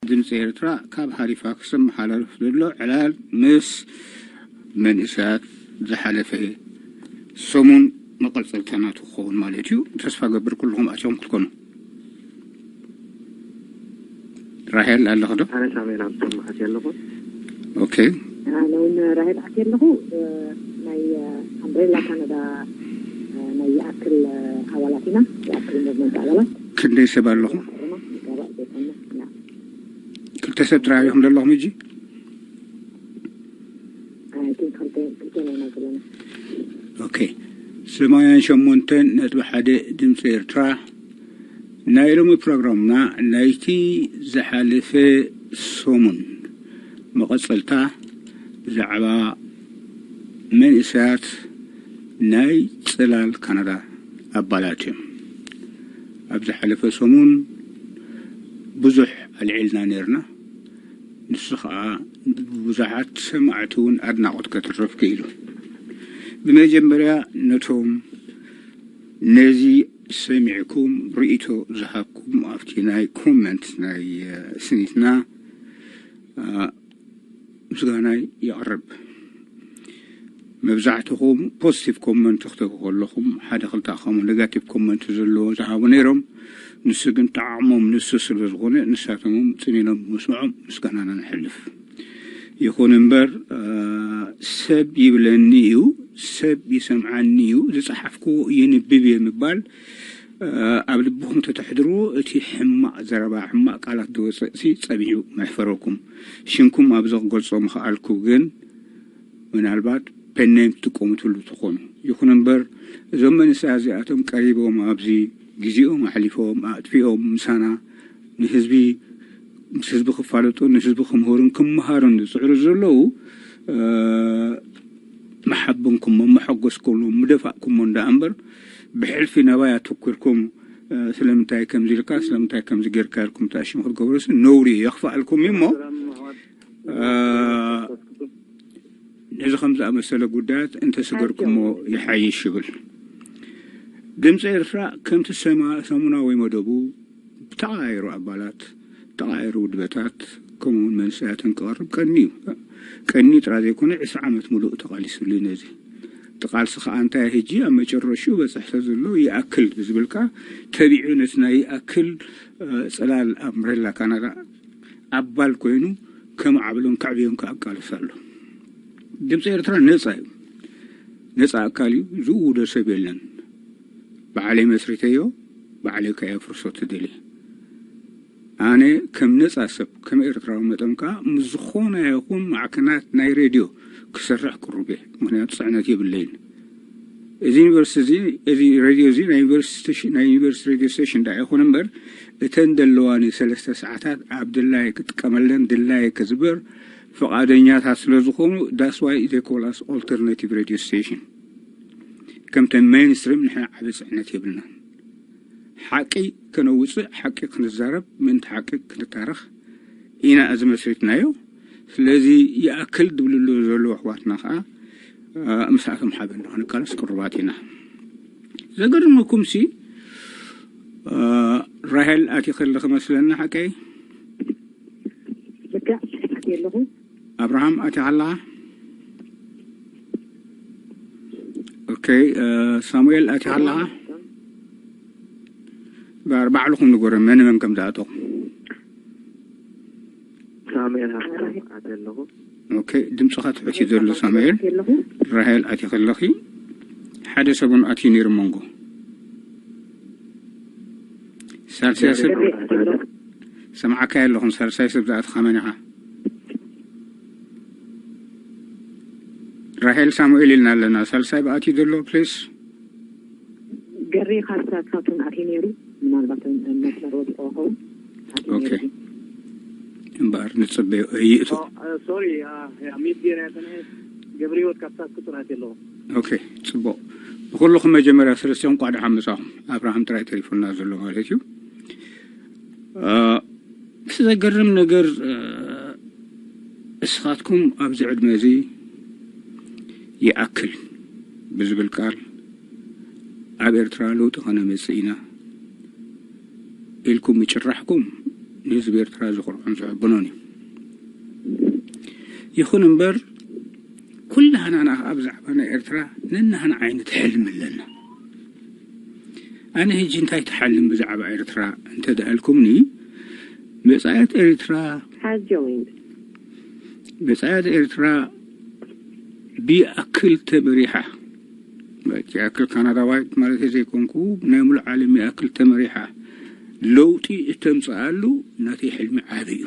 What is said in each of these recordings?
ድምፂ ኤርትራ ካብ ሃሊፋክስ ዝመሓላለፍ ዘሎ ዕላል ምስ መንእሰያት ዝሓለፈ ሰሙን መቐጸልታ ናቱ ክኸውን ማለት እዩ። ተስፋ ገብር ኩልኹም ኣትዮም ክትኮኑ። ራሄል ኣለኹ ዶ? ኣነ ሳሙኤል ሃብቶም ኣትየ ኣለኹ። ኦኬ። ኣነ እውን ራሄል ኣትየ ኣለኹ። ናይ ኣምብሬላ ካናዳ ናይ ይኣክል ኣባላት ኢና። ይኣክል ሙቭመንት ኣባላት። ክንደይ ሰብ ኣለኹም? ይጋባእ ዘይኮነ። ክልተ ሰብ ጥራይ ኢኹም ዘለኹም ሕጂ? ኦኬ። ሰማንያን ሸሞንተን ነጥቢ ሓደ ድምፂ ኤርትራ። ናይ ሎሚ ፕሮግራምና ናይቲ ዝሓለፈ ሰሙን መቐፀልታ ብዛዕባ መንእሰያት ናይ ፅላል ካናዳ ኣባላት እዮም። ኣብ ዝሓለፈ ሰሙን ብዙሕ ኣልዒልና ነርና። ንሱ ኸዓ ብዙሓት ሰማዕቲ እውን ኣድናቖት ከትርፍ ክኢሉ። ብመጀመርያ ነቶም ነዚ ሰሚዕኩም ርእይቶ ዝሃብኩም ኣብቲ ናይ ኮመንት ናይ ስኒትና ምስጋናይ የቕርብ። መብዛሕትኹም ፖዚቲቭ ኮመንት ክትህቡ ከለኹም ሓደ ክልተ ከምኡ ኔጋቲቭ ኮመንት ዘለዎ ዝሃቡ ነይሮም። ንሱ ግን ጣዕሞም ንሱ ስለ ዝኾነ ንሳቶም ፅን ኢሎም ብምስምዖም ምስጋናና ነሕልፍ። ይኹን እምበር ሰብ ይብለኒ እዩ፣ ሰብ ይሰምዓኒ እዩ፣ ዝፀሓፍክዎ ይንብብ እየ ምባል ኣብ ልብኹም ተተሕድርዎ እቲ ሕማቕ ዘረባ ሕማቕ ቃላት ዝወፅእ ሲ ፀቢዑ መሕፈረኩም። ሽምኩም ኣብዚ ክገልፆ ምኽኣልኩ ግን ምናልባት ፔን ኔም ትጥቀሙ ትህሉ ትኾኑ። ይኹን እምበር እዞም መንእሰያት እዚኣቶም ቀሪቦም ኣብዚ ግዜኦም ኣሕሊፎም ኣጥፊኦም ምሳና ንህዝቢ ምስ ህዝቢ ክፋለጡ ንህዝቢ ክምህሩን ክመሃሩን ዝፅዕሩ ዘለዉ መሓበንኩሞ መሐጎስኩሞ ምደፋእኩሞ እንዳ እምበር ብሕልፊ ናባይ ኣተኩርኩም ስለምንታይ ከምዚ ኢልካ ስለምንታይ ከምዚ ጌርካ ኢልኩም ተኣሽሙ ክትገብሩስ ነውሪ የኽፍኣልኩም እዩ እሞ ነዚ ከም ዝኣመሰለ ጉዳያት እንተሰገርኩሞ ይሓይሽ ይብል። ድምፂ ኤርትራ ከምቲ ሰሙናዊ መደቡ ብተቐያየሩ ኣባላት፣ ብተቐያየሩ ውድበታት ከምኡውን መንእሰያትን ክቐርብ ቀኒ እዩ። ቀኒ ጥራይ ዘይኮነ ዕስራ ዓመት ሙሉእ ተቓሊሱሉ እዩ ነዚ። እቲ ቃልሲ ከዓ እንታይ ሕጂ ኣብ መጨረሽኡ በፅሕቶ ዘሎ ይኣክል ብዝብል ከዓ ተቢዑ ነቲ ናይ ይኣክል ፅላል ኣምብሬላ ካናዳ ኣባል ኮይኑ ከማዕብሎን ከዕብዮን ከኣቃልስ ኣሎ። ድምፂ ኤርትራ ነፃ እዩ። ነፃ ኣካል እዩ። ዝእውዶ ሰብ የለን። ባዕለይ መስሪተዮ፣ ባዕለይ ከየፍርሶ ትደሊ። ኣነ ከም ነፃ ሰብ፣ ከም ኤርትራዊ መጠን ከዓ ምስ ዝኾነ ይኹን ማዕከናት ናይ ሬድዮ ክሰርሕ ቅሩብ እየ። ምክንያቱ ፅዕነት የብለይን። እዚ ዩኒቨርሲቲ እዚ፣ እዚ ሬድዮ እዚ ናይ ዩኒቨርሲቲ ስቴሽን፣ ናይ ዩኒቨርሲቲ ሬድዮ ስቴሽን ዳ ይኹን እምበር እተን ዘለዋኒ ሰለስተ ሰዓታት ኣብ ድላየ ክጥቀመለን ድላየ ክዝበር ፍቓደኛታት ስለ ዝኾኑ that's why they call us alternative radio station። ከምተን ሜይንስትሪም ንሕና ዓቢ ፅዕነት የብልናን። ሓቂ ከነውፅእ፣ ሓቂ ክንዛረብ፣ ምእንቲ ሓቂ ክንታረኽ ኢና እዚ መስሪትናዮ። ስለዚ ይኣክል ዝብልሉ ዘለዉ ኣሕዋትና ከዓ ምስኣቶም ሓበን ንክንቃለስ ቅሩባት ኢና። ዘገርመኩም ሲ ራሄል ኣቲ ከለኺ መስለኒ ሓቀይ ልክዕ ኣቲ ኣለኹ ኣብርሃም ኣቲ ከለኻ ኦኬ ሳሙኤል ኣቲ ከለኻ ባዕልኹም ንገሩ መን መን ከም ዝኣተኹም ሳሙኤል ሃብቶም ኣቲ ኣለኹ ኦኬ ድምፅኻ ትሑት እዩ ዘሎ ሳሙኤል ራሄል ኣቲ ከለኺ ሓደ ሰቡን ኣትዩ ነይሩ መንጎ ሳልሳይ ሰብ ሰምዓካ ኣለኹም ሳልሳይ ሰብ ዝኣትኻ መን ኢኻ ራሄል ሳሙኤል ኢልና ኣለና ሳልሳይ ብኣትዩ ዘሎ ፕሊስ ገሪ ካብ ሳትፋቱን ኣትዩ ነይሩ ምናልባት መስመር ወዲቆ ኸውን ኦኬ እምበኣር ንፅበዮ እይእቶ ሶሪ ሚት ጌር ያተነ ገብረ ህይወት ካብ ሳትኩ ፅናት የለኹ ኦኬ ፅቡቅ ንኩልኩም መጀመርያ ሰለስቲኦም ቋዕ ደሓን መፃኹም ኣብርሃም ጥራይ ተሪፉና ዘሎ ማለት እዩ እቲ ዘገርም ነገር እስኻትኩም ኣብዚ ዕድመ እዚ ይኣክል ብዝብል ቃል ኣብ ኤርትራ ለውጢ ከነመፅእ ኢና ኢልኩም ምጭራሕኩም ንህዝቢ ኤርትራ ዝኹርዖን ዘዕብኖን እዩ። ይኹን እምበር፣ ኩላህና ንኣ ብዛዕባ ናይ ኤርትራ ነናህና ዓይነት ሕልሚ ኣለና። ኣነ ሕጂ እንታይ ትሓልም ብዛዕባ ኤርትራ እንተ ደኣልኩምኒ፣ መጻኢት ኤርትራ፣ Has joined. መጻኢት ኤርትራ ብኣክል ተመሪሓ፣ ብኣክል ካናዳዋይት ማለት ዘይኮንኩ፣ ናይ ሙሉእ ዓለም ይኣክል ተመሪሓ ለውጢ እተምጽኣሉ ናተይ ሕልሚ ዓቢ እዩ።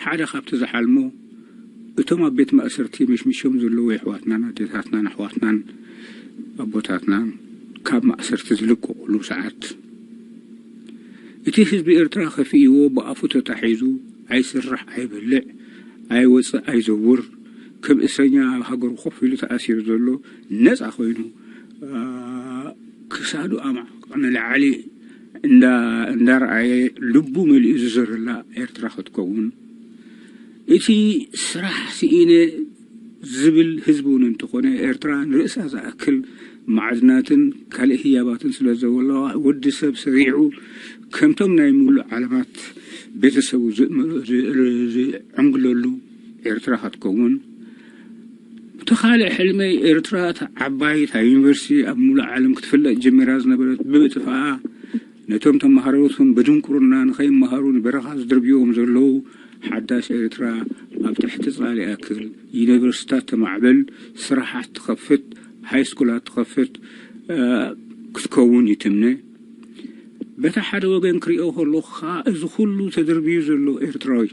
ሓደ ካብቲ ዝሓልሞ፣ እቶም ኣብ ቤት ማእሰርቲ መሽሚሾም ዘለዉ የሕዋትናን ኣዴታትናን ኣሕዋትናን ኣቦታትናን ካብ ማእሰርቲ ዝልቀቑሉ ሰዓት፣ እቲ ህዝቢ ኤርትራ ከፊእዎ ብኣፉ ተታሒዙ ኣይስራሕ ኣይበልዕ ኣይወፅእ ኣይዘውር ከም እስረኛ ኣብ ሃገሩ ኮፍ ኢሉ ተኣሲሩ ዘሎ ነፃ ኮይኑ፣ ኣ፣ ክሳዱ ኣማዕቆ ንላዕሊ እንዳ- እንዳረኣየ ልቡ መሊኡ ዝዘረላ ኤርትራ ክትከውን፣ እቲ ስራሕ ስኢነ ዝብል ህዝቢ እውን እንተኾነ፣ ኤርትራ ንርእሳ ዝኣክል ማዕድናትን ካልእ ህያባትን ስለ ዘለዋ፣ ወዲ ሰብ ሰሪዑ ከምቶም ናይ ሙሉእ ዓለማት ቤተሰቡ ዝእምሮ- ዝ- ዝዕንግለሉ ኤርትራ ክትከውን፣ እቲ ካልእ ሕልመይ፣ ኤርትራ እታ ዓባይ እታ ዩኒቨርሲቲ ኣብ ሙሉእ ዓለም ክትፍለጥ ጀሚራ ዝነበረት ብምጥፍኣ፣ ነቶም ተመሃሮ እቶም ብድንቁርና ንኸይመሃሩ ንበረኻ ዝድርብዮም ዘለዉ፣ ሓዳሽ ኤርትራ ኣብ ትሕቲ ጻል ይኣክል፣ ዩኒቨርሲታት ተማዕብል፣ ስራሓት ትኸፍት፣ ሃይስኩላት ትኸፍት፣ እ፣ ክትከውን ይትምነ። በታ ሓደ ወገን ክሪኦ ከለኹ ኸኣ፣ እዚ ኩሉ ተደርብዩ ዘሎ ኤርትራዊ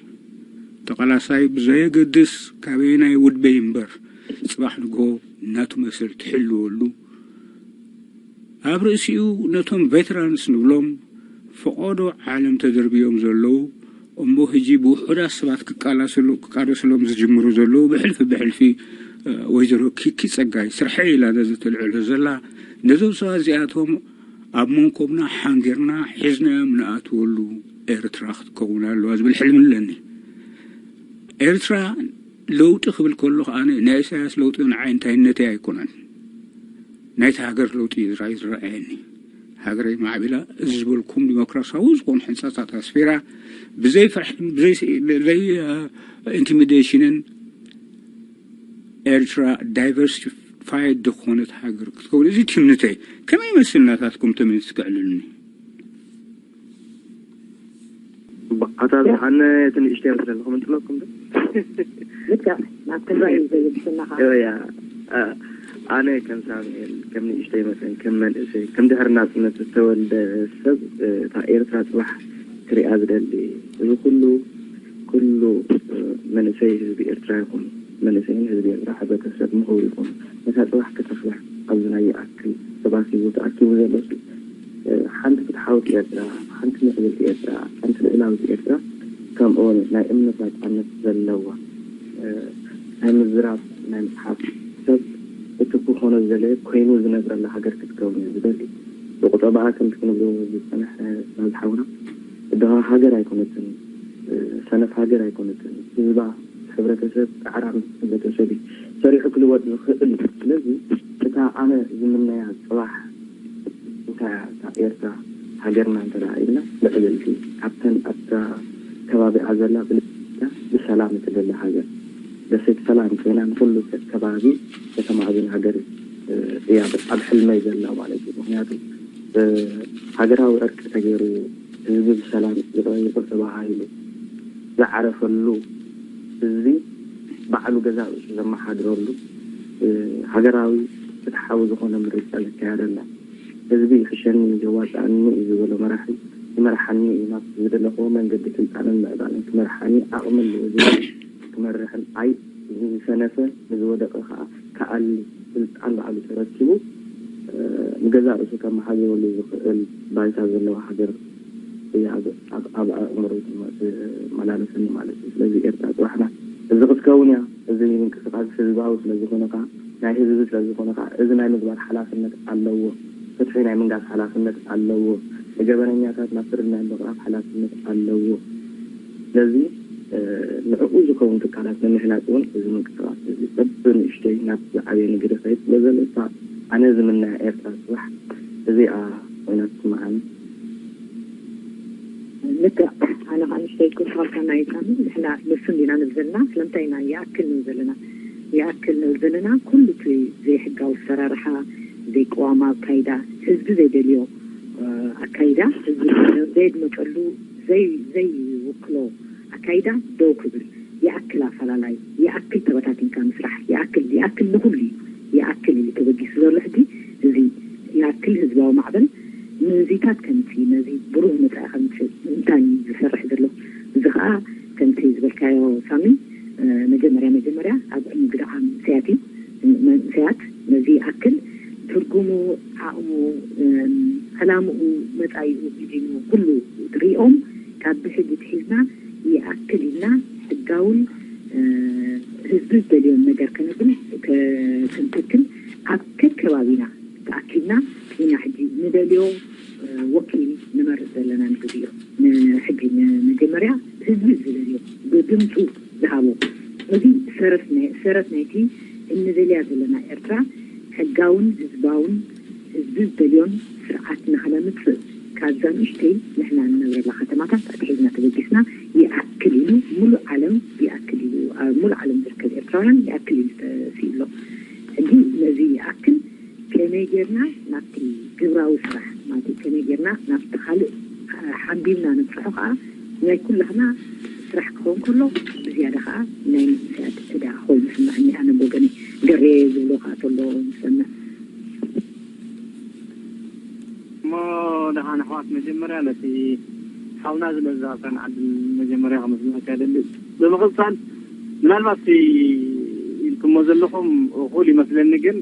ተቓላሳይ ብዘየገድስ ካበየናይ ውድበ ይንበር፣ ጽባሕ ንግሆ ናቱ መሰል ትሕልወሉ፣ ኣብ ርእሲኡ ነቶም ቬተራንስ ንብሎም ፈቐዶ ዓለም ተደርብዮም ዘለዉ፣ እሞ ሕጂ ብውሑዳት ሰባት ክቃላሰሉ- ክቃለሰሎም ዝጅምሩ ዘለዉ፣ ብሕልፊ ብሕልፊ፣ እ፣ ወይዘሮ ኪኪ ጸጋይ ስርሐይ ኢላ ነዚ ተልዕሎ ዘላ፣ ነዞም ሰባት እዚኣቶም ኣብ መንኮብና ሓንጊርና ሒዝናዮም ንኣትወሉ ኤርትራ ክትከውን ኣለዋ ዝብል ሕልሚ ኣለኒ። ኤርትራ ለውጢ ክብል ከለኹ ኣነ ናይ ኢሳያስ ለውጢ ንዓይ እንታይነተይ ኣይኮነን። ናይቲ ሃገር ለውጢ እዩ ዝረኣይ- ዝረኣየኒ። ሃገረይ ማዕቢላ፣ እዚ ዝበልኩም ዲሞክራሲያዊ ዝኾኑ ሕንጻታት ኣስፊራ፣ ብዘይ ፍርሒ- ብዘይ- ብዘይ፣ እ፣ ኢንቲሚዴሽንን ኤርትራ ዳይቨርሲፋይድ ዝኾነት ሃገር ክትከውን፣ እዚ ትምኒተይ። ከመይ ይመስል ናታትኩም ትምኒት? ክዕልልኒ። ኣታ ኣነ እቲ ንእሽተይ ይመስለኒ ክምንጥለኩም ዶ? ልክዕ፣ ናብ ክንርኢ እዩ ዘየድልየና ከዓ። እያ፣ ኣ-፣ ኣነ ከም ሳሙኤል፣ ከም ንእሽተይ መጠን፣ ከም መንእሰይ፣ ከም ድሕሪ ናጽነት ዝተወልደ ሰብ፣ እ፣ እታ ኤርትራ ጽባሕ ክሪኣ ዝደሊ፣ እዚ ኩሉ፣ ኩሉ፣ እ፣ መንእሰይ ህዝቢ ኤርትራ ይኹን፣ መንእሰይን ህዝቢ ኤርትራ ሕብረተሰብ ምሁር ይኹን፣ ነታ ጽባሕ ክትረኽባ ኣብዚ ናይ ይኣክል ተባሲቡ ተኣኪቡ ዘሎ ሲ፣ እ፣ ሓንቲ ፍትሓዊት ኤርትራ፣ ሓንቲ ምዕብልቲ ኤርትራ፣ ሓንቲ ልኡላዊት ኤርትራ፣ ከምኡ እውን ናይ እምነት ናጻነት ዘለዋ፣ እ፣ ናይ ምዝራብ፣ ናይ ምጽሓፍ ሰብ እቲ ክኾኖ ዝደለየ ኮይኑ ዝነብረላ ሃገር ክትከውን እዩ ዝደሊ። ብቁጠባኣ ከምቲ ክንብሎ ዝጸንሐ ናዝ ሓውና፣ ድኻ ሃገር ኣይኮነትን፣ እ፣ ሰነፍ ሃገር ኣይኮነትን። ህዝባ፣ ሕብረተሰብ፣ ጻዕራም ሕብረተሰብ እዩ። ሰሪሑ ክልወጥ ዝኽእል እዩ። ስለዚ እታ ኣነ ዝምነያ ጽባሕ እንታይ እያ? እታ ኤርትራ ሃገርና እንተ ደኣ ኢልና፣ ምዕብልቲ፣ ካብተን ኣብታ ከባቢኣ ዘላ ብልጽግታ ብሰላም እትደሊ ሃገር፣ ደሴት ሰላም ኮይና ንኹሉ ከባቢ ከተማዕብል ሃገር፣ እ፣ እያ ኣብ ሕልመይ ዘላ ማለት እዩ። ምኽንያቱ፣ እ፣ ሃገራዊ ዕርቂ ተገይሩ፣ ህዝቢ ብሰላም ይቕረ ይቕር ተባሂሉ ዝዓረፈሉ፣ ህዝቢ ባዕሉ ገዛ ርእሱ ዘመሓድረሉ፣ እ፣ ሃገራዊ ፍትሓዊ ዝኾነ ምርጫ ዝካየደላ፣ ህዝቢ ይሕሸኒ፣ የዋጽኣኒ እዩ ዝበሎ መራሒ ይመርሓኒ እዩ፣ ናብ ዝደለኽዎ መንገዲ ስልጣንን ምዕባለን ክመርሓኒ ዓቕሚ ኣለዎ ዝብል ክመርሕን፣ ኣይ ዝሰነፈ ንዝወደቐ ከኣ ክኣሊ ስልጣን ባዕሉ ተረኪቡ፣ እ፣ ንገዛእ ርእሱ ከመሓድረሉ ዝኽእል ባይታ ዘለዋ ሃገር እያ ኣብ፣ ኣብ፣ ኣብ ኣእምሮይ ትመላለሰኒ ማለት እዩ። ስለዚ ኤርትራ ጽባሕና እዚ ክትከውን እያ። እዚ ምንቅስቃስ ህዝባዊ ስለ ዝኾነ ከኣ፣ ናይ ህዝቢ ስለ ዝኾነ ከኣ፣ እዚ ናይ ምግባር ሓላፍነት ኣለዎ። ፍትሒ ናይ ምንጋስ ሓላፍነት ኣለዎ። ንገበነኛታት ናብ ፍርዲ ናይ ምቕራብ ሓላፍነት ኣለዎ። ስለዚ፣ እ፣ ንዕኡ ዝኸውን ትካላት ንምህናጽ እውን እዚ ምንቅስቃስ እዚ በብንእሽተይ ናብ ዝዓበየ ንግዲ ክኸይድ ስለ ዘሎ፣ እታ ኣነ ዝምነያ ኤርትራ ጽባሕ እዚኣ ኮይና ትስምዓኒ። ልክዕ። ኣነ ከዓ ንሽተይ ክወስኸልካ ናይ ሳሚ ንሕና ንሱ እንዲና ንብል ዘለና። ስለምንታይ ኢና ይኣክል ንብል ዘለና? ይኣክል ንብል ዘለና ኩሉ እቲ ዘይሕጋዊ ኣሰራርሓ፣ ዘይቀዋማ ኣካይዳ፣ ህዝቢ ዘይደልዮ ኣካይዳ፣ ህዝቢ ዘየድመጠሉ፣ ዘይውክሎ ኣካይዳ ደው ክብል፣ ይኣክል ኣፈላላይ፣ ይኣክል ተበታቲንካ ምስራሕ፣ ይኣክል ይኣክል ንኹሉ እዩ። ይኣክል እዩ ተበጊሱ ዘሎ ሕጂ። እዚ ይኣክል ህዝባዊ ማዕበል ምንዚታት ከምፅእ፣ ነዚ ብሩህ መፃኢ ከምፅእ እንታይ እዩ ዝሰርሕ ዘሎ? እዚ ከዓ ከምቲ ዝበልካዮ ሳሚ፣ መጀመርያ መጀመርያ ኣብ ዕሙም ግድዓ መንእሰያት እዩ። መንእሰያት ነዚ ይኣክል ትርጉሙ፣ ዓቕሙ፣ ዕላምኡ፣ መፃኢኡ፣ ቪዥኑ ኩሉ ሪኦም ካብ ብሕጂ ትሒዝና ይኣክል ኢልና ሕጋውን ህዝቢ ዝደልዮን ነገር ከነብል ክንተክል ኣብ ከከባቢና ተኣኪብና ኢና ሕጂ ንደልዮ ወኪል ንመርፅ ዘለና ንግዜ እዩ። ንሕጂ ንመጀመርያ ህዝቢ ዝደልዮ ብድምፁ ዝሃቦ እዚ ሰረት ናይቲ እንደልያ ዘለና ኤርትራ ሕጋውን ህዝባውን ህዝቢ ዝደልዮን ስርዓት ንኸነምፅእ ካብዛ ንእሽተይ ንሕና ንነብረላ ከተማታት ኣትሒዝና ተበጊስና ይኣክል ኢሉ ሙሉእ ዓለም ይኣክል ኢሉ ኣብ ሙሉእ ዓለም ዝርከብ ኤርትራውያን ይኣክል ኢሉ ተስኢሉ ኣሎ። ሕጂ ነዚ ይኣክል ከመይ ጌርና ናብቲ ግብራዊ ስራሕ ማለት ከመይ ጌርና ናብቲ ካልእ ሓንቢብና ንብፅሖ ከዓ ናይ ኩላህና ስራሕ ክኸውን ከሎ ብዝያዳ ከዓ ናይ መንእሰያት ዕዳ ኮይኑ ስምዐኒ ኣነ ብወገነይ። ገሬ ዝብሎ ከዓ ተሎ ንሰምዕ። እሞ ደሓን ኣሕዋት መጀመርያ ነቲ ሓውና ዝለዛብካን ዓድል መጀመርያ ከመስግነካ ይደሊ። ብምቕፃል ምናልባት ኢልኩሞ ዘለኹም እኹል ይመስለኒ፣ ግን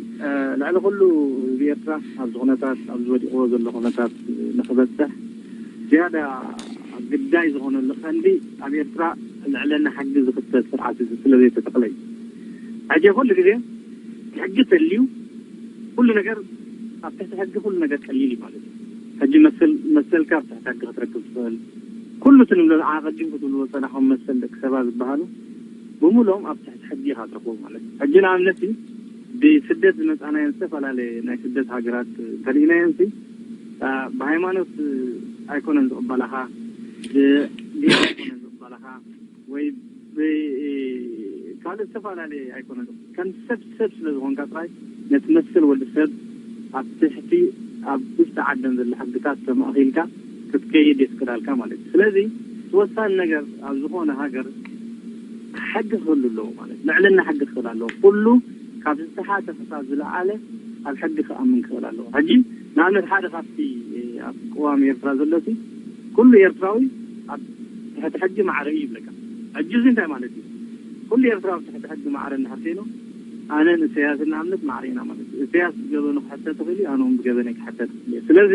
ልዕሊ ኩሉ ህዝቢ ኤርትራ ኣብዚ ኩነታት ኣብዚ ወዲቕዎ ዘሎ ኩነታት ንክበፅሕ ዝያዳ ግዳይ ዝኾነሉ ቀንዲ ኣብ ኤርትራ ልዕለና ሕጊ ዝኽተል ስርዓት ስለዘይተተኽለ እዩ። ሕጂ ኩሉ ግዜ ሕጊ ተልዩ ኩሉ ነገር ኣብ ትሕቲ ሕጊ ኩሉ ነገር ቀሊል እዩ ማለት እዩ። ሕጂ መሰል መሰልካ ኣብ ትሕቲ ሕጊ ክትረክብ ትኽእል። ኩሉ እቲ ንብሎ ኣቐዲምኩ ትብልዎ ዝጸናሕኩም መሰል ደቂ ሰባት ዝበሃሉ ብምሎም ኣብ ትሕቲ ሕጊ ኢኻ ትረኽቦ ማለት እዩ። ሕጂ ንኣብነት ብስደት ዝመጻናየን ዝተፈላለየ ናይ ስደት ሃገራት እንተሪእናየን ብሃይማኖት ኣይኮነን ዝቕበላኻ፣ ብዲን ኣይኮነን ዝቕበላኻ ወይ ካልእ ዝተፈላለየ ኣይኮነን። ከም ሰብ ሰብ ስለ ዝኾንካ ጥራይ ነቲ መሰል ወዲ ሰብ ኣብ ትሕቲ ኣብ ውሽጢ ዓደን ዘሎ ሕግታት ተማእኺልካ ክትከይድ የፍቅዳልካ ማለት እዩ። ስለዚ እቲ ወሳኒ ነገር ኣብ ዝኾነ ሃገር ሕጊ ክህሉ ኣለዎ ማለት ልዕልና ሕጊ ክህል ኣለዎ። ኩሉ ካብ ዝተሓተ ክሳብ ዝለዓለ ኣብ ሕጊ ክኣምን ክኽእል ኣለዎ። ሕጂ ንኣብነት ሓደ ካብቲ ኣብ ቅዋም ኤርትራ ዘሎ ኩሉ ኤርትራዊ ኣብ ትሕቲ ሕጊ ማዕረ እዩ ይብለካ። ሕጂ እዚ እንታይ ማለት እዩ? ኩሉ ኤርትራዊ ኣብ ትሕቲ ሕጊ ማዕረ እንድሕር ኮይኑ ኣነ ንእሰያስን ንኣብነት ማዕረ ኢና ማለት እዩ። እሰያስ ብገበኑ ክሕተት ይኽእል እዩ፣ ኣነ እውን ብገበነይ ክሕተት ይኽእል እየ። ስለዚ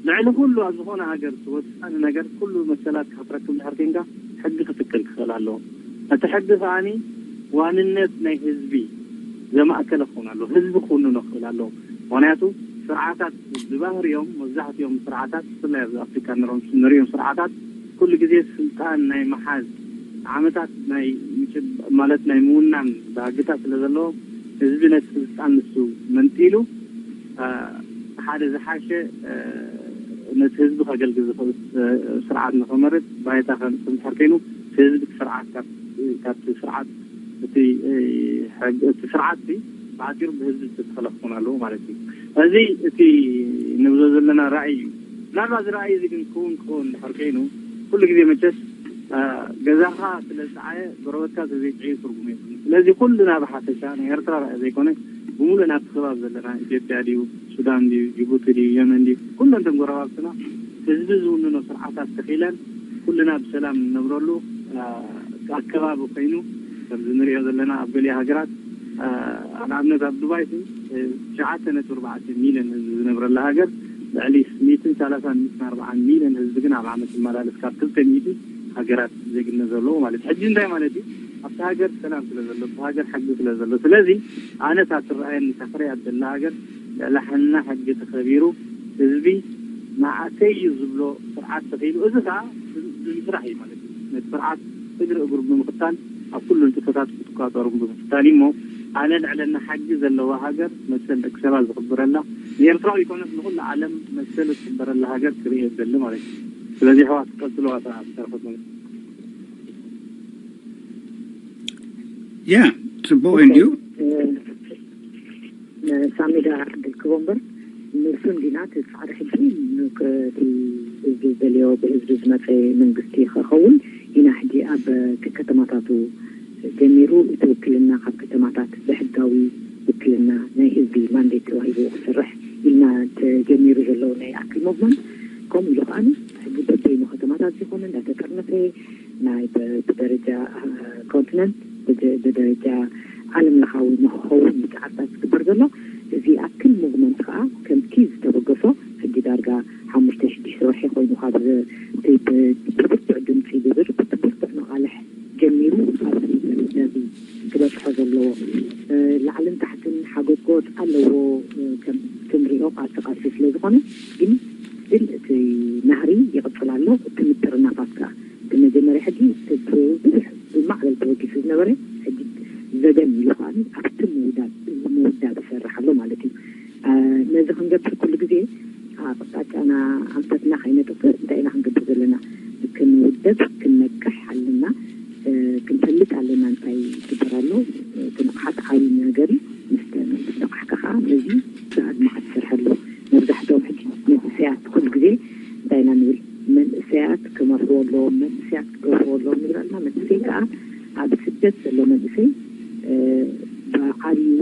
ልዕሊ ኩሉ ኣብ ዝኾነ ሃገር እቲ ወሳኒ ነገር ኩሉ መሰላት ክትረክብ እንድሕር ኮንካ ሕጊ ክትክል ክኽእል ኣለዎ። እቲ ሕጊ ከዓኒ ዋንነት ናይ ህዝቢ ዘማእከለ ክኸውን ኣለዎ። ህዝቢ ክውንኖ ክኽእል ኣለዎ። ምኽንያቱ ስርዓታት ብባህሪኦም መብዛሕትኦም ስርዓታት ብፍላይ ኣብዚ ኣፍሪካ ንሪኦም ስርዓታት ኩሉ ግዜ ስልጣን ናይ መሓዝ ዓመታት ናይ ምጭብ ማለት ናይ ምውናን ባህግታት ስለ ዘለዎ ህዝቢ ነቲ ስልጣን ንሱ መንጢሉ ሓደ ዝሓሸ ነቲ ህዝቢ ከገልግል ዝኽእል ስርዓት ንኽመርጥ ባይታ ከምፅእ እንድሕር ኮይኑ ህዝቢ ስርዓት ካብቲ ስርዓት እቲ እቲ ስርዓት ብሓፂሩ ብህዝቢ ዝተተኸለ ክኾን ኣለዎ ማለት እዩ። እዚ እቲ ንብሎ ዘለና ራእይ እዩ። ምናልባት እዚ ራእይ እዚ ግን ክውን ክኸውን እንድሕር ኮይኑ ኩሉ ግዜ መቸስ ገዛኻ ስለ ዝፀዓየ ጎረበትካ ዘይፅዕዩ ትርጉም የብሉን። ስለዚ ኩልና ብሓፈሻ ናይ ኤርትራ ራእይ ዘይኮነ ብምሉእ ናብቲ ከባቢ ዘለና ኢትዮጵያ ድዩ ሱዳን ድዩ ጅቡቲ ድዩ የመን ድዩ ኩለን ተን ጎረባብትና ህዝቢ ዝውንኖ ስርዓታት ተኺለን ኩልና ብሰላም ንነብረሉ ኣከባቢ ኮይኑ ከምዚ ንሪኦ ዘለና ኣብ ገሊኡ ሃገራት ንኣብነት ኣብ ዱባይ ትሽዓተ ነጥቢ ኣርባዕተ ሚልዮን ህዝቢ ዝነብረላ ሃገር ልዕሊ ሚእትን ሰላሳን ሚእትን ኣርባዓን ሚልዮን ህዝቢ ግን ኣብ ዓመት ዝመላለስ ካብ ክልተ ሚእቲ ሃገራት ዜግነት ዘለዎ ማለት እዩ። ሕጂ እንታይ ማለት እዩ? ኣብቲ ሃገር ሰላም ስለ ዘሎ፣ ኣብቲ ሃገር ሕጊ ስለ ዘሎ፣ ስለዚ ኣነ እታ ትረኣየኒ እታ ክሪኣ ዘላ ሃገር ልዕሊ ሕና ሕጊ ተኸቢሩ ህዝቢ ንዓተይ እዩ ዝብሎ ስርዓት ተኺሉ እዚ ከዓ ብምስራሕ እዩ ማለት እዩ። ነቲ ስርዓት እግሪ እግሩ ብምኽታል ኣብ ኩሉ ንጥፈታት ክትቋፀሩ ብምፍታን እዩ እሞ ኣነ ልዕልና ሕጊ ዘለዋ ሃገር መሰል ደቂ ሰባት ዝኽበረላ ንኤርትራዊ ይኮነስ ንኩሉ ዓለም መሰሉ ዝኽበረላ ሃገር ክርኢ እደሊ ማለት እዩ። ስለዚ ኣሕዋት ቀጽልዋ እታ ዝተረፈት መልእኽቲ። ያ ጽቡቕ እንድዩ። ሳሚዳ ድልክቦ እምበር ንሱ እንዲና እቲ ፃዕሪ ሕጂ እቲ ህዝቢ ዝደልዮ ብህዝቢ ዝመፀ መንግስቲ ክኸውን ኢና። ሕጂ ኣብ ከተማታቱ ጀሚሩ እቲ ውክልና ካብ ከተማታት ብሕጋዊ ውክልና ናይ ህዝቢ ማንዴት ተዋሂቡ ክሰርሕ ኢልና ተጀሚሩ ዘሎ ናይ ኣክል ሞቭመንት ከምኡ ኢሉ ከዓኒ ሕጂ በበይኑ ከተማታት ዝኾነ እንዳተጠርነፈ ናይ ብደረጃ ኮንቲነንት ብደረጃ ዓለም ለኻዊ ንክኸውን እዩ ፃዕርታት ዝግበር ዘሎ። እዚ ኣክል ሙቭመንት ከዓ ከምቲ ዝተበገሶ ሕጂ ዳርጋ ሓሙሽተ ሽዱሽተ ወርሒ ኮይኑ ካብ ብብርቱዕ ድምፂ ብብርቱዕ መቃልሕ ጀሚሩ ኣብዚ ደረጃ እዚ ክበፅሖ ዘለዎ ላዕልን ታሕትን ሓጎፅጎፅ ኣለዎ። ከም ትንሪኦ ቃልሲ ቃልሲ ስለዝኾነ ግን ግን እቲ ናህሪ ይቕፅል ኣሎ። እቲ ምጥርናፋት ከዓ እቲ መጀመርያ ሕጂ ብዙሕ ብማዕበል ተበጊሱ ዝነበረ ሕጂ ዘገም ኢሉ ከዓ ኣብቲ ምውዳብ ምውዳብ ይሰርሕ ኣሎ ማለት እዩ። ነዚ ክንገብር ኩሉ ግዜ ኣቕጣጫና ኣንፈትና ከይነጥፍእ እንታይ ኢና ክንገብር ዘለና? ክንውደብ ክንነቅሕ ኣለና። ክንፈልጥ ኣለና እንታይ ይግበር ኣሎ። እቲ ንቕሓት ዓብዪ ነገር እዩ። ምስ ምስ ነቕሕካ ከዓ ነዚ ብኣድማዕት ትሰርሐሉ። መብዛሕትኦም ሕጂ መንእሰያት ኩሉ ግዜ እንታይ ኢና ንብል? መንእሰያት ክመርሕዎ ኣለዎም፣ መንእሰያት ክገብርዎ ኣለዎም ንብል ኣለና። መንእሰይ ከዓ ኣብ ስደት ዘሎ መንእሰይ ብዓብዩ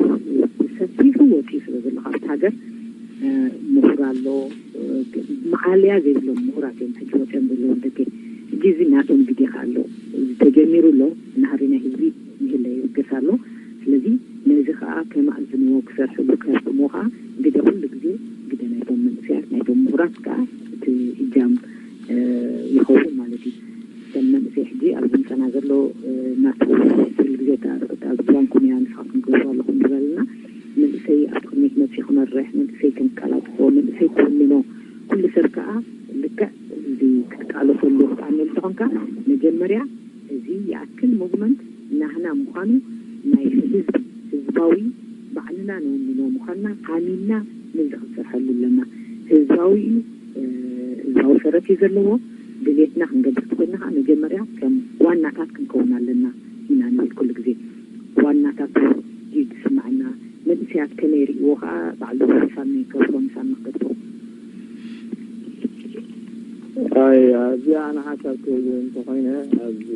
ብሰፊሑ ወፂኡ ስለ ዘሎ ካብቲ ሃገር ምሁር ኣሎ። መዓለያ ዘይብሎም ምሁራት እዮም ሕጂ ወፂኦም ዘለዎም ደገ። ሕጂ እዚ ናቶም ግዴታ ኣሎ። እዚ ተጀሚሩ ኣሎ። ናህሪ ናይ ህዝቢ ይህለ ይብገስ ኣሎ። ስለዚ ነዚ ከዓ ከማእዝንዎ ክሰርሕሉ ከርጥምዎ ከዓ ግደ ኩሉ ግዜ ግደ ናይቶም መንእሰያት ናይቶም ምሁራት ከዓ እቲ እጃም ይኸውን ማለት እዩ። ከም መንእሰይ ሕጂ ኣብ ዝምፀና ዘሎ ናቱ ኩሉ ግዜ ኣብ ዝባንኩም እያ ንስኻትኩም ትገብሩ ኣለኹም ዝበለና መንእሰይ ኣብ ቅድሚት መፅኡ ክመርሕ መንእሰይ ክንቀላጥፎ መንእሰይ ክውንኖ ኩሉ ሰብ ከዓ ልክዕ እዚ ክትቃለሰሉ ክትኣምነሉ ተኾንካ መጀመርያ እዚ ይኣክል ሞቭመንት ናህና ምዃኑ ናይ ህዝቢ ህዝባዊ ባዕልና ንውንኖ ምዃንና ኣሚንና ነዚ ክንሰርሐሉ ኣለና። ህዝባዊ እዩ፣ ህዝባዊ ሰረት እዩ ዘለዎ። ድሌትና ክንገብር ተኮይና ከዓ መጀመርያ ከም ዋናታት ክንከውን ኣለና ኢና ንብል ኩሉ ግዜ። ዋናታት እዩ ዝስምዐና። መንእሰያት ከመይ ርእይዎ ከዓ ባዕሉ ሳሚ ከብሮ ንሳሚ ክገብሮ ኣይ እዚኣ ኣነ ሓሳብ ክህብ እንተኮይነ ኣብዚ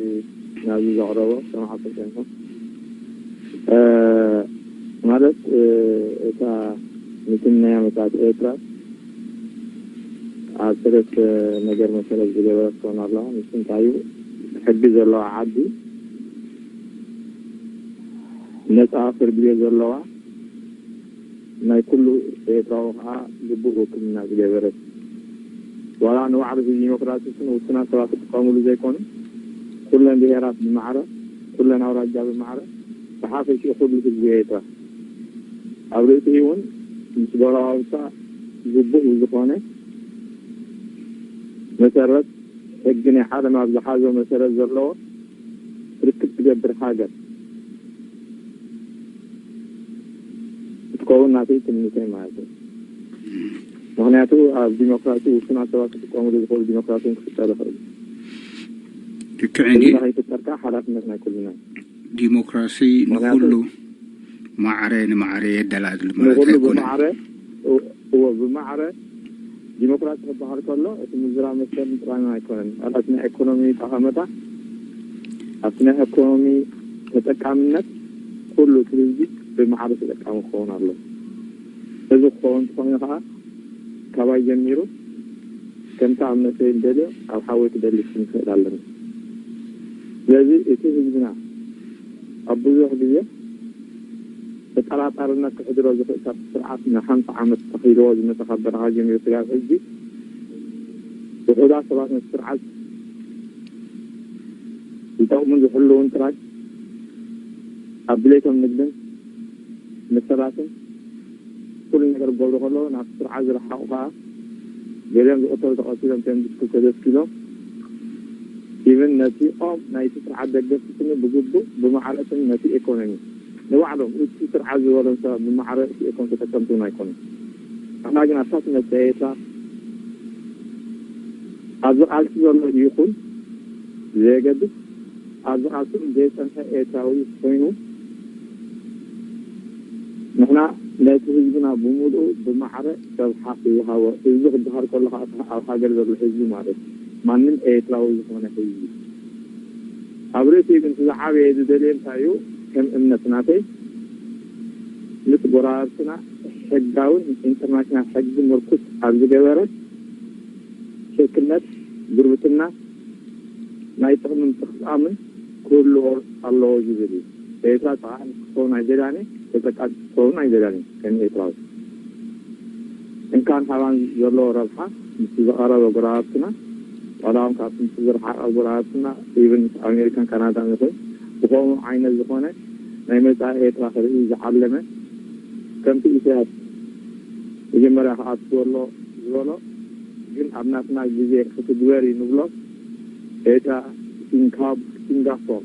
ናብዚ ዘቕረቦ ሰማዕኩ ኮይንኩም ማለት እታ ንትንያ መጽሓፍ ኤርትራ ኣብ ሰለስተ ነገር መሰረት ዝገበረት ትኾን ኣለዋ። ንሱ እንታይ እዩ? ሕጊ ዘለዋ ዓዲ፣ ነጻ ፍርዲ ቤት ዘለዋ፣ ናይ ኩሉ ኤርትራዊ ከዓ ግቡእ ውክልና ዝገበረት፣ ዋላ ንባዕሉ እቲ ዲሞክራሲ ስን ውሱናት ሰባት ዝጥቀሙሉ ዘይኮኑ፣ ኩለን ብሄራት ብማዕረ፣ ኩለን ኣውራጃ ብማዕረ፣ ብሓፈሽኡ ኩሉ ህዝቢ ኤርትራ ኣብ ርእሲኡ እውን ምስ ጎረባብታ ግቡእ ብዝኾነ መሰረት ሕጊ ናይ ዓለም ኣብ ዝሓዞ መሰረት ዘለዎ ርክብ ትገብር ሃገር ክትከውን ናተይ ትምኒተይ ማለት እዩ። ምክንያቱ ኣብ ዲሞክራሲ ውሱናት ሰባት ክጥቀምሉ ዝኽእሉ ዲሞክራሲ እውን ክፍጠር ይኽእል እዩ። ልክዕ እዚ እንዲ ንኸይፍጠር ከዓ ሓላፍነት ናይ ኩልና እዩ። ዲሞክራሲ ንኹሉ ማዕረ ንማዕረ የደላድል ማለት ንኹሉ ኣይኮነን። ብማዕረ እዎ ብማዕረ ዲሞክራሲ ክበሃል ከሎ እቲ ምዝራብ መሰል ጥራይ ኣይኮነን። ኣብቲ ናይ ኢኮኖሚ ጠቐመታ ኣብቲ ናይ ኢኮኖሚ ተጠቃምነት ኩሉ እቲ ህዝቢ ብማዕረ ተጠቃሚ ክኸውን ኣሎ። እዚ ክኸውን እንተኾይኑ ከዓ ካባይ ጀሚሩ ከምቲ ኣብ መሰይ ዝደልዮ ኣብ ሓወይ ክደሊ ክንክእል ኣለና። ስለዚ እቲ ህዝብና ኣብ ብዙሕ ግዜ ተጠራጣርነት ክሕድሮ ዝኽእል ካብቲ ስርዓት ንሓምሳ ዓመት ተኺልዎ ዝመፀ ካብ በረኻ ጀሚሩ ስጋብ ሕጂ ውሑዳት ሰባት ነቲ ስርዓት ዝጠቕሙን ዝሕልውን ጥራይ ኣብ ድሌቶም ንግድን መሰላትን ኩሉ ነገር ክገብሩ ከለዉ ናብቲ ስርዓት ዝረሓቑ ከዓ ገሊኦም ዝቐተሉ ተቐቲሎም እቶም ዝስክል ተደስኪሎም ኢቭን ነቲ ኦም ናይቲ ስርዓት ደገፍቲ ስኒ ብግቡእ ብማዕረ ስኒ ነቲ ኤኮኖሚ ንባዕሎም እቲ ስርዓት ዝበሎም ሰባት ብማዕረ እቲ ኤኮኖሚ ተጠቀምቲ እውን ኣይኮኑን። ንሕና ግን ኣብታ ትመፀ ኤርትራ ኣብዚ ቃልሲ ዘሎ ይኹን ዘየገድስ፣ ኣብዚ ቃልሲ እውን ዘይጸንሐ ኤርትራዊ ኮይኑ፣ ንሕና ነቲ ህዝብና ብምሉኡ ብማዕረ ሰብ ሓፍ ይወሃቦ። ህዝቢ ክበሃል ከሎ ከዓ እቲ ኣብ ሃገር ዘሎ ህዝቢ ማለት እዩ። ማንም ኤርትራዊ ዝኾነ ህዝቢ። ኣብ ርእሲኡ ግን እቲ ዝዓበየ ዝደልየ እንታይ እዩ? ከም እምነት ናተይ ምስ ጎረባብትና ሕጋውን ኢንተርናሽናል ሕጊ ምርኩስ ኣብ ዝገበረ ሽርክነት፣ ጉርብትና፣ ናይ ጥቕምን ጥቕጣምን ክህልዎ ኣለዎ ዝብል እዩ። ኤርትራ ጠቓሚ ክትከውን ኣይደልያን እየ፣ ተጠቃሚት ክትከውን ኣይደልያን እየ። ከም ኤርትራዊ እንካን ሃባን ዘለዎ ረብሓ ምስ ዝቐረበ ጎረባብትና፣ ዋላ እውን ካብቲ ምስ ዝረሓቐ ጎረባብትና፣ ኢቭን ምስ ኣሜሪካን ካናዳን ይኹን ብኸምኡ ዓይነት ዝኾነ ናይ መጻኢ ኤርትራ ክርኢ ዝዓለመ፣ ከምቲ ኢሳያስ መጀመርያ ክኣትዎ ኣሎ ዝበሎ፣ ግን ኣብ ናትና ግዜ ክትግበር እዩ ንብሎ፣ ኤርትራ ሲንጋ-፣ ሲንጋፖር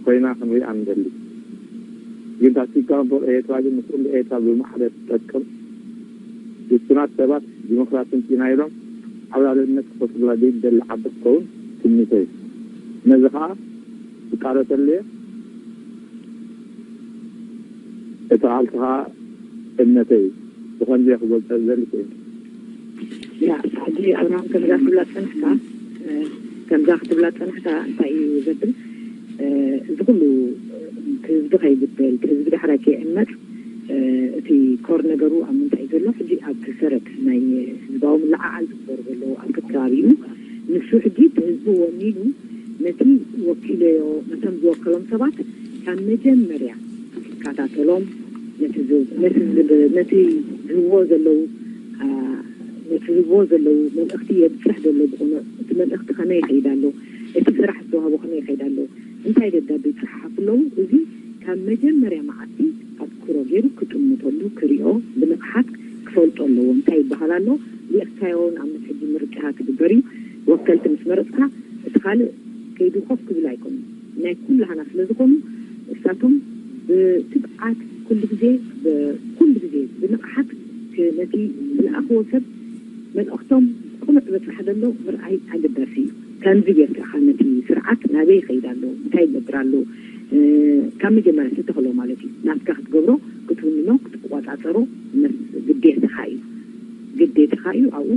ኮይና ክንሪኣ ንደሊ። ግን እታ ሲንጋፖር ኤርትራ ግን ንኩሉ ኤርትራ ብማዕረ ትጠቅም፣ ውሱናት ሰባት ዲሞክራሲ እንቲና ኢሎም ዓብላልነት ክፈጥሩላ ዘይደሊ ዓዲ ክትከውን ትምኒተይ እዩ። ነዚ ከዓ ክቃለሰሉ እየ። እቲ ቃልሲ ከዓ እምነተይ እዩ። ብኸምዚ እየ ክገልጸሉ ዘሊ ክእል። ያ ሕጂ ኣብርሃም ከምዛ ክትብላ ጸንሕካ፣ ከምዛ ክትብላ ጸንሕካ እንታይ እዩ ዘብል፣ እዚ ኩሉ ህዝቢ ከይግደል፣ ህዝቢ ዳሕራይ ከይዕመጽ፣ እቲ ኮር ነገሩ ኣብ ምንታይ ዘሎ? ሕጂ ኣብቲ ሰረት ናይ ህዝባዊ ምልዕዓል ዝግበሩ ዘለዉ ኣብ ከባቢኡ፣ ንሱ ሕጂ እቲ ህዝቢ ወኒኑ ነቲ ወኪለዮ፣ ነቶም ዝወከሎም ሰባት ካብ መጀመርያ ይከታተሎም፣ ነቲ ዝ-፣ ነቲ ዝ-፣ ነቲ ዝህብዎ ዘለዉ፣ አ፣ ነቲ ዝህብዎ ዘለዉ መልእኽቲ የብጽሕ ዘሎ ብቑኑዕ፣ እቲ መልእኽቲ ከመይ ይኸይድ ኣሎ፣ እቲ ስራሕ ዝተዋህቦ ከመይ ይኸይድ ኣሎ፣ እንታይ ደብዳቤ ይጸሓሓፉ ኣለዉ፣ እዚ ካብ መጀመርያ መዓልቲ ኣትኩሮ ገይሩ ክጥምተሉ፣ ክሪኦ፣ ብንቕሓት ክፈልጦ ኣለዎ። እንታይ ይበሃል ኣሎ፣ ሊእኽካዮ ንኣብነት ሕጂ ምርጫ ክግበር እዩ፣ ወከልቲ ምስ መረጽካ እቲ ካልእ ከይዱ ኮፍ ክብል ኣይኮኑን። ናይ ኩላህና ስለ ዝኾኑ እሳቶም ብትብዓት ኩሉ ግዜ፣ ኩሉ ግዜ ብንቕሓት ክ-፣ ነቲ ዝለኣኽዎ ሰብ መልእኽቶም ቅኑዕ በጽሕ ዘሎ ምርኣይ ኣገዳሲ እዩ። ከምዚ ጌርካ ኢኻ ነቲ ስርዓት ናበይ ይኸይድ ኣሎ፣ እንታይ ይገብር ኣሎ፣ እ፣ ካብ መጀመርያ ትተኽሎ ማለት እዩ። ናትካ ክትገብሮ፣ ክትውንኖ፣ ክትቆጻጸሮ መስ-፣ ግዴታኻ እዩ። ግዴታኻ እዩ። ኣብኡ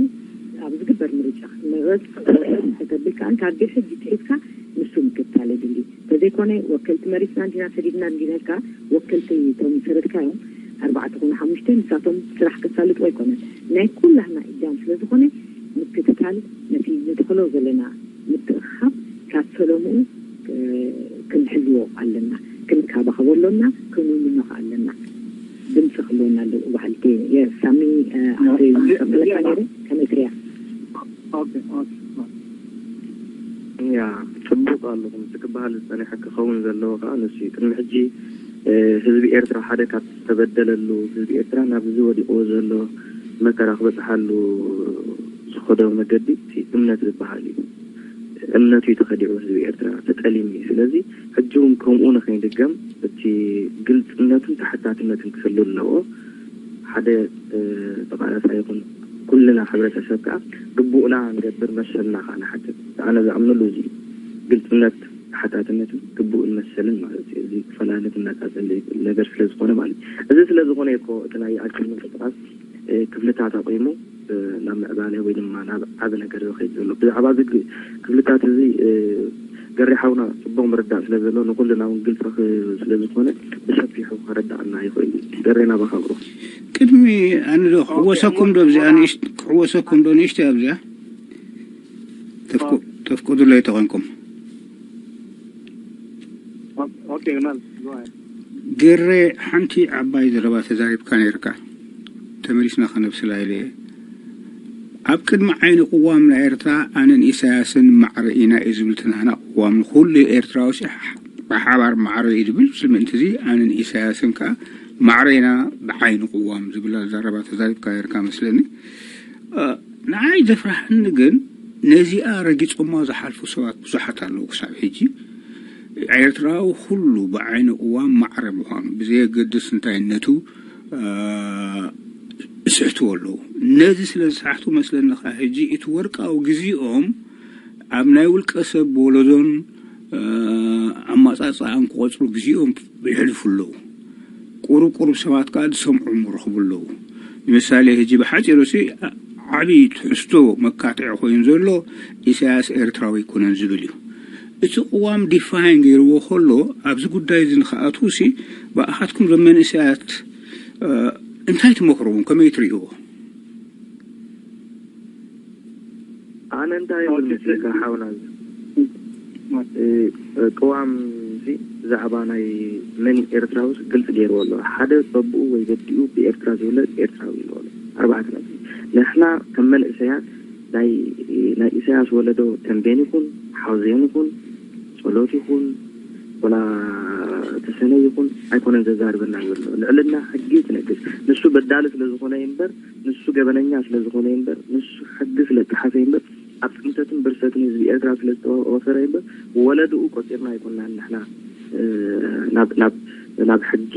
ኣብ ዝግበር ምርጫ ክትመረጽ ክትብል ከኣ ካብ ሕጂ ትሒዝካ ንሱ ምክትታል የድሊ። እንተዘይኮነ ወከልቲ መሪጽና እንዲና ሰዲድና እንዲና ኢልካ ወከልቲ እቶም ዝሰደድካዮም ኣርባዕተ ኮኑ ሓሙሽተ ንሳቶም ስራሕ ክሳልጡ ኣይኮነን። ናይ ኩላህና እጃም ስለ ዝኾነ ምክትታል ነቲ ንተኽሎ ዘለና ምትእኽኻብ ካብ ፈለምኡ፣ እ፣ ክንሕልዎ ኣለና፣ ክንከባኸቦ ኣሎና፣ ክንውንኖ ከኣ ኣለና። ድምፂ ክህልወና ኣለዎ በሃልቲ እየ። ሳሚ፣ እ፣ ኣንተ ያ፣ ያ፣ ከመይ ትሪኣ? ኦኬ፣ ኦኬ። ያ፣ ጽቡቕ ኣለኹም። እቲ ክበሃል ዝጸንሐ ክኸውን ዘለዎ ከኣ ንሱ እዩ። ቅድሚ ሕጂ፣ እ፣ ህዝቢ ኤርትራ ሓደ ካብ ዝተበደለሉ፣ ህዝቢ ኤርትራ ናብዚ ወዲቕዎ ዘሎ መከራ ክበጽሓሉ ዝኸዶ መገዲ እቲ እምነት ዝበሃል እዩ። እምነቱ እዩ ተኸዲዑ ህዝቢ ኤርትራ፣ ተጠሊሙ እዩ። ስለዚ ሕጂ እውን ከምኡ ንኸይድገም እቲ ግልጽነትን ተሓታትነትን ክህሉ ኣለዎ። ሓደ፣ እ፣ ተቓላሳይ ይኹን ኩልና ሕብረተሰብ ከኣ ግቡእና ንገብር፣ መሰልና ከኣ ንሓትት። ኣነ ዝኣምነሉ እዚ እዩ። ግልጽነት፣ ተሓታትነትን ግቡእን መሰልን ማለት እዩ። እዚ ክፈላለ ክነጻጸል ዘይክእል ነገር ስለ ዝኾነ ማለት እዩ። እዚ ስለ ዝኾነ እዩ እኮ እቲ ናይ ኣክሽን ምንቅስቓስ፣ እ፣ ክፍልታት ኣቑሙ፣ እ፣ ናብ ምዕባለ ወይ ድማ ናብ ዓቢ ነገር ዝኸይድ ዘሎ። ብዛዕባ እዚ ግ-፣ ክፍልታት እዚ፣ እ፣ ገሬ ሓውና ጽቡቕ ምርዳእ ስለ ዘሎ ንኹልና እውን ግልጺ ክ-፣ ስለ ዝኾነ ብሰፊሑ ከረድኣና ይኽእል እዩ። ገሬ ናባኻ ብሩኽ። ቅድሚ ኣነ ዶ ክሕወሰኩም ዶ ኣብዚኣ ንእሽ-፣ ክሕወሰኩም ዶ ንእሽተይ ኣብዚኣ? ተፍቁ-፣ ተፍቅዱለይ ተኾንኩም። ኦኬ፣ ዮናስ፣ go ahead። ገሬ ሓንቲ ዓባይ ዘረባ ተዛሪብካ ነይርካ። ተመሊስና ከነብስላ ኢለ እየ። ኣብ ቅድሚ ዓይኒ ቅዋም ናይ ኤርትራ ኣነን ኢሳያስን ማዕረ ኢና እዩ ዝብል እቲ ናህና ቅዋም። ንኹሉ ኤርትራዊ ሲ ብሓባር ማዕረ እዩ ዝብል። ስለምእንቲ እዚ ኣነን ኢሳያስን ከኣ ማዕረ ኢና ብዓይኒ ቅዋም ዝብል ዘረባ ተዛሪብካ ነይርካ መስለኒ። እ፣ ንዓይ ዘፍርሓኒ ግን ነዚኣ ረጊጾማ ዝሓልፉ ሰባት ብዙሓት ኣለዉ ክሳብ ሕጂ። ኤርትራዊ ኩሉ ብዓይኒ ቅዋም ማዕረ ምዃኑ ብዘየገድስ እንታይነቱ፣ እ፣ ይስሕትዎ ኣለዉ። ነዚ ስለ ዝሰሕቱ መስለኒ ከኣ ሕጂ እቲ ወርቃዊ ግዜኦም ኣብ ናይ ውልቀ ሰብ ወለዶን ኣማፃፅኣን ክቆፅሩ ግዜኦም የሕልፉ ኣለዉ። ቁሩብ ቁሩብ ሰባት ከዓ ዝሰምዑ ይረኽቡ ኣለዉ። ንምሳሌ ሕጂ ብሓፂሩ ሲ ዓብዪ ትሕዝቶ መካትዒ ኮይኑ ዘሎ ኢሳያስ ኤርትራዊ ኣይኮነን ዝብል እዩ። እቲ ቅዋም ዲፋይን ገይርዎ ከሎ ኣብዚ ጉዳይ እዚ ንክኣትዉ ሲ ብኣኻትኩም ዞም መንእሰያት እንታይ ትመኽርዎም? ከመይ ትርእይዎ? ኣነ እንታይ ይብል መስለካ ሓውና፣ እዚ ቅዋም እዚ ብዛዕባ ናይ መን ኤርትራውስ ግልፂ ገይርዎ ኣሎ። ሓደ በብኡ ወይ በዲኡ ብኤርትራ ዝውለድ ኤርትራዊ ይልዎ ኣሎ። ኣርባዕተ ነጥቢ። ንሕና ከም መንእሰያት ናይ ናይ ኢሳያስ ወለዶ ተንቤን ይኹን ሓውዜን ይኹን ጸሎት ይኹን ወላ ተሰነይ ይኹን ኣይኮነን ዘዛርበና ዘሎ። ልዕልና ሕጊ ትነግስ። ንሱ በዳሊ ስለ ዝኾነ እምበር፣ ንሱ ገበነኛ ስለ ዝኾነ እምበር፣ ንሱ ሕጊ ስለ ጥሓሰ እምበር፣ ኣብ ጽንተትን ብርሰትን ህዝቢ ኤርትራ ስለ ዝተዋፈረ እምበር፣ ወለድኡ ቆጺርና ኣይኮናን ንሕና ናብ ናብ ናብ ሕጊ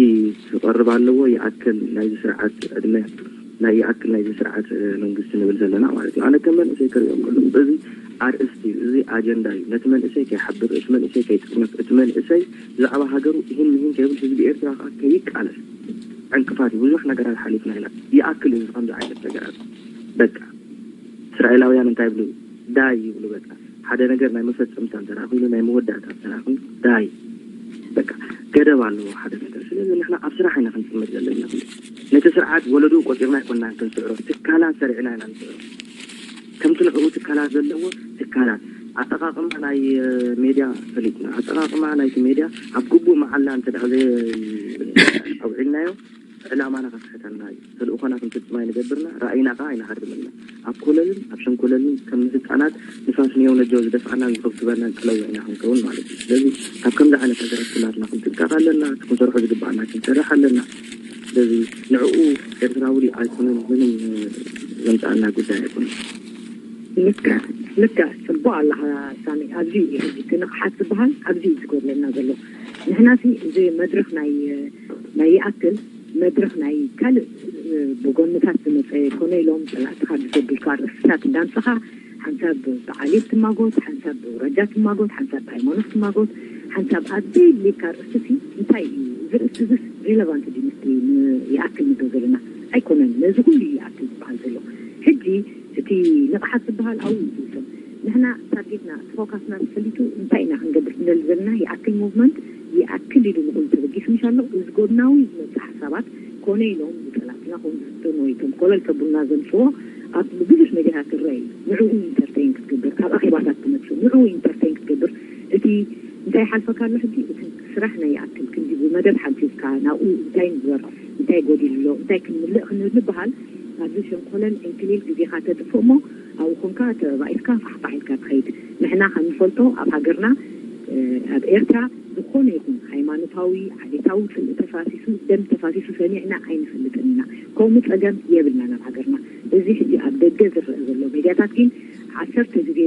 ክቐርብ ኣለዎ። ይኣክል ናይዚ ስርዓት ዕድመ ናይ ይኣክል ናይዚ ስርዓት መንግስቲ ንብል ዘለና ማለት እዩ። ኣነ ከም መንእሰይ ክርእዮም ከለኹ እዚ ኣርእስቲ እዩ፣ እዚ ኣጀንዳ እዩ። ነቲ መንእሰይ ከይሓብር፣ እቲ መንእሰይ ከይጥርነፍ፣ እቲ መንእሰይ ብዛዕባ ሃገሩ ይህን ምሂን ከይብል፣ ህዝቢ ኤርትራ ከዓ ከይቃለስ ዕንቅፋት እዩ። ብዙሕ ነገራት ሓሊፍና ኢና። ይኣክል እዩ ከምዚ ዓይነት ነገራት። በቃ እስራኤላውያን እንታይ ይብሉ? ዳይ ይብሉ። በቃ ሓደ ነገር ናይ መፈጸምታ እንተደኣ ኮይኑ፣ ናይ መወዳእታ እንተደኣ ኮይኑ ዳይ በቃ ገደብ ኣለዎ ሓደ ነገር። ስለዚ ንሕና ኣብ ስራሕ ኢና ክንጽመድ ዘለና። ነቲ ስርዓት ወለድኡ ቆጺርና ኣይኮናን ክንስዕሮ፣ ትካላት ሰሪዕና ኢና ንስዕሮ። ከምቲ ንዕኡ ትካላት ዘለዎ ትካላት፣ ኣጠቓቕማ ናይ ሜድያ ፈሊጥና፣ ኣጠቓቕማ ናይቲ ሜድያ ኣብ ግቡእ መዓላ እንተ ደኣ ዘይ ኣውዒልናዮ ዕላማና ከስሕተና እዩ። ተልእኾና ክንፍጽም ኣይንገብርና፣ ራእይና ከኣ ኣይንሃርምና። ኣብ ኮለልን ኣብ ሸንኮለልን ከም ህጻናት ንፋስ ንየው ነጀው ዝደፍኣናን ዝኽብክበናን ቀለዎ ኢና ክንከውን ማለት እዩ። ስለዚ ካብ ከምዚ ዓይነት ነገራት ኩላትና ክንጥንቀቕ ኣለና። እቲ ክንሰርሖ ዝግብኣና ክንሰርሕ ኣለና። ስለዚ ንዕኡ ኤርትራዊ ድዩ ኣይኮነን ምንም ዘምጽኣልና ጉዳይ ኣይኮነን። ልክዕ ልክዕ፣ ጽቡቕ ኣለኻ ሳሚ። ኣብዚ እዩ ሕጂ እቲ ንቕሓት ዝበሃል ኣብዚ እዩ ዝጎድለና ዘሎ። ንሕና ሲ እዚ መድረኽ ናይ ናይ ይኣክል መድረኽ ናይ ካልእ ብጎንታት ዝመፀ ኮነ ኢሎም ፀላእትኻ ብዘብልካ ኣርእስትታት እንዳምፀኻ ሓንሳብ ብዓሌት ትማጎት፣ ሓንሳብ ብውረጃ ትማጎት፣ ሓንሳብ ብሃይማኖት ትማጎት፣ ሓንሳብ ኣብ ዘየድልየካ ኣርእስቲ ሲ እንታይ እዩ? እዚ ርእስቲ እዚስ ሬለቫንት ድዩ ምስቲ ንይኣክል ንብሎ ዘለና? ኣይኮነን። ነዚ ኩሉ እዩ ይኣክል ዝበሃል ዘሎ። ሕጂ እቲ ንቕሓት ዝበሃል ኣብኡ እዩ ዝውሰን። ንሕና ታርጌትና እቲ ፎካስና ተፈሊጡ እንታይ ኢና ክንገብር ንደሊ ዘለና? ይኣክል ሙቭመንት ይኣክል ኢሉ ንኹሉ ተበጊሱ ምሽ ኣሎ። እዚ ጎድናዊ ዝመፅእ ሓሳባት ኮነ ኢሎም ብፀላእትና ኮም ዝፍተኑ ወይ ከም ኮለል ከቡልና ዘምፅዎ ኣብ ብዙሕ ሜድያታት ዝረአ እዩ። ንዕኡ ኢንተርቴን ክትገብር ካብ ኣኼባታት ትመፅእ ንዕኡ ኢንተርቴን ክትገብር እቲ እንታይ ይሓልፈካ ኣሎ ሕጂ እቲ ስራሕ ናይ ይኣክል ክንዲ ብመደብ ሓንፂፅካ ናብኡ እንታይ ንግበር እንታይ ጎዲሉ ኣሎ እንታይ ክንምልእ ክንብል ምብሃል ኣብዚ ሸንኮለል ዕንክሊል ግዜኻ ተጥፍእ እሞ ኣብኡ ኮንካ ተባኢስካ ፋሕፋሕ ኢልካ ትኸይድ። ንሕና ከም ንፈልጦ ኣብ ሃገርና ኣብ ኤርትራ ዝኾነ ይኹን ሃይማኖታዊ ዓሌታዊ ጽልኢ ተፋሲሱ ደም ተፋሲሱ ሰሚዕና ኣይንፈልጥን ኢና። ከምኡ ጸገም የብልናን ኣብ ሃገርና። እዚ ሕጂ ኣብ ደገ ዝረአ ዘሎ ሜድያታት ግን ዓሰርተ ግዜ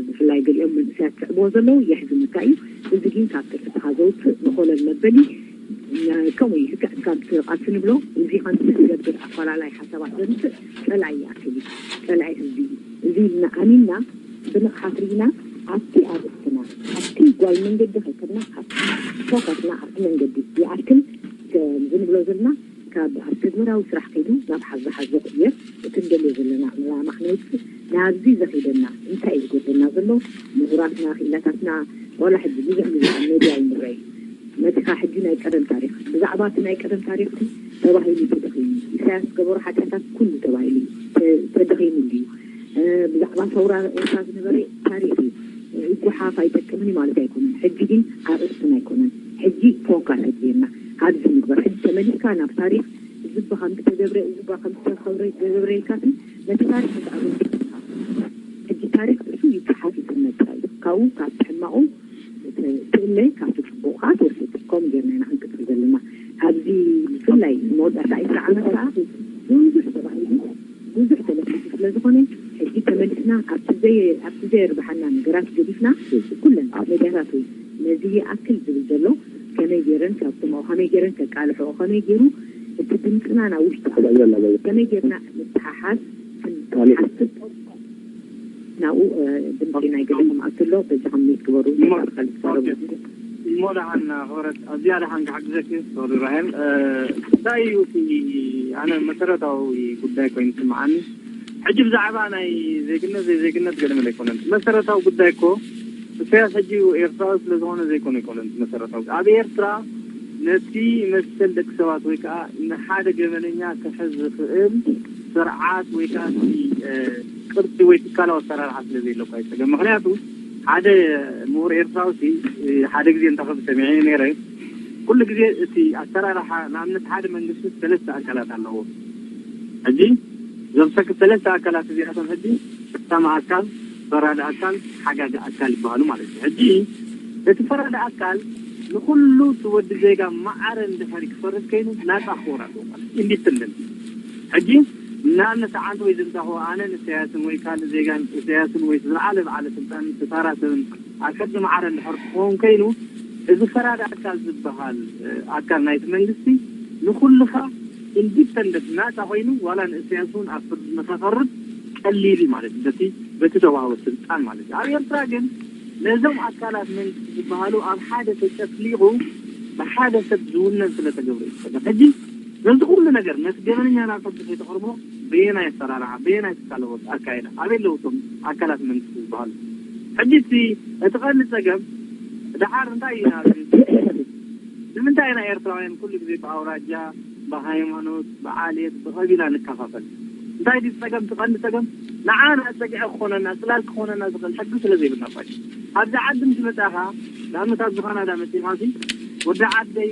ብፍላይ ገሊኦም መንእሰያት ዝስዕብዎ ዘለዉ የሕዝነካ እዩ። እዚ ግን ካብ ትርኢትኻ ዘውፅእ ንኾለል መበሊ ከምኡ እዩ ልክዕ ካብቲ ቃልሲ ንብሎ እዚ ከምዚ ዝገብር ኣፈላላይ ሓሳባት ዘምፅእ ፀላኢ ይኣክል እዩ። ፀላኢ ህዝቢ እዩ። እዚ ኢልና ኣሚንና ብንቕሓት ርኢና ኣብቲ ኣርእስትና ኣብቲ ጓል መንገዲ ከይከድና ኣብቲ ፎካስና ኣብቲ መንገዲ ይኣክል ከምዚ ንብሎ ዘለና ካብ ኣብ ተግባራዊ ስራሕ ከይዱ ናብ ሓዚ ሓዞ ክቕየር እቲ ንደልዮ ዘለና ዕላማ ክነውፅእ ናብዚ ዘኺደና እንታይ እዩ ዝጎድለና ዘሎ ምሁራትና ክኢላታትና ዋላ ሕጂ ብዙሕ ግዜ ኣብ ሜድያ እዩ ንረኣይ መፂኻ ሕጂ ናይ ቀደም ታሪኽ ብዛዕባ እቲ ናይ ቀደም ታሪኽ ተባሂሉ ተደኺሙ ኢሳያስ ዝገበሮ ሓጢኣታት ኩሉ ተባሂሉ ተደኺሙሉ እዩ ብዛዕባ ሰውራ ኤርትራ ዝነበረ ታሪኽ እዩ ይጉሓፍ ኣይጠቅምን እዩ ማለት ኣይኮነን ሕጂ ግን ኣርእስትና ኣይኮነን ሕጂ ፎካስ ኣድልየና ኣብዚ ንግበር ሕጂ ተመሊስካ ናብ ታሪኽ እዚ ባ ከምዚ ተገብረ እዚ ባ ከምዚ ተገብረ ተገብረ ኢልካ ነቲ ታሪኽ ምስ ኣበ ሕጂ ታሪኽ እሱ ይፀሓፍ ይፅመድ ጥራይ እዩ ካብኡ ካብቲ ሕማቑ ትእለ ካብቲ ፅቡቕ ከዓ ትወስድ ከምኡ ጌርና ኢና ክንቅፅል ዘለና ኣብዚ ብፍላይ መወዳእታ ዒስራ ዓመት ከዓ ብዙሕ ተባሂሉ ብዙሕ ተለፊቱ ስለ ዝኾነ ሕጂ ተመሊስና ኣብቲ ዘየ ኣብቲ ዘየርብሓና ነገራት ገዲፍና ኩለን ሜድያታት ወይ ነዚ ይኣክል ዝብል ዘሎ ከመይ ገይረን ካብቶም ከመይ ገይረን ከቃልሕኦ ከመይ ገይሩ እቲ ድምፅና ናብ ውሽጢ ከመይ ገይርና ንተሓሓዝ ክንሓስብ ናብኡ ድምፂ ናይ ገለኹም ኣትሎ በጃኹም ሚት ግበሩ። እሞ ደሓን ክብረት፣ ኣዝያ ደሓን ክሓግዘኪ ክብሪ ራሄል። እንታይ እዩ እቲ ኣነ መሰረታዊ ጉዳይ ኮይኑ ዝስምዓኒ? ሕጂ ብዛዕባ ናይ ዜግነት ዘይዜግነት ገለመለ ኣይኮነን። መሰረታዊ ጉዳይ እኮ ኢሳያስ ሕጂ ኤርትራዊ ስለዝኾነ ዘይኮነ ኣይኮነን መሰረታዊ። ኣብ ኤርትራ ነቲ መሰል ደቂ ሰባት ወይ ከዓ ንሓደ ገበነኛ ክሕዝ ዝኽእል ስርዓት ወይ ከዓ ቅርፂ ወይ ትካላዊ ኣሰራርሓ ስለ ዘየለኳ ይፀገም። ምክንያቱ ሓደ ምሁር ኤርትራዊ ሓደ ግዜ እንተኸብ ሰሚዐ ነረ ኩሉ ግዜ እቲ ኣሰራርሓ ንኣብነት ሓደ መንግስቲ ሰለስተ ኣካላት ኣለዎ። ሕጂ እዞም ሰለስተ ኣካላት እዚኣቶም ሕጂ ፍፃሚ ኣካል፣ ፈራዲ ኣካል፣ ሓጋጊ ኣካል ይበሃሉ ማለት እዩ። ሕጂ እቲ ፈራዲ ኣካል ንኩሉ እቲ ወዲ ዜጋ ማዕረ እንድሕሪ ክፈርድ ከይኑ ናፃ ክኸውን ኣለዎ ማለት ኢንዲፐንደንት። ሕጂ ንኣብነት ዓንተ ወይ ዝንታኾ ኣነ ንእሰያስን ወይ ካልእ ዜጋን እሰያስን ወይ ዝለዓለ በዓለ ስልጣን ተታራ ሰብን ኣብ ሕጊ ማዕረ እንድሕር ክኸውን ከይኑ እዚ ፈራዲ ኣካል ዝበሃል ኣካል ናይቲ መንግስቲ ንኩልኻ ኢንዲፐንደንት ናፃ ኮይኑ ዋላ ንእሰያስ እውን ኣብ ፍርዲ ንኸቐርብ ቀሊል እዩ ማለት እዩ። በቲ በቲ ተዋህቦ ስልጣን ማለት እዩ። ኣብ ኤርትራ ግን ነዞም ኣካላት መንግስቲ ዝበሃሉ ኣብ ሓደ ተጨፍሊቑ ብሓደ ሰብ ዝውነን ስለተገብረ እዩ ዝፀገም። ሕጂ ነዚ ኩሉ ነገር ነቲ ገበነኛ ናብ ፍርዲ ከይተቕርቦ በየናይ ኣሰራርሓ በየናይ ትካለዎት ኣካይዳ ኣበይ ኣለዉ እቶም ኣካላት መንግስቲ ዝበሃሉ? ሕጂ እቲ እቲ ቀንዲ ፀገም ድሓር እንታይ ኢና ንምንታይ ኢና ኤርትራውያን ኩሉ ግዜ ብኣውራጃ ብሃይማኖት ብዓሌት ብቐቢላ ንከፋፈል? እንታይ ድዩ ፀገም? እቲ ቀንዲ ፀገም ንዓና ፀግዒ ክኾነና ፅላል ክኾነና ዝኽእል ሕጊ ስለ ዘይብልና እኳ እዩ። ኣብዚ ዓዲ ምስ መፃኻ ንኣብነት ኣብዚ ካናዳ መፂኻሲ ወዲ ዓደይ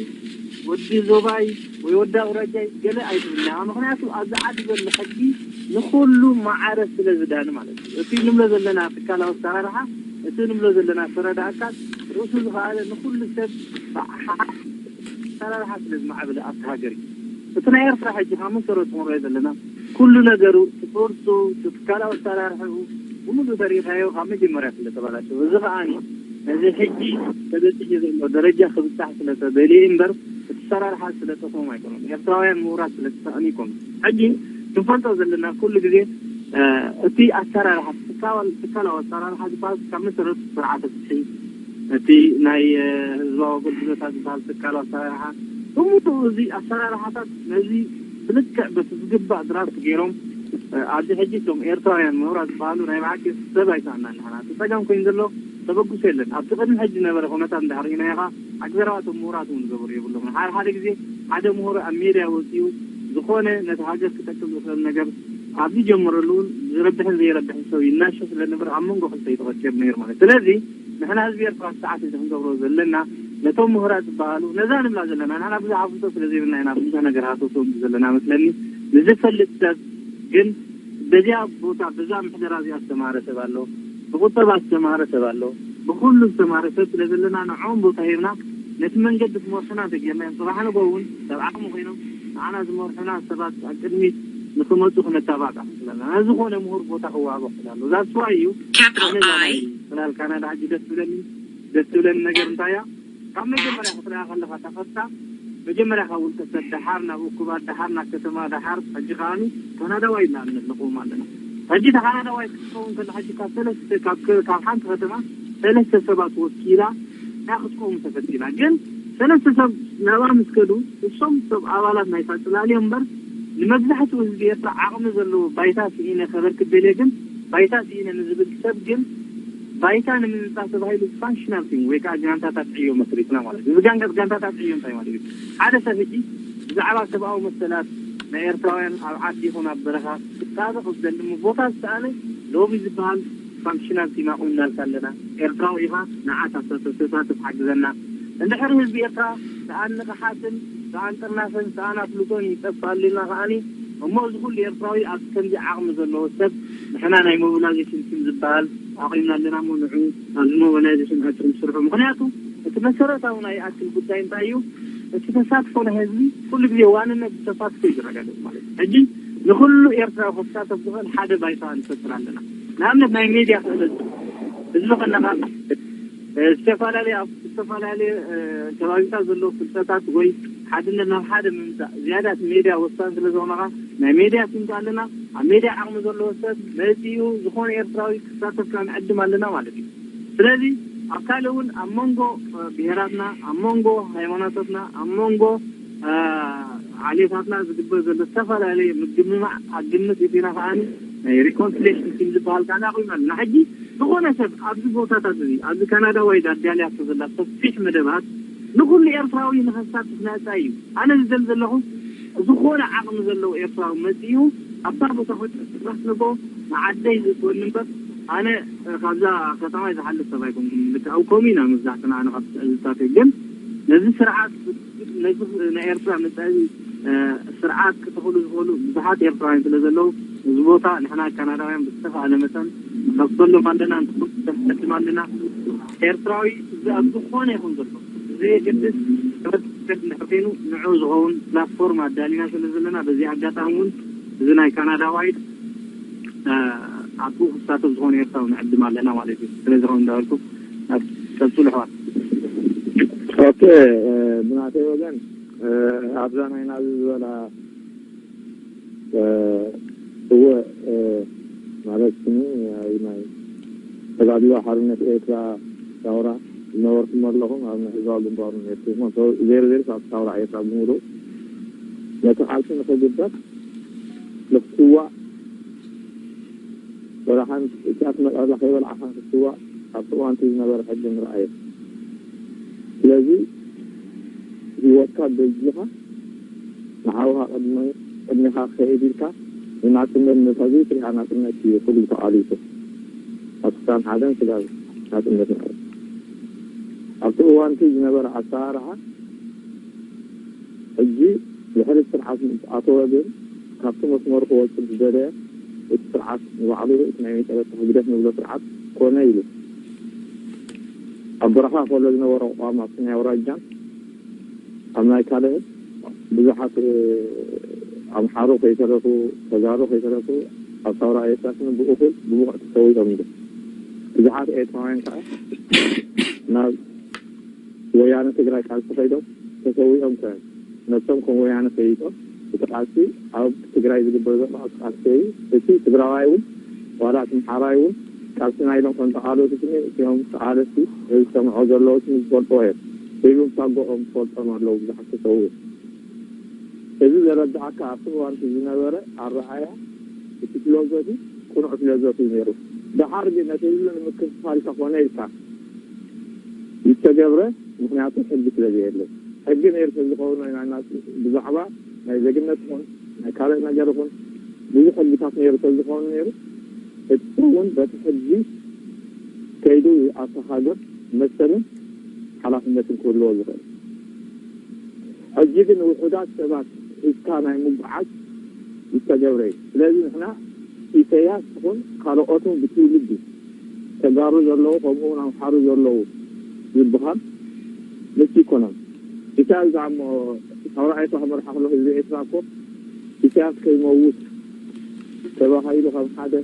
ወዲ ዞባይ ወይ ወዲ ኣውራጃይ ገለ ኣይትብልና። ምክንያቱ ኣብዚ ዓዲ ዘሎ ሕጊ ንኩሉ ማዕረ ስለ ዝዳኒ ማለት እዩ። እቲ ንብሎ ዘለና ትካላዊ ኣሰራርሓ እቲ ንብሎ ዘለና ፈረዳ ኣካል ርእሱ ዝኸኣለ ንኩሉ ሰብ ኣሰራርሓ ስለ ዝማዕበለ ኣብቲ ሃገር እዩ። እቲ ናይ ኤርትራ ሕጂ ካብ መሰረቱ ንሪኦ ዘለና ኩሉ ነገሩ ትምህርቱ ትካላዊ ኣሰራርሕኡ ብምሉ ተሪኢኻዮ ካብ መጀመርያ ስለ ተባላሸው እዚ ከዓኒ ነዚ ሕጂ ተበፂሑ ዘሎ ደረጃ ክብፃሕ ስለ ተደልየ እምበር እቲ ኣሰራርሓ ስለ ጠፍኦም ኣይኮኑን። ኤርትራውያን ምሁራት ስለ ተሳእኑ ይኮኑ። ሕጂ ክንፈልጦ ዘለና ኩሉ ግዜ እቲ ኣሰራርሓ ትካላዊ ኣሰራርሓ ዝበሃል ካብ መሰረቱ ስርዓተ ፍትሒ እቲ ናይ ህዝባዊ ኣገልግሎታት ዝበሃል ትካላዊ ኣሰራርሓ ብምሉኡ እዚ ኣሰራርሓታት ነዚ ብልክዕ በቲ ዝግባእ ድራፍት ገይሮም ኣብዚ ሕጂ እቶም ኤርትራውያን ምሁራት ዝበሃሉ ናይ ብሓቂ ሰብ ኣይሰኣና ንሕና እቲ ፀገም ኮይኑ ዘሎ ተበግሶ የለን። ኣብቲ ቅድሚ ሕጂ ዝነበረ ኩነታት እንድሕር ርኢናዮ ከዓ ኣግዘራባቶም ምሁራት እውን ዝገበሩ የብሎም። ሓደ ሓደ ግዜ ሓደ ምሁር ኣብ ሜድያ ወፂኡ ዝኾነ ነቲ ሃገር ክጠቅም ዝኽእል ነገር ኣብ ዝጀመረሉ እውን ዝረብሕን ዘይረብሕን ሰብ ይናሸ ስለዝነብር ኣብ መንጎ ክልተ እዩ ተቐጭር ነይሩ ማለት ስለዚ ንሕና ህዝቢ ኤርትራ ሰዓት እዚ ክንገብሮ ዘለና ነቶም ምሁራት ዝበሃሉ ነዛ ንብላ ዘለና ንሕና ብዙሕ ኣፍልጦ ስለ ዘይብልና ኢና ብዙሕ ነገር ሃሰሶም ዘለና መስለኒ ንዝፈልጥ ሰብ ግን በዚኣ ቦታ በዛ ምሕደራ እዚኣ ዝተማሃረ ሰብ ኣሎ ብቁጠባ ዝተማሃረ ሰብ ኣሎ ብኩሉ ዝተማሃረ ሰብ ስለ ዘለና ንዕኦም ቦታ ሂብና ነቲ መንገዲ ክመርሑና እንተጌርናዮም ፅባሕ ንጎ እውን ሰብ ዓቕሚ ኮይኖም ንዓና ዝመርሑና ሰባት ኣብ ቅድሚት ንክመፁ ክነተባብዕ ክስለና ነዝኾነ ምሁር ቦታ ክዋሃቦ ክእል ኣሎ እዛ ስዋ እዩ Capital ኣነ እዛ I ናይ ፅላል ካናዳ ሕጂ ደስ ትብለኒ ደስ ትብለኒ ነገር እንታይ እያ ካብ መጀመርያ ክትሪኣ ከለካ ተኸታ መጀመርያ ካብ ውልቀ ሰብ ደሓር ናብ እኩባት ደሓር ናብ ከተማ ደሓር ሕጂ ከዓኒ ካናዳዋይ ኢና ንልኽዎም ኣለና ሕጂ ተኻናዳዋይ ክትከውን ከላ ሕጂ ካብ ሰለስተ ካብ ከ- ካብ ሓንቲ ከተማ ሰለስተ ሰባት ወኪላ እያ ክትከውን ተፈቲና ግን ሰለስተ ሰብ ናብኣ ምስ ከዱ እሶም ሰብ ኣባላት ናይታ ፅላል እዮም እምበር ንመብዛሕትኡ ህዝቢ ኤርትራ ዓቕሚ ዘለዎ ባይታ ስኢነ ከበርክት ደልየ ግን ባይታ ስኢነ ንዝብል ሰብ ግን ባይታ ንምምፃእ ተባሂሉ ፋንክሽናል ቲም ወይ ከዓ ጋንታታት ዕዮ መስሪትና ማለት እዩ። እዚ ጋንጋ- ጋንታታት ዕዮ እንታይ ማለት እዩ? ሓደ ሰብ ሕጂ ብዛዕባ ሰብኣዊ መሰላት ናይ ኤርትራውያን ኣብ ዓዲ ይኹን ኣብ በረኻ ክጣበቕ ዝደሊ እሞ ቦታ ዝሰኣነ ሎቢ ዝበሃል ፋንክሽናል ቲም ኣቑምናልካ ኣለና። ኤርትራዊ ኢኻ ንዓ ተሳተፍ ተሳተፍ ሓግዘና። እንድሕሪ ህዝቢ ኤርትራ ሰኣን ንቕሓትን ሰኣን ጥርናፈን ሰኣን ኣፍልጦን ይጠፍእ ኣሎ ኢልና ከዓኒ እሞ እዚ ኩሉ ኤርትራዊ ኣብ ከምዚ ዓቕሚ ዘለዎ ሰብ ንሕና ናይ ሞቢላይዜሽን ቲም ዝበሃል ኣቑምና ኣለና እሞ ንዑ ኣብዚ ሞቢላይዜሽን ኣጭሩ ስርሑ ምኽንያቱ እቲ መሰረታዊ ናይ ኣክል ጉዳይ እንታይ እዩ እቲ ተሳትፎ ናይ ህዝቢ ኩሉ ግዜ ዋንነት ብተሳትፎ እዩ ዝረጋገጽ ማለት እዩ ሕጂ ንኩሉ ኤርትራዊ ክሳተፍ ዝኽእል ሓደ ባይታ ንፈጥር ኣለና ንኣብነት ናይ ሜድያ ክእለት ህዝቢ ከነቓ ዝተፈላለየ ኣብ ዝተፈላለየ ከባቢታት ዘለዉ ፍልጠታት ወይ ሓድነት ናብ ሓደ ምምፃእ ዝያዳ እቲ ሜድያ ወሳኒ ስለ ዝኾነኻ ናይ ሜድያ ሲምካ ኣለና። ኣብ ሜድያ ዓቕሚ ዘለዎ ሰብ መፂኡ ዝኾነ ኤርትራዊ ክሳተፍ ክንዕድም ኣለና ማለት እዩ። ስለዚ ኣብ ካልእ እውን ኣብ መንጎ ብሄራትና፣ ኣብ መንጎ ሃይማኖታትና፣ ኣብ መንጎ ዓሌታትና ዝግበር ዘሎ ዝተፈላለየ ምግምማዕ ኣብ ግምት እቲና ከዓኒ ናይ ሪኮንሲሌሽን ቲም ዝበሃል ከዓኒ ኣቑምና ኣለና። ሕጂ ዝኾነ ሰብ ኣብዚ ቦታታት እዚ ኣብዚ ካናዳ ወይ ኣዳልያቶ ዘላ ሰፊሕ መደባት ንኹሉ ኤርትራዊ ንኸሳትፍ ናፃ እዩ። ኣነ ዝደል ዘለኹ ዝኾነ ዓቕሚ ዘለዎ ኤርትራዊ መፂኡ ኣብታ ቦታ ኮ ስራሕ ንጎ ንዓደይ ዝእትወኒ እምበር ኣነ ካብዛ ከተማ ዝሓልፍ ሰብ ኣይኮንኩም። ልክ ኣብ ኮሚና መብዛሕትና ኣነ ካብ ዝታተ ግን ነዚ ስርዓት ነዚ ናይ ኤርትራ መፃኢ ስርዓት ክተኽሉ ዝኽእሉ ብዙሓት ኤርትራውያን ስለ ዘለዉ እዚ ቦታ ንሕና ካናዳውያን ብዝተኻእለ መጠን ንኸፍተሎም ኣለና፣ ንክፍተሎም ኣለና። ኤርትራዊ ኣብ ዝኾነ ይኹን ዘሎ ዘይገድስ ሕብረተሰብ እንድሕር ኮይኑ ንዑ ዝኸውን ፕላትፎርም ኣዳሊና ስለ ዘለና በዚ ኣጋጣሚ እውን እዚ ናይ ካናዳ ዋይድ ኣብኡ ክሳተፍ ዝኾነ ኤርትራዊ ንዕድም ኣለና ማለት እዩ። ስለዚ ከም እንዳበልኩ ናብ ቀፅሉ ኣሕዋት። ኦኬ፣ ብናተይ ወገን ኣብዛ ናይ ናዚ ዝበላ እወ፣ ማለት ስኒ ኣብ ናይ ተጋድሎ ሓርነት ኤርትራ ሳውራ ዝነበርኩም ኣለኹም ኣብ ናይ ህዝባዊ ግንባሩ ነርኩም ዜሮ ዜሮ ኣብ ሳውራ ኤርትራ ብምሉእ ነቲ ቃልሲ ንኽግበር ንክትዋእ ወላ ሓንቲ እሳት መቐላ ከይበልዓኻ ክትስዋእ ኣብቲ እዋንቲ ዝነበረ ሕጊ ንረኣየ። ስለዚ ህይወትካ በዚኻ ንሓውኻ ቅድሚ ቅድሚኻ ክኸይድ ኢልካ ንናጽነት ነታ ዘይትሪኣ ናጽነት እዩ ኩሉ ተቓሊሱ። ኣብ ክሳን ሓደን ስጋብ ናጽነት ማለት ኣብቲ እዋንቲ ዝነበረ ኣሰራርሓ ሕጂ ድሕሪ ስርዓት ምስ ኣተወ ግን ካብቲ መስመሩ ክወፅእ ዝደለየ እቲ ስርዓት ንባዕሉ እቲ ናይ መጨረሻ ህግደፍ ንብሎ ስርዓት ኮነ ኢሉ ኣብ በረኻ ከሎ ዝነበረ ኣቋም ኣብቲ ናይ ኣውራጃን ኣብ ናይ ካልእ ብዙሓት ኣምሓሩ ከይተረፉ ተጋሩ ከይተረፉ ኣብ ሳውራ ኤርትራስን ብእኹል ብብቑዕ ተሰዊኦም ኢሉ ብዙሓት ኤርትራውያን ከዓ ናብ ወያነ ትግራይ ቃልሲ ከይዶም ተሰዊኦም ከ ነብሶም ከም ወያነ ፈይጦም እቲ ቃልሲ ኣብ ትግራይ ዝግበር ዘሎ እቲ ቃልሲ እዩ። እቲ ትግራዋይ እውን ዋላ እቲ ምሓራይ እውን ቃልስና ኢሎም ከም ተቓለሱ ስኒ እቲኦም ተቓለስቲ እዚ ዝሰምዖ ዘለዉ ስኒ ዝፈልጥዎ እዮም። ህዝብም ሳጎኦም ዝፈልጦም ኣለዉ ብዙሓት ተሰውኡ። እዚ ዘረድኣካ ኣብቲ እዋን እቲ ዝነበረ ኣረኣያ እቲ ፊሎዞፊ ቅኑዕ ፊሎዞፊ እዩ ነይሩ። ደሓር ግን ነቲ ህዝቢ ንምክፍፋል ተኾነ ኢልካ ዝተገብረ ምኽንያቱ ሕጊ ስለ ዘየለ ሕጊ ነይሩ ስለ ዝኸውን ኢና ብዛዕባ ናይ ዜግነት ይኹን ናይ ካልእ ነገር ይኹን ብዙሕ ሕጊታት ነይሩ ስለ ዝኸውን ነይሩ እቲ እውን በቲ ሕጊ ከይዱ ኣብታ ሃገር መሰልን ሓላፍነትን ክህልዎ ዝኽእል ሕጂ ግን ውሑዳት ሰባት ሒዝካ ናይ ምጉዓዝ ዝተገብረ እዩ። ስለዚ ንሕና ኢሰያስ ይኹን ካልኦትን ብትውልዲ ተጋሩ ዘለዉ ከምኡ እውን ኣምሓሩ ዘለዉ ዝበሃል ምስ ይኮነን ኢሳያስ ዝዓሞ ካብ ረኣይቶ ክመርሓ ከሎ ህዝቢ ኤርትራ እኮ ኢሳያስ ከይመውት ተባሂሉ ከም ሓደ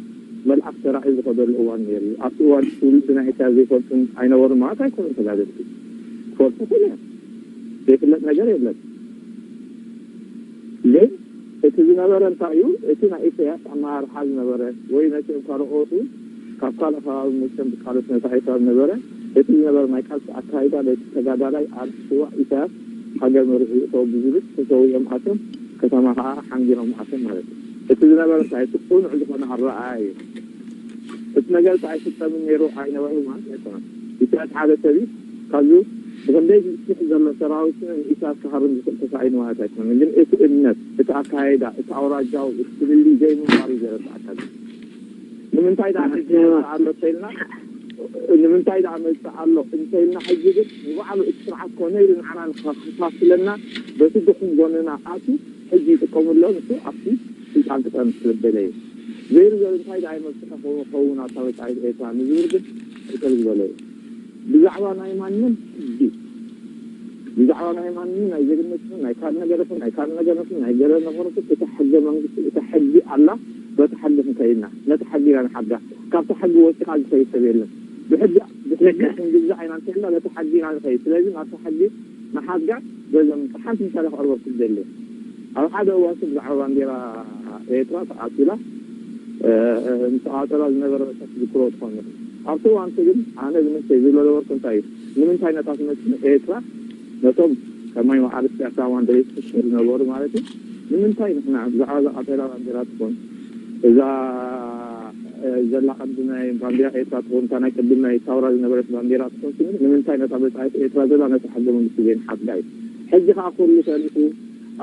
መልኣኽ ተራእዩ ዝኸደሉ እዋን ነይሩ እዩ። ኣብቲ እዋን ትውልዲ ናይ ኢሳያስ ዘይፈልጡን ኣይነበሩ ማለት ኣይኮኑን ተጋደልቲ ክፈልጡ ይኽእሉ እዮም። ዘይፍለጥ ነገር የለን። ግን እቲ ዝነበረ እንታይ እዩ? እቲ ናይ ኢሳያስ ኣመራርሓ ዝነበረ ወይ ነቲ እኳ ርኦቱ ካብ ካልእ ከባቢ መቸም ዝቃለስ ነታ ኤርትራ ዝነበረ እቲ ዝነበረ ናይ ቃልሲ ኣካይዳ ነቲ ተጋዳላይ ኣርሕዋ ኢሳያስ ሃገር መሪሑ ይእተው ብዝብል ተሰዊኦም ኣቶም ከተማ ከዓ ሓንጊሮም ኣቶም ማለት እዩ። እቲ ዝነበረ እንታይ እቲ ቅኑዕ ዝኾነ ኣረኣእያ እዩ። እቲ ነገር እንታይ ኣይፍጸምን ነይሩ ኣይነበረ ማለት ኣይኮነን። ኢሳያስ ሓደ ሰብ እዩ ካብዚ ብክንደይ ሽሕ ዘሎ ሰራዊት ንኢሳያስ ክሃርም ዝኽእል ተሳኢኑ ማለት ኣይኮነን። ግን እቲ እምነት፣ እቲ ኣካይዳ፣ እቲ ኣውራጃዊ፣ እቲ ፍልልይ ዘይምንባሩ እዩ ዘረድኣካ ዘሎ። ንምንታይ ደኣ መፅእ ኣሎ እንተኢልና ንምንታይ ደኣ መፅእ ኣሎ እንተኢልና ሕጂ ግን ንባዕሉ እቲ ስርዓት ኮነ ኢሉ ንዓና ንኸፋፍለና በቲ ድኹም ጎንና ኣትዩ ሕጂ ይጥቀሙ ኣሎ ንሱ ኣብቲ ስልጣን ክፀንሕ ስለ ዝደለየ ዘይሩ ዘሎ እንታይ ደኣ ይመፅእ ክኸውን ኣብታ ወፃኢት ኤርትራ ንዝብል ግን ሕተል ዝበለ እዩ። ብዛዕባ ናይ ማንም ሕጊ ብዛዕባ ናይ ማንም ናይ ዜግነት ይኹን ናይ ካልእ ነገር ይኹን ናይ ካልእ ነገር ይኹን ናይ ገለ ነገር ይኹን እታ ሕገ መንግስቲ እታ ሕጊ ኣላ በታ ሕጊ ክንከይድና ነታ ሕጊ ኢና ንሓዳ ካብታ ሕጊ ወፂኻ ዝኸይድ ሰብ የለን ብሕጊ ብሕጊ ክንግዛእ ኢና እንተኢልና ነታ ሕጊ ኢና ንኸይድ ስለዚ ናብታ ሕጊ ንሓድጋ በዞም ሓንቲ ምሳሌ ክቐርበልኩም ደሊ ኣብ ሓደ እዋን ብዛዕባ ባንዴራ ኤርትራ ተዓሲላ፣ እ፣ ምስ ኣጠላ ዝነበረ መድረኽ ትዝክሮ ትኾን። ኣብቲ እዋን ግን ኣነ ዝምንተይ ዝብሎ ነበርኩ እንታይ እዩ? ንምንታይ ነታ ትመስል ኤርትራ ነቶም ከማይ መዓርስ ኤርትራውያን ደለይቲ ፍትሒ ዝነበሩ ማለት እዩ፣ ንምንታይ ንሕና ብዛዕባ እዛ ቀጠላ ባንዴራ ትኾን እዛ፣ እ፣ ዘላ ቀንዲ ናይ ባንዴራ ኤርትራ ትኾን፣ እታ ናይ ቅድም ናይ ሳውራ ዝነበረት ባንዴራ ትኾን ስንል፣ ንምንታይ ነታ መጻኢት ኤርትራ ዘላ ነታ ሕገ መንግስቲ ዘይንሓብዳ እዩ? ሕጂ ከኣ ኩሉ ሰሪሑ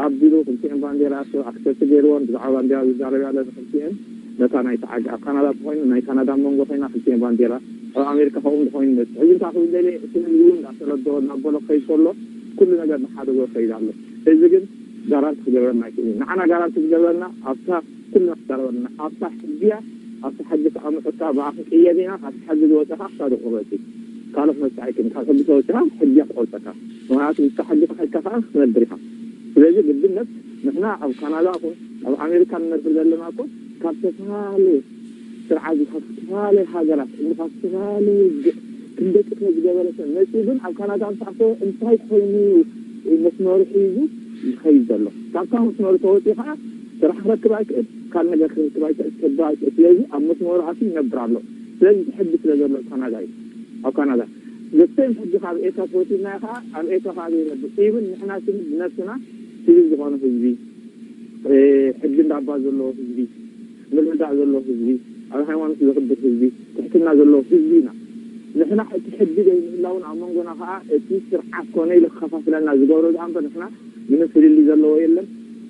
ኣቢሉ ክልቲኤን ባንዴራ ኣክሰፕት ገይርዎን ብዛዕባ ባንዴራ ዝዛረብ ያለ ክልቲኤን ነታ ናይ ተዓግ ኣብ ካናዳ ተኾይኑ ናይ ካናዳ መንጎ ኮይና ክልቲኤን ባንዴራ ኣብ ኣሜሪካ ከምኡ እንተኾይኑ ይመስል። ሕጂ እንታይ ክብል ደልየ እቲ ህዝቢ እውን እንዳተረድኦ እናበሎ ክኸይድ ከሎ ኩሉ ነገር ንሓደ ጎ ይኸይድ ኣሎ። እዚ ግን ጋራንቲ ክገብረና ኣይክእልን። ንዓና ጋራንቲ ዝገብረና ኣብታ ኩሉ ነገር ዝዛረበና ኣብታ ሕጊያ ኣብታ ሕጊ ተቐምጠካ ብኣ ክንቅየድ ኢና። ካብቲ ሕጊ ዝወፀኻ ክሳዱ ቁረፂ ካልኦት መብፃዕቲ ካብ ሕጊ ተወፂኻ ሕጊያ ክቆርፀካ። ምክንያቱ ንስኻ ሕጊ ተኸልካ ከዓ ክትነብር ኢኻ። ስለዚ ግድነት ንሕና ኣብ ካናዳ ኹን ኣብ ኣሜሪካ ንነብር ዘለና እኮ ካብ ዝተፈላለየ ስርዓት ካብ ዝተፈላለየ ሃገራት እሞ ካብ ዝተፈላለየ ግ- ክንደቂ ዝገበረ ሰብ መፂኡ ግን ኣብ ካናዳ ምስ ኣተወ እንታይ ኮይኑ እዩ መስመሩ ሒዙ ይኸይድ ዘሎ? ካብታ መስመሩ ተወፂኡ ከዓ ስራሕ ክረክብ ኣይክእል፣ ካልእ ነገር ክረክብ ኣይክእል፣ ክሰድር ኣይክእል። ስለዚ ኣብ መስመሩ ኣትዩ ይነብር ኣሎ። ስለዚ እቲ ሕጊ ስለ ዘሎ ካናዳ እዩ። ኣብ ካናዳ ዘስተን ሕጂ ካብ ኤርትራ ተወሲድናዮ ከዓ ኣብ ኤርትራ ከዓ ዘይነብር ኢብን ንሕና ስም ብነብስና ሲቪል ዝኾነ ህዝቢ፣ ሕጊ እንዳባ ዘለዎ ህዝቢ፣ ምርድዳእ ዘለዎ ህዝቢ፣ ኣብ ሃይማኖት ዘኽብር ህዝቢ፣ ትሕትና ዘለዎ ህዝቢ ኢና። ንሕና እቲ ሕጊ ዘይምህላውን ኣብ መንጎና ከዓ እቲ ስርዓት ኮነ ኢሉ ክኸፋፍለና ዝገብሮ ዝኣምበር ንሕና ምንም ፍልልይ ዘለዎ የለን።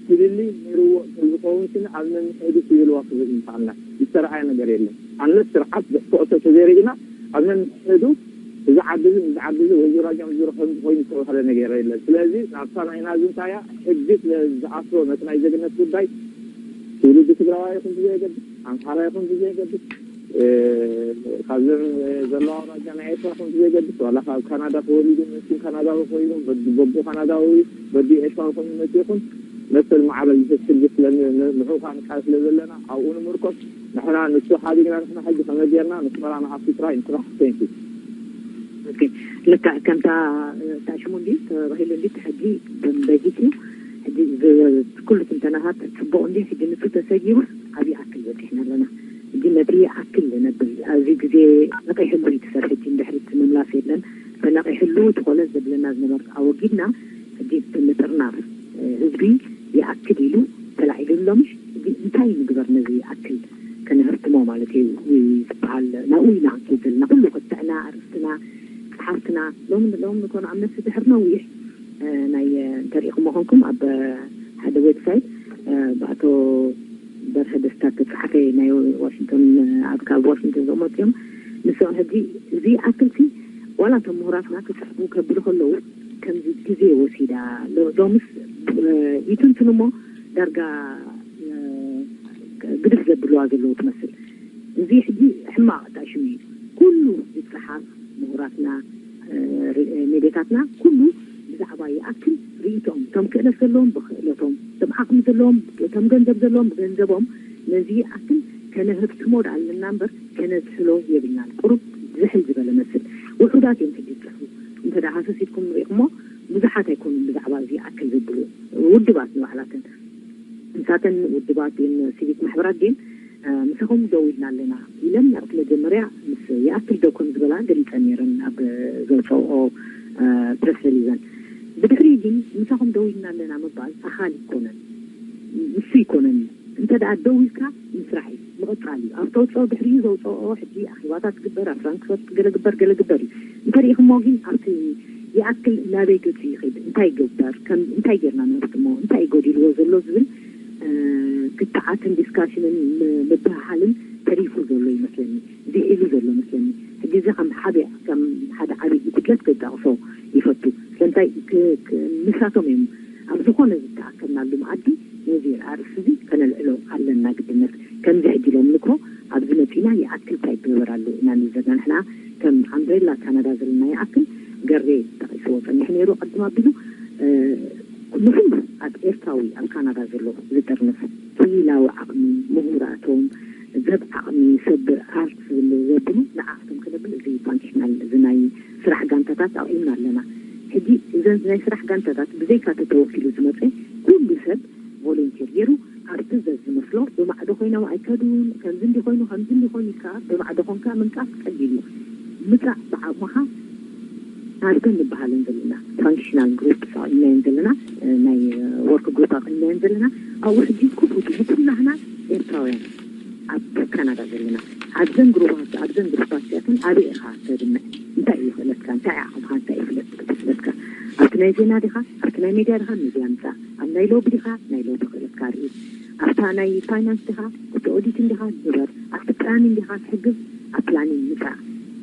ፍልልይ ነይርዎ እንተዝኸውን ስኒ ኣብ ነንሕዱ ሲቪል ዋር ክብል ምኽኣልና ዝተረኣየ ነገር የለን። ኣነ ስርዓት ብሕቶ ተዘይርኢና ኣብ ነንሕዱ እዚ ዓዲ እዚ እዚ ዓዲ እዚ ወይ ዙራጃ ዙር ከም ዝኾይኑ ዝተባህለ ነገር የለን። ስለዚ ናብታ ናይና ዝንታያ ሕጊ ስለ ዝኣስሮ ነቲ ናይ ዜግነት ጉዳይ ትውልዲ ትግራዋይ ይኹን ብዘየገድስ ኣምሓራ ይኹን ብዘየገድስ ካብዘን ዘለዋ ኣውራጃ ናይ ኤርትራ ይኹን ብዘየገድስ ዋላ ካብ ካናዳ ተወሊዱ መሲል ካናዳዊ ኮይኑ በዲ በቦ ካናዳዊ በዲ ኤርትራዊ ኮይኑ መሲል ይኹን መሰል ማዕረ ዝሰስል ስለ ንዑ ከዓ ንቃል ስለ ዘለና ኣብኡ ንምርኮስ ንሕና ንሱ ሓዲግና ንሕና ሕጂ ከመይ ጌርና ንስመራ ንኣፍቲ ጥራይ ንስራሕ። Thank you። ልክዕ ከምታ ታሽሙ እንዲ ተባሂሉ እንዲ ሕጂ በጊት እዩ። ሕጂ ኩሉ ትንተናታት ፅቡቕ እንዲ ሕጂ ንሱ ተሰጊሩ ዓብዪ ኣክል በፂሕና ኣለና። ሕጂ ነቲ ኣክል ነብል ኣብዚ ግዜ ነቒሕሉ እዩ ትሰርሕ ሕጂ እንድሕሪ እቲ ምምላስ የለን ተነቒሕሉ እቲ ኮለል ዘብለና ዝነበር ኣወጊድና ሕጂ እቲ ምጥርናፍ ህዝቢ ይኣክል ኢሉ ተላዒሉ ኣሎ። ምሽ ሕጂ እንታይ ንግበር ነዚ ይኣክል ከነህርትሞ ማለት እዩ ዝበሃል ናብኡ ኢና ክንከይድ ዘለና። ኩሉ ክትዕና ኣርእስትና ጸሓፍትና ሎም ሎም ንኮኑ ኣብ ነፍሲ ድሕር ነዊሕ ናይ እንተሪኢኹሞ ኮንኩም ኣብ ሓደ ዌብሳይት ብኣቶ በርሀ ደስታ ተጻሓፈ ናይ ዋሽንግቶን ኣብ ካብ ዋሽንግቶን ዝቕመጡ እዮም። ንሶም ሕጂ እዚ ኣክልሲ ዋላ እቶም ምሁራትና ክጽሕፉ ከብሉ ከለዉ ከምዚ ግዜ ወሲዳ ሎምስ ይትንትኑ እሞ ዳርጋ ግድፍ ዘብልዋ ዘለዉ ትመስል። እዚ ሕጂ ሕማቕ ኣጣሽሙ እዩ። ኩሉ ዝጸሓፍ ምሁራትና ሜድያታትና ኩሉ ብዛዕባ ይኣክል ርእይቶኦም እቶም ክእለት ዘለዎም ብክእለቶም እቶም ዓቕሚ ዘለዎም እቶም ገንዘብ ዘለዎም ብገንዘቦም ነዚ ይኣክል ከነህብትሞ ደኣ ኣለና እምበር ከነዝሕሎ የብልናን። ቁሩብ ዝሕል ዝበለ መስል ውሑዳት እዮም ሕጂ ዝጽሕፉ። እንተ ደኣ ሃሰስ ኢልኩም ንሪኢኹሞ ብዙሓት ኣይኮኑን ብዛዕባ እዚ ይኣክል ዝብሉ ውድባት ንባዕላተን ንሳተን ውድባት ድን ሲቪክ ማሕበራት ድን ምሳኹም ደው ኢልና ኣለና ኢለን ኣብቲ መጀመርያ ምስ ይኣክል ዶ ከም ዝበላ ገሊፀን ነይረን ኣብ ዘውፀኦ ፕረስ ሪሊዘን። ብድሕሪ ግን ምሳኹም ደው ኢልና ኣለና ምባል ኣኻል ይኮነን፣ ንሱ ይኮነን። እንተ ደኣ ደው ኢልካ ምስራሕ እዩ ምቕፃል እዩ። ኣብ ተውፅኦ ድሕሪኡ ዘውፅኦ ሕጂ ኣኺባታት ግበር ኣብ ፍራንክፈርት ገለ ግበር ገለ ግበር እዩ። እንተሪኢኹሞ ግን ኣብቲ ይኣክል ናበይ ገፁ ይኸይድ እንታይ ይግበር ከም እንታይ ጌርና ንህርትሞ እንታይ ጎዲልዎ ዘሎ ዝብል ክትዓትን ዲስካሽንን ምብህሃልን ተሪፉ ዘሎ ይመስለኒ፣ ዝዒሉ ዘሎ መስለኒ። ሕጂ እዚ ከም ሓደ ከም ሓደ ዓብዪ ጉድለት ከጣቕሶ ይፈቱ። ስለምንታይ ንሳቶም እዮም ኣብ ዝኾነ ዝተኣከብናሉ መኣዲ ነዚ ኣርእስቲ እዚ ከነልዕሎ ኣለና ግድነት። ከምዚ ሕጂ ሎም ንኮ ኣብዚ መፂና ይኣክል እንታይ ይገበር ኣሎ ኢና ንብል ዘለና ንሕና ከም ኣምብሬላ ካናዳ ዘለና ይኣክል ገሬ ጠቒስዎ ፀኒሑ ነይሩ ቅድም ኣቢሉ ንኹሉ ኣብ ኤርትራዊ ኣብ ካናዳ ዘሎ ዝጥርንፍ ክኢላዊ ዓቕሚ ምሁራቶም ሰብ ዓቕሚ ሰብ ኣርት ዝብሉ ዘብሉ ንዓኣቶም ክነብል እዚ ፋንክሽናል እዚ ናይ ስራሕ ጋንታታት ኣቑምና ኣለና። ሕጂ እዘን ናይ ስራሕ ጋንታታት ብዘይካ ተተወኪሉ ዝመፀ ኩሉ ሰብ ቮለንቲር ገይሩ ኣብቲ ዘዝመስሎ ብማዕዶ ኮይኖም ኣይከዱን፣ ከምዚ እንዲ ኮይኑ ከምዚ እንዲ ኮይኑ ኢልካ ብማዕዶ ኮንካ ምንቃፍ ቀሊል እዩ። ምጻእ ብዓቕምኻ ኣብዘን ንበሃለን ዘለና ፋንክሽናል ግሩፕ ኣቕኒናየን ዘለና፣ ናይ ወርክ ግሩፕ ኣቕኒናየን ዘለና። ኣብኡ ሕጂ ክፉት እዩ ንኩላህና ኤርትራውያን ኣብ ካናዳ ዘለና። ኣብዘን ግሩባት ኣብዘን ግሩፓትያትን ኣበይ ኢኻ ተድምዕ? እንታይ እዩ ክእለትካ? እንታይ ዓቕምካ? እንታይ እዩ ፍለጥካ? ኣብቲ ናይ ዜና ዲኻ? ኣብቲ ናይ ሜድያ ዲኻ? ሜድያ ምጻእ። ኣብ ናይ ሎቢ ዲኻ? ናይ ሎቢ ክእለትካ ርኢ። ኣብታ ናይ ፋይናንስ ዲኻ? ኣብቲ ኦዲት እንዲኻ ግበር። ኣብቲ ፕላኒን ዲኻ ትሕግዝ? ኣብ ፕላኒን ምጻእ።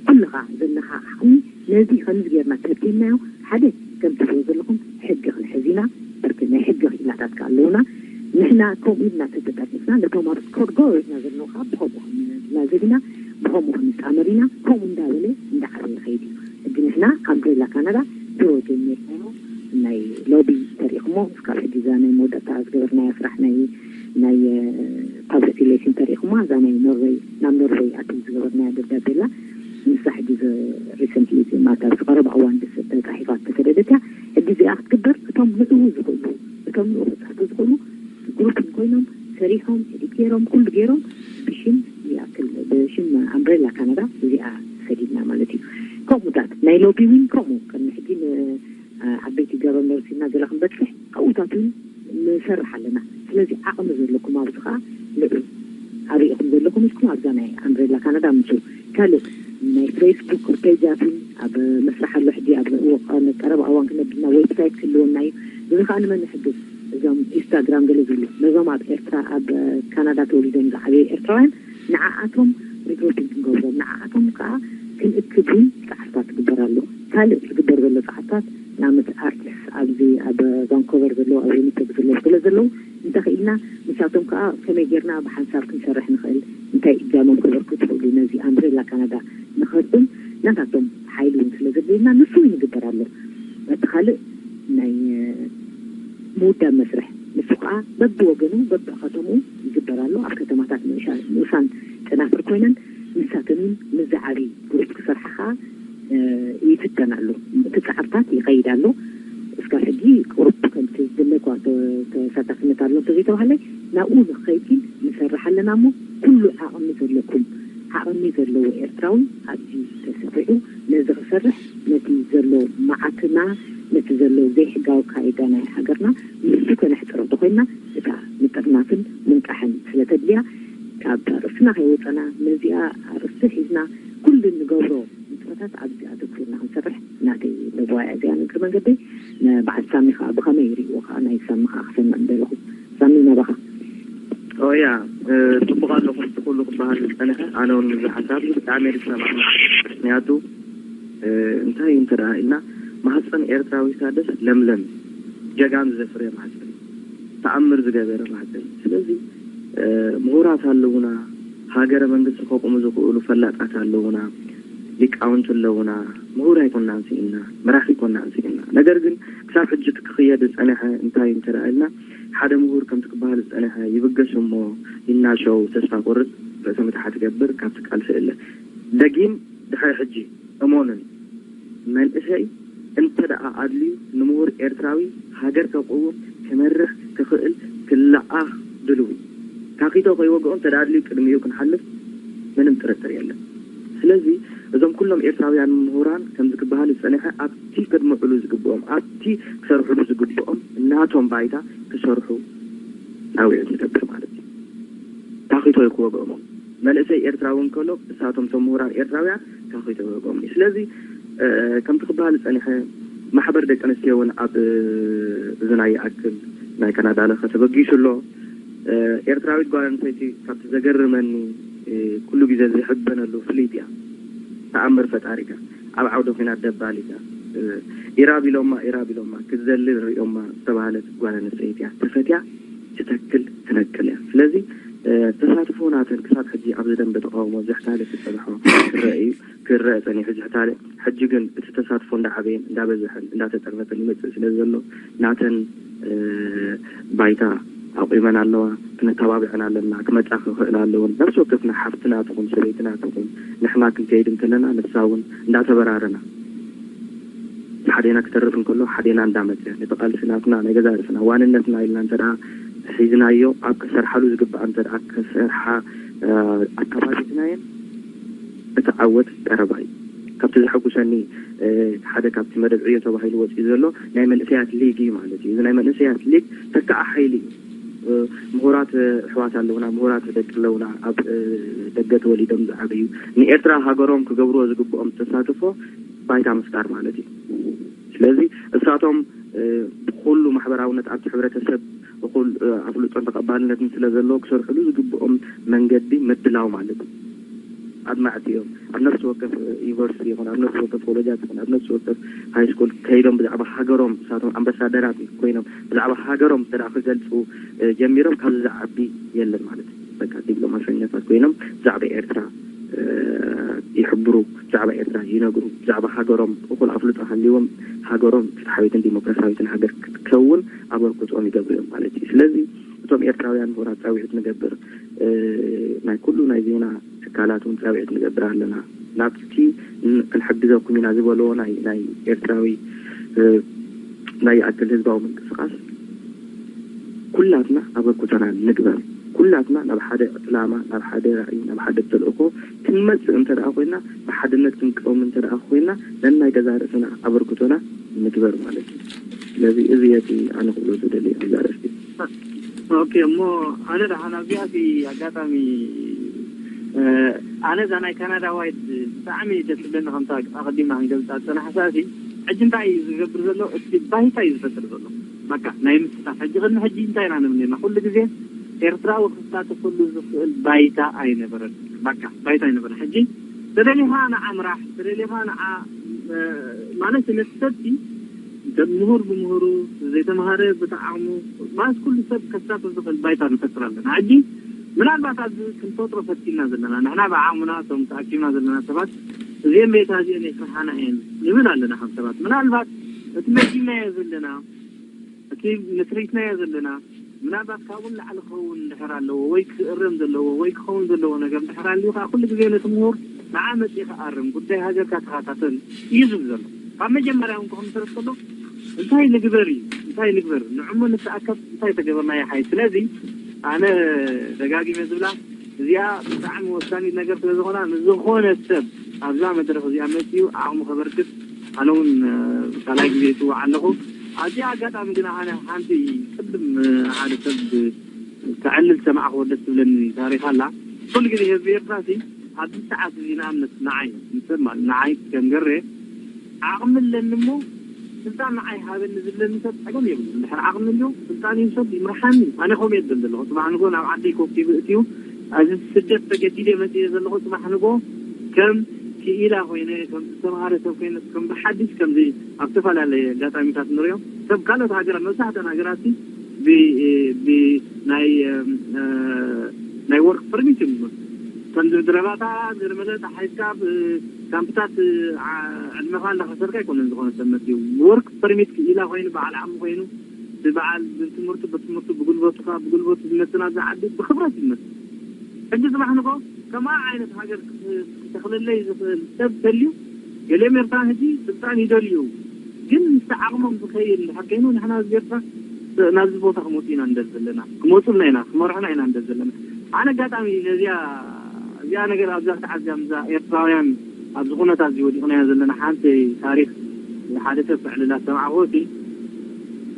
ኩልኻ ዘለኻ ዓቕሚ ነዚ ከምዚ ጌርና ተርዲናዮ። ሓደ ከም ትብሎ ዘለኹም ሕጊ ክንሕዝ ኢና። ብርክ ናይ ሕጊ ክኢላታት ከ ኣለውና። ንሕና ከምኡ ኢልና ተተጠርኒፍና ነቶም ኣብ ስኮር ጎ ኢልና ዘለዉ ከዓ ብኸምኡ ክንላዘብ ኢና፣ ብኸምኡ ክንጣመር ኢና። ከምኡ እንዳበለ እንዳዓበየ ይኸይድ እዩ። ሕጂ ንሕና ኣምብሬላ ካናዳ ድሮ ጀሚርናዮ ናይ ሎቢ ተሪእኹሞ እስካብ ሕጂ እዛ ናይ መወዳእታ ዝገበርናዮ ስራሕ ናይ ናይ ፓብሊክ ሪሌሽን ተሪእኹማ እዛ ናይ ኖርወይ ናብ ኖርወይ ኣትዩ ዝገበርናዮ ደብዳቤ ኣላ። ንሳ ሕጂ ሪሰንትሊ ማታ ዝቀረብ ኣዋን ተፃሒፋ ተሰደደት እያ። ሕጂ እዚኣ ክትግበር እቶም ንዕኡ ዝኽእሉ እቶም ንኡ ክፅሕፉ ዝኽእሉ ግሩፕ ኮይኖም ሰሪሖም ኤዲት ገይሮም ኩሉ ገይሮም ብሽም ይኣክል ብሽም ኣምብሬላ ካናዳ እዚኣ ሰዲድና ማለት እዩ። ከምኡታት ናይ ሎቢ እውን ከምኡ ቅድሚ ሕጂ ዓበይቲ ገቨርነርስ ኢና ገለ ክንበፅሕ ኣብኡታት እውን ንሰርሕ ኣለና። ስለዚ ዓቕሚ ዘለኩም ኣብዚ ከዓ ንዑ ኣበይ ኢኹም ዘለኹም ኢልኩም ኣብዛ ናይ ኣምብሬላ ካናዳ ምፁ። ካልእ ናይ ፌስቡክ ፔጃትን ኣብ መስርሕ ኣሎ ሕጂ ኣብ ቀረብ ኣዋን ክነብልና ዌብሳይት ክህልወና እዩ። እዚ ከዓ ንመን ይሕግዝ? እዞም ኢንስታግራም ገለ ዝብሉ ነዞም ኣብ ኤርትራ ኣብ ካናዳ ተወሊዶም ዝዓበዩ ኤርትራውያን ንዓኣቶም ሪክሩቲንግ ክንገብሮም ንዓኣቶም ከዓ ክንእክብ እውን ፃዕርታት ትግበር ኣሎ። ካልእ ዝግበር ዘሎ ፃዕርታት ንኣብነት ኣርቲስት ኣብዚ ኣብ ቫንኮቨር ዘለዉ ኣብ ዊኒፔግ ዘለዉ ስለ ዘለዉ እንተኽኢልና ንሳቶም ከዓ ከመይ ጌርና ብሓንሳብ ክንሰርሕ ንኽእል እንታይ እጃሞም ክበርኩ ትኽእሉ ነዚ ኣምብሬላ ካናዳ ንኸድም ናታቶም ሓይሊ እውን ስለ ዘድልየና ንሱ እውን ይግበር ኣሎ። እቲ ካልእ ናይ ምውዳብ መስርሕ ንሱ ከዓ በብወገኑ በብከተምኡ ይግበር ኣሎ። ኣብ ከተማታት ንኡሻ- ንኡሳን ጨናፍር ኮይነን ንሳተን እውን ምስ ዝዓብይ ግሩፕ ክሰርሓ ከዓ ይፍተን ኣሎ። እቲ ፃዕርታት ይኸይድ ኣሎ። እስካብ ሕጂ ቁሩብ ከምቲ ዝድለ እኳ ተ- ተሳታፍነት ኣሎ እንተዘይተባሃለ ናብኡ ንክኸይድ ግን ንሰርሕ ኣለና እሞ ኩሉ ዓቕሚ ዘለኩም ዓቕሚ ዘለዎ ኤርትራዊ ኣብዚ ተሰሪዑ ነዚ ክሰርሕ ነቲ ዘሎ መዓትና ነቲ ዘሎ ዘይሕጋዊ ኣካይዳ ናይ ሃገርና ንሱ ከነሕፅሮ እንተኮይንና እታ ምጥርናፍን ምንቃሕን ስለተድልያ ካብ ርእስና ከይወፀና ነዚኣ ርእሲ ሒዝና ኩሉ እንገብሮ ንጥፈታት ኣብዚ ኣተኩርና ክንሰርሕ ናተይ መብዋያ እዚኣ ንግሪ መንገደይ ንበዓል ሳሚ ከዓ ብኸመይ ይርእዎ ከዓ ናይ ሳሚ ከዓ ክሰምዕ እንደለኹ ሳሚ ናባኻ ኦያ ጽቡቅ ኣለኹም እቲ ኩሉ ክበሃል ዝጸንሐ ኣነ እውን ምዚ ሓሳብ ብጣዕሚ እየ ዝሰማማዕ ምክንያቱ እንታይ እንተ ደኣ ኢልና ማህፀን ኤርትራዊት ኣደስ ለምለም ጀጋኑ ዘፍረየ ማህፀን ተኣምር ዝገበረ ማህፀን ስለዚ ምሁራት ኣለውና ሃገረ መንግስቲ ከቁሙ ዝኽእሉ ፈላጣት ኣለውና ሊቃውንቲ ኣለውና ምሁር ኣይኮናን ስኢንና መራሒ ኣይኮናን ስኢንና ነገር ግን ክሳብ ሕጂ ክኽየድ ዝፀንሐ እንታይ እንተ ደኣ ኢልና ሓደ ምሁር ከምቲ ክበሃል ዝፀንሐ ይብገስ እሞ ይናሸው ተስፋ ቆርፅ ርእሰ ምትሓት ይገብር ካብቲ ቃልሲ እለ ደጊም ድሕሪ ሕጂ እሞኑኒ መንእሰይ እንተ ደኣ ኣድልዩ ንምሁር ኤርትራዊ ሃገር ከቅውም ክመርሕ ክኽእል ክለኣኽ ድልው እዩ ታኺቶ ከይወግኦም ተዳድልዩ ቅድሚኡ ክንሓልፍ ምንም ጥርጥር የለን ስለዚ እዞም ኩሎም ኤርትራውያን ምሁራን ከምዚ ክበሃል ዝጸንሐ ኣብቲ ከድምዕሉ ዝግብኦም ኣብቲ ክሰርሕሉ ዝግብኦም ናቶም ባይታ ክሰርሑ ፃውዒት ንገብር ማለት እዩ ታኺቶ እዩ ክወግኦም መንእሰይ ኤርትራዊ እንከሎ እሳቶም ቶም ምሁራን ኤርትራውያን ታኺቶ ይወግኦም እዩ ስለዚ ከምቲ ክበሃል ዝጸንሐ ማሕበር ደቂ ኣንስትዮ እውን ኣብ እዚ ናይ ይኣክል ናይ ካናዳ ለኸ ተበጊሱ ኣሎ ኤርትራዊት ጓል ኣንስተይቲ ካብቲ ዘገርመኒ ኩሉ ግዜ ዝሕበነሉ ፍልይቲ እያ ተኣምር ፈጣሪ እያ ኣብ ዓውደ ኹናት ደባሊት እያ ኢራብ ኢሎማ ኢራብ ኢሎማ ክትዘልል ርእዮማ ዝተባህለት ጓል ኣንስተይቲ እያ ተፈትያ ትተክል ትነቅል እያ ስለዚ ተሳትፎ ናተን ክሳብ ሕጂ ኣብዚ ደንበ ተቃውሞ ዝሕታለ ክጸንሖ ክረአ እዩ ክረአ ጸኒሑ ዝሕታለ ሕጂ ግን እቲ ተሳትፎ እንዳዓበየን እንዳበዝሐን እንዳተጠርነፈን ይመጽእ ስለ ዘሎ ናተን ባይታ ኣቑመን ኣለዋ ክነተባብዐን ኣለና ክመጻ ክኽእል ኣለውን ነብሲ ወከፍና ሓፍትና ትኹን ሰበይትና ትኹን ንሕና ክንከይድ እንከለና ንሳ እውን እንዳተበራረና ሓዴና ክተርፍ እንከሎ ሓዴና እንዳመጸ ነቲ ቃልሲ ናትና ናይ ገዛ ርእስና ዋንነትና ኢልና እንተ ሒዝናዮ ኣብ ክሰርሓሉ ዝግባእ እንተ ደኣ ክሰርሓ ኣተባቢዕናየን፣ እቲ ዓወት ቀረባ እዩ። ካብቲ ዘሐጉሰኒ ሓደ ካብቲ መደብ ዕዮ ተባሂሉ ወፂኡ ዘሎ ናይ መንእሰያት ሊግ እዩ ማለት እዩ። እዚ ናይ መንእሰያት ሊግ ተካኣ ሓይሊ እዩ። ምሁራት ኣሕዋት ኣለውና፣ ምሁራት ደቂ ኣለውና፣ ኣብ ደገ ተወሊዶም ዝዓበዩ፣ ንኤርትራ ሃገሮም ክገብርዎ ዝግብኦም ተሳትፎ ባይታ ምፍጣር ማለት እዩ። ስለዚ እሳቶም ብኩሉ ማሕበራውነት ኣብቲ ሕብረተሰብ እኹል ኣፍልጦን ተቐባልነትን ስለ ዘለዎ ክሰርሕሉ ዝግብኦም መንገዲ ምድላው ማለት እዩ። ኣድማዕቲ እዮም። ኣብ ነፍሲ ወከፍ ዩኒቨርሲቲ ይኹን ኣብ ነፍሲ ወከፍ ኮሌጃት ይኹን ኣብ ነፍሲ ወከፍ ሃይ ስኩል ከይዶም ብዛዕባ ሃገሮም እሳቶም ኣምባሳደራት ኮይኖም ብዛዕባ ሃገሮም እንተ ክገልፁ ጀሚሮም ካብዚ ዝዓቢ የለን ማለት እዩ። በቃ ዲፕሎማሰኛታት ኮይኖም ብዛዕባ ኤርትራ ይሕብሩ፣ ብዛዕባ ኤርትራ ይነግሩ፣ ብዛዕባ ሃገሮም እኹል ኣፍልጦ ሃልዎም ሃገሮም ፍትሓዊትን ዲሞክራሲያዊትን ሃገር ክትከውን ኣበርክቶኦም ይገብሩ እዮም ማለት እዩ። ስለዚ እቶም ኤርትራውያን ምሁራት ፃውዒት ንገብር፣ ናይ ኩሉ ናይ ዜና ትካላት እውን ፃውዒት ንገብር ኣለና። ናብቲ ክንሕግዘኩም ኢና ዝበልዎ ናይ ናይ ኤርትራዊ ናይ ይኣክል ህዝባዊ ምንቅስቃስ ኩላትና ኣበርክቶና ንግበር። ኩላትና ናብ ሓደ ዕላማ፣ ናብ ሓደ ራእይ፣ ናብ ሓደ ተልእኮ ክንመፅእ እንተ ደኣ ኮይና፣ ብሓድነት ክንቀውም እንተ ደኣ ኮይና፣ ነናይ ገዛ ርእስና ኣበርክቶና ንግበር ማለት እዩ። ስለዚ እዚ እቲ ኣነ ክብሎ ዝደሊ ኣብዚ ኣርእስቲ። ኦኬ፣ እሞ ኣነ ደሓን ኣብዚኣ እቲ ኣጋጣሚ ኣነ እዛ ናይ ካናዳ ዋይድ ብጣዕሚ ደስ ዝብለኒ ከምታ ኣቐዲምና ክንገልፃ ዝፀናሕሳ ሲ ሕጂ እንታይ እዩ ዝገብር ዘሎ? እቲ ባይታ እዩ ዝፈጥር ዘሎ። በቃ ናይ ምስታፍ ሕጂ ቅድሚ ሕጂ እንታይ ኢና ንብል ነርና? ኩሉ ግዜ ኤርትራዊ ክሳተፈሉ ዝኽእል ባይታ ኣይነበረን። በቃ ባይታ ኣይነበረን። ሕጂ ተደሊኻ ንዓ ምራሕ፣ ተደሊኻ ንዓ ማለት ነቲ ሰብቲ ምሁር ብምህሩ፣ ዘይተምሃረ ብቲ ዓቕሙ፣ ማለት ኩሉ ሰብ ከሳትፍ ዝኽእል ባይታ ንፈጥር ኣለና። ሕጂ ምናልባት ኣብዚ ክንፈጥሮ ፈቲና ዘለና ንሕና ብዓቕምና እቶም ተኣኪብና ዘለና ሰባት እዚአን ቤታ እዚአን የስርሓና እየን ንብል ኣለና ከም ሰባት። ምናልባት እቲ መዲናዮ ዘለና እቲ መስሪትናዮ ዘለና ምናልባት ካብኡ ንላዕሊ ክኸውን እንድሕር ኣለዎ ወይ ክእረም ዘለዎ ወይ ክኸውን ዘለዎ ነገር እንድሕር ኣልዩ ከዓ ኩሉ ግዜ ነቲ ምሁር ንዓ መፂእኻ ኣርም፣ ጉዳይ ሃገርካ ተኸታተል እዩ ዝብል ዘሎ። ካብ መጀመርያ እውን ክምስረት ከሎ እንታይ ንግበር እዩ እንታይ ንግበር ንዕሞ ንተኣከብ እንታይ ተገበርና ይሓይ። ስለዚ ኣነ ደጋጊመ ዝብላ እዚኣ ብጣዕሚ ወሳኒት ነገር ስለ ዝኾና ንዝኾነ ሰብ ኣብዛ መድረኽ እዚኣ መፂኡ ዓቕሙ ከበርክት ኣነ እውን ካልኣይ ግዜ ይፅዋዕ ኣለኹ። ኣብዚኣ ኣጋጣሚ ግና ኣነ ሓንቲ ቅድም ሓደ ሰብ ከዕልል ሰማዕክዎ ደስ ትብለኒ ታሪኽ ኣላ። ኩሉ ግዜ ህዝቢ ኤርትራ ሲ ኣብዚ ሰዓት እዚ ንኣብነት ንዓይ ንሰብ ማለት ንዓይ ከም ገሬ ዓቕሚ ኣለኒ እሞ ስልጣን ንዓይ ሃበኒ ዝብለኒ ሰብ ፀገም የብሉ። እንድሕር ዓቕሚ ኣሎ ስልጣን ይውሰድ ይምርሓኒ። ኣነ ከምኡ እየ ዝብል ዘለኹ። ፅባሕ ንጎ ናብ ዓደይ ኮፍ ይብል እትዩ ኣብዚ ስደት ተገዲደ መፅየ ዘለኹ። ፅባሕ ንጎ ከም ክኢላ ኮይነ ከም ዝተምሃረ ሰብ ኮይነ ከም ብሓድሽ ከምዚ ኣብ ዝተፈላለየ ኣጋጣሚታት ንሪኦ ሰብ ካልኦት ሃገራት መብዛሕተን ሃገራት ሲ ብ- ብ- ናይ ናይ ወርክ ፐርሚት እዮም ዝመፁ። ከምዚ ምድረባታት ገለመለ ተሓይዝካ ኣብ ካምፕታት ዕድመኻ እንዳኸሰርካ ኣይኮነን ዝኾነ ሰብ መፅኡ ብወርክ ፐርሚት ክኢላ ኮይኑ በዓል ዓቕሚ ኮይኑ ብበዓል ብትምህርቱ ብትምህርቱ ብጉልበቱ ብጉልበቱ ዝመፅእ ናብዚ ዓዲ ብክብረት ይመፅእ። ሕጂ ፅባሕ ንጎ ከምኣ ዓይነት ሃገር ክተኽልለይ ዝኽእል ሰብ ተልዩ ገሊኦም ኤርትራን ሕጂ ስልጣን ይደልዩ ግን ምስቲ ዓቕሞም ዝኸይድ እንድሕር ኮይኑ ንሕና ህዝቢ ኤርትራ ናብዚ ቦታ ክመፁ ኢና ንደል ዘለና ክመፁልና ኢና ክመርሑና ኢና ንደል ዘለና። ኣነ ኣጋጣሚ ነዚኣ እዚኣ ነገር ኣብዛ ሰዓት እዚኣ ምዛ ኤርትራውያን ኣብዚ ኩነታት እዚ ወዲቕናዮ ዘለና ሓንቲ ታሪክ ሓደ ሰብ ክዕልላ ዝሰማዕክዎ እቲ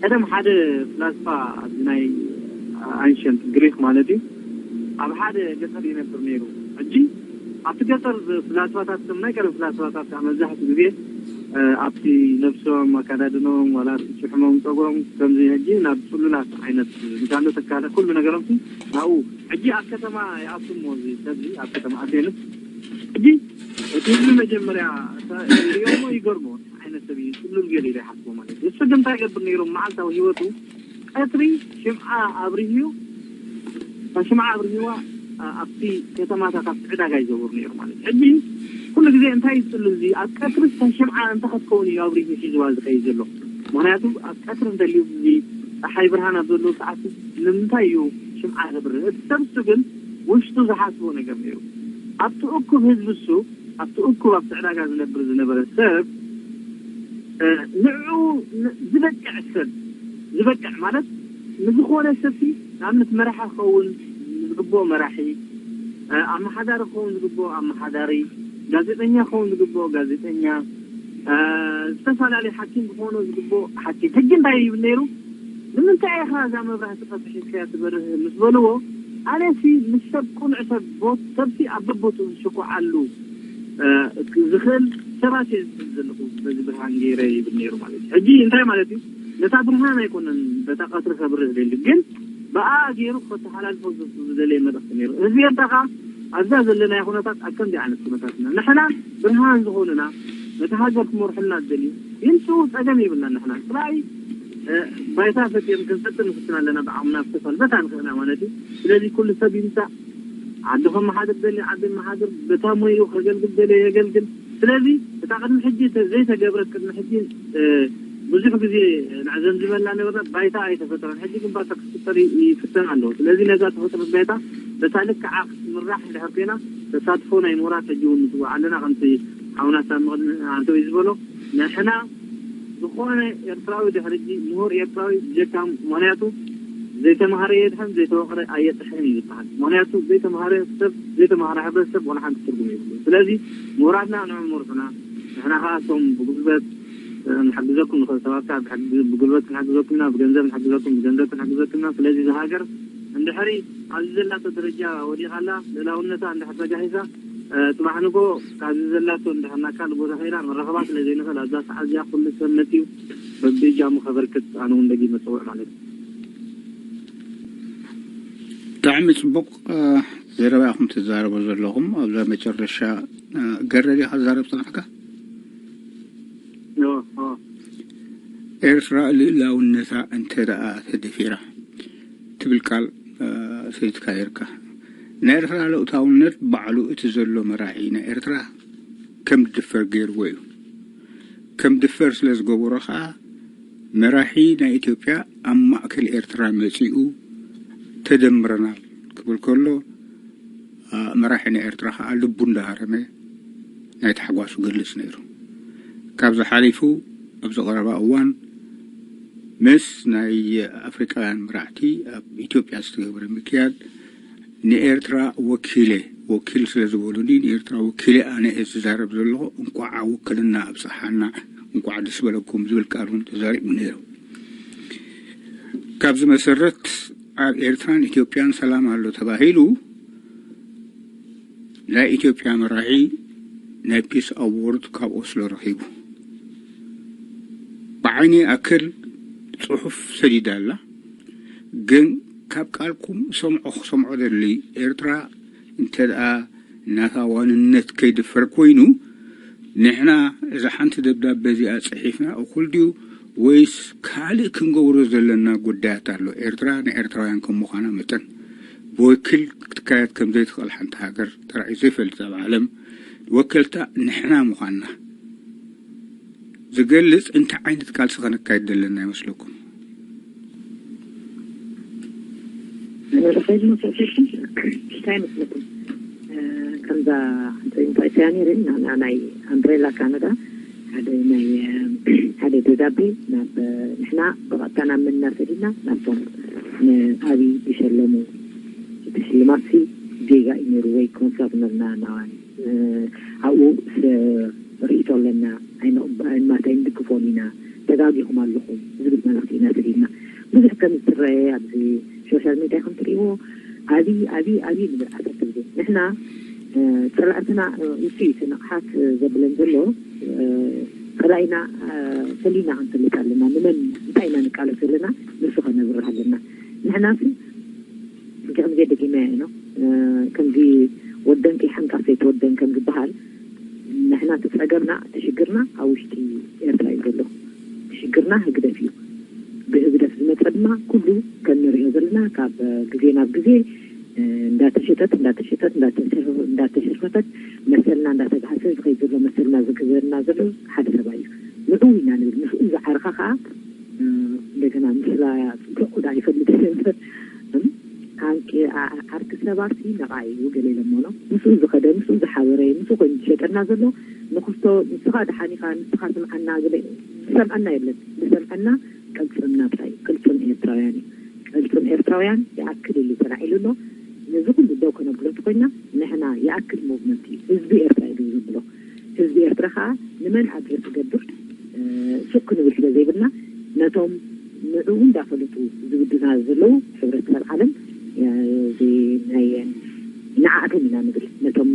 ቀደም ሓደ ፍላስፋ ኣብዚ ናይ ኣንሸንት ግሪክ ማለት እዩ ኣብ ሓደ ገጠር ይነብር ነይሩ። ሕጂ ኣብቲ ገጠር ፍላስፋታት ከም ናይ ቀደም ፍላስፋታት ከዓ መብዛሕትኡ ግዜ ኣብቲ ነብሶም ኣካዳድኖም ዋላ ጭሕሞም ፀጉሮም ከምዚ ሕጂ ናብ ፅሉላት ዓይነት ምሻሎ ተካለ ኩሉ ነገሮም ናብኡ ሕጂ ኣብ ከተማ ይኣቱ እሞ እዚ ሰብዚ ኣብ ከተማ ኣቴንስ ሕጂ እቲ ህዝቢ መጀመርያ ሪኦሞ ይገርሞ ዓይነት ሰብ እዩ ፅሉል ገለ ኢለ ይሓስቦ ማለት እዩ። እሱ ግን እንታይ ይገብር ነይሮም መዓልታዊ ህይወቱ ቀትሪ ሽምዓ ኣብርህዩ ሽምዓ ኣብርህዋ ኣብቲ ከተማታት ኣብቲ ዕዳጋ ይዘውር ነይሩ ማለት እዩ። ሕጂ ኩሉ ግዜ እንታይ ይፅሉ እዚ ኣብ ቀትሪ ሽምዓ እንታይ ክትከውን እዩ ኣብርሂ ሒዝዋ ዝኸይድ ዘሎ? ምክንያቱ ኣብ ቀትሪ እንተልዩ እዚ ፀሓይ ብርሃን ኣብ ዘለዎ ሰዓት ንምንታይ እዩ ሽምዓ ዘብርህ? እቲ ሰብ እሱ ግን ውሽጡ ዝሓስቦ ነገር ነይሩ። ኣብቲ እኩብ ህዝቢ እሱ ኣብቲ እኩብ ኣብቲ ዕዳጋ ዝነብር ዝነበረ ሰብ ንዕኡ ዝበቅዕ ሰብ ዝበቅዕ ማለት ንዝኾነ ሰብሲ ንኣብነት መራሒ ክኸውን ዝግብኦ መራሒ፣ ኣመሓዳሪ ክኸውን ዝግብኦ ኣመሓዳሪ፣ ጋዜጠኛ ክኸውን ዝግብኦ ጋዜጠኛ፣ ዝተፈላለየ ሓኪም ክኾኖ ዝግብኦ ሓኪም። ሕጂ እንታይ ይብል ነይሩ? ንምንታይ ኢኻ እዛ መብራህቲ ቀጽ ሒዝካያ ትበርህ ምስ በልዎ፣ ኣነሲ ምስ ሰብ ቅኑዕ ሰብ ቦት ሰብሲ ኣብ በቦትኡ ዝሽኩዓሉ ዝኽእል ሰባት እየ ዝብል ዘለኹ በዚ ብርሃን ገይረ ይብል ነይሩ ማለት እዩ። ሕጂ እንታይ ማለት እዩ? ነታ ብርሃን ኣይኮነን በታ ቀትሪ ከብርህ ደሊ፣ ግን ብኣ ገይሩ ከተሓላልፎ ዝደለየ መልእኽቲ ነይሩ። ህዝቢ ኤርትራ ከኣ ኣብዛ ዘለናዮ ኩነታት ኣብ ከምዚ ዓይነት ኩነታት ኢና። ንሕና ብርሃን ዝኾኑና ነቲ ሃገር ክመርሑልና ዝደልዩ ይምፅኡ፣ ፀገም የብልና። ንሕና ጥራይ ባይታ ፈጢሩ ክንፈጥር ንፍትን ኣለና ብዓቕምና ብዝተፈል በታ ንኽእና ማለት እዩ። ስለዚ ኩሉ ሰብ ይምፃእ ዓዱ ከመሓድር ደልዩ ዓዱ መሓድር፣ በታ ሞይኡ ከገልግል ደልዩ የገልግል። ስለዚ እታ ቅድሚ ሕጂ ዘይተገብረት ቅድሚ ሕጂ ብዙሕ ግዜ ንዕዘምዝመላ ነበርና ባይታ ኣይተፈጥረን። ሕጂ ግን ባይታ ክትፍጠር ይፍተን ኣለዎ። ስለዚ ነዛ ተፈጥረት ባይታ በታ ልክዓ ክትምራሕ እንድሕር ኮይና ተሳትፎ ናይ ምሁራት ሕጂ እውን ንስዋዕ ኣለና። ከምቲ ሓውና ሳሚ ቅድሚ ኣንተወይ ዝበሎ ንሕና ዝኾነ ኤርትራዊ ድሕሪ ሕጂ ምሁር ኤርትራዊ ብጀካ ምኽንያቱ ዘይተማሃረ የድሕን ዘይተወቕረ ኣየጥሕን እዩ ዝበሃል። ምኽንያቱ ዘይተማሃረ ሰብ ዘይተማሃረ ሕብረተሰብ ዋላ ሓንቲ ትርጉም የብሉ። ስለዚ ምሁራትና ንዕም መርሑና ንሕና ከዓ እቶም ብጉልበት ንሓግዘኩም ንኽእል ሰባት ከዓ ብጉልበት ክንሓግዘኩም ኢና፣ ብገንዘብ ንሓግዘኩም፣ ብገንዘብ ክንሓግዘኩም ኢና። ስለዚ እዛ ሃገር እንድሕሪ ኣብዚ ዘላቶ ደረጃ ወዲቓ ኣላ ልእላውነታ እንድሕር ተጋሂሳ ፅባሕ ንጎ ካብዚ ዘላቶ እንድሕር ናብ ካልእ ቦታ ከይዳ መራኸባ ስለ ዘይንኽእል ኣብዛ ሰዓት እዚኣ ኩሉ ሰብ መፅዩ በብእጃሙ ከበርክት ኣነ እውን ደጊመ ፅውዕ ማለት እዩ። ብጣዕሚ ፅቡቕ ዘረባ ኢኹም ትዛረቡ ዘለኹም። ኣብዛ መጨረሻ ገረድ ኢኻ ትዛረብ ፀናሕካ። ኤርትራ ልእላውነታ እንተ ደኣ ተደፊራ ትብል ቃል ሰዲድካ ነርካ። ናይ ኤርትራ ልኡታውነት ባዕሉ እቲ ዘሎ መራሒ ናይ ኤርትራ ከም ድፈር ገይርዎ እዩ። ከም ድፈር ስለ ዝገበሮ ከዓ መራሒ ናይ ኢትዮጵያ ኣብ ማእከል ኤርትራ መጺኡ ተደምረናል ክብል ከሎ መራሒ ናይ ኤርትራ ከዓ ልቡ እንዳሃረመ ናይ ታሕጓሱ ገልጽ ነይሩ። ካብዚ ሓሊፉ ኣብዚ ቀረባ እዋን ምስ ናይ ኣፍሪቃውያን መራሕቲ ኣብ ኢትዮጵያ ዝተገብረ ምክያድ ንኤርትራ ወኪለ ወኪል ስለ ዝበሉኒ ንኤርትራ ወኪለ ኣነ እየ ዝዛረብ ዘለኹ። እንኳዕ ውክልና ኣብፀሓና፣ እንኳዕ ደስ በለኩም ዝብል ቃል እውን ተዛሪቡ ነይሩ። ካብዚ መሰረት ኣብ ኤርትራን ኢትዮጵያን ሰላም ኣሎ ተባሂሉ ናይ ኢትዮጵያ መራሒ ናይ ፒስ ኣዎርድ ካብ ኦስሎ ረኺቡ። ብዓይኒ ኣክል ፅሑፍ ሰዲዳ ኣላ። ግን ካብ ቃልኩም ሰምዖ ክሰምዖ ደሊ ኤርትራ እንተ ደኣ ናታ ዋንነት ከይድፈር ኮይኑ ንሕና እዛ ሓንቲ ደብዳበ እዚኣ ጽሒፍና እኹል ድዩ ወይስ ካልእ ክንገብሮ ዘለና ጉዳያት ኣሎ? ኤርትራ ንኤርትራውያን ከም ምዃና መጠን ብወኪል ክትካየድ ከም ዘይትኽእል ሓንቲ ሃገር ተራእዩ ዘይፈልጥ ኣብ ዓለም ወከልታ ንሕና ምዃንና ዝገልጽ እንታይ ዓይነት ቃልሲ ከነካይድ ዘለና ይመስለኩም? ንረኸይድ መሰልኩም እንታይ ይመስለኩም? ከምዛ ሓንቲ እንታይ ስያ ነይረ ንና ናይ ኣምብሬላ ካናዳ ሓደ ናይ ሓደ ደብዳቤ ናብ ንሕና ብቐጥታ ናብ መን እናሰዲድና ናብቶም ንኣብይ ዝሸለሙ እቲ ሽልማትሲ ጌጋ እዩ ነይሩ ወይ ኮንሳብ ነርና ናዋን ኣብኡ ርእይቶ ኣለና ኣይንቕበኣን ማታ ኣይንድግፎን ኢና ተጋጊኹም ኣለኹም ዝብል መልእኽቲ ኢና ሰዲድና ብዙሕ ከም ዝትረአ ኣብዚ ሶሻል ሚድያ ከም ትርእይዎ ኣብይ ኣብይ ኣብይ ንብል ዓሰርተ ግዜ ንሕና ፀላእትና ውፅኢት ንቕሓት ዘብለን ዘሎ ፀላኢና ፈሊና ክንፈልጥ ኣለና ንመን እንታይ ኢና ንቃለስ ዘለና ንሱ ከነብርህ ኣለና ንሕና ከምዚ ደጊመያ ኢና ከምዚ ወደን ከይሓንካሰ ኣይትወደን ከም ዝበሃል ንሕና እቲ ፀገምና እቲ ሽግርና ኣብ ውሽጢ ኤርትራ እዩ ዘሎ እቲ ሽግርና ህግደፍ እዩ ብህግደፍ ዝመፀ ድማ ኩሉ ከም ንሪኦ ዘለና ካብ ግዜ ናብ ግዜ እንዳተሸጠት እንዳተሸጠት እንዳተሸርፈተት መሰልና እንዳተግሃሰ ዝኸይድ ዘሎ መሰልና ዝግበረና ዘሎ ሓደ ሰብኣይ እዩ ንዕው ኢና ንብል ምስኡ ዝዓርኻ ከዓ እንደገና ምስላ ፅቡቅ ዳ ይፈልጥ ነበር ዓርኪ ሰባርሲ ነቓ እዩ ገለ ኢሎሞ ነው ምስኡ ዝኸደ ምስኡ ዝሓበረ ምስኡ ኮይኑ ዝሸጠና ዘሎ ንክስቶ ንስኻ ደሓን ኢኻ ንስኻ ስምዓና ገለ ዝሰምዐና የለን ዝሰምዐና ቅልፅም ናብታ እዩ ቅልፅም ኤርትራውያን እዩ ፍልፍል ኤርትራውያን ይኣክል ኢሉ ተላዒሉ ኣሎ። ነዚ ኩሉ ደው ከነብሎ እንተኮይና ንሕና ይኣክል ሙቭመንት እዩ ህዝቢ ኤርትራ ኢሉ ዝብሎ። ህዝቢ ኤርትራ ከዓ ንመን ኣድረስ ክገብር ሱቅ ክንብል ስለ ዘይብልና ነቶም ንዕኡ እንዳፈለጡ ዝብድና ዘለዉ ሕብረተሰብ ዓለም ናይ ንዓኣቶም ኢና ንብል። ነቶም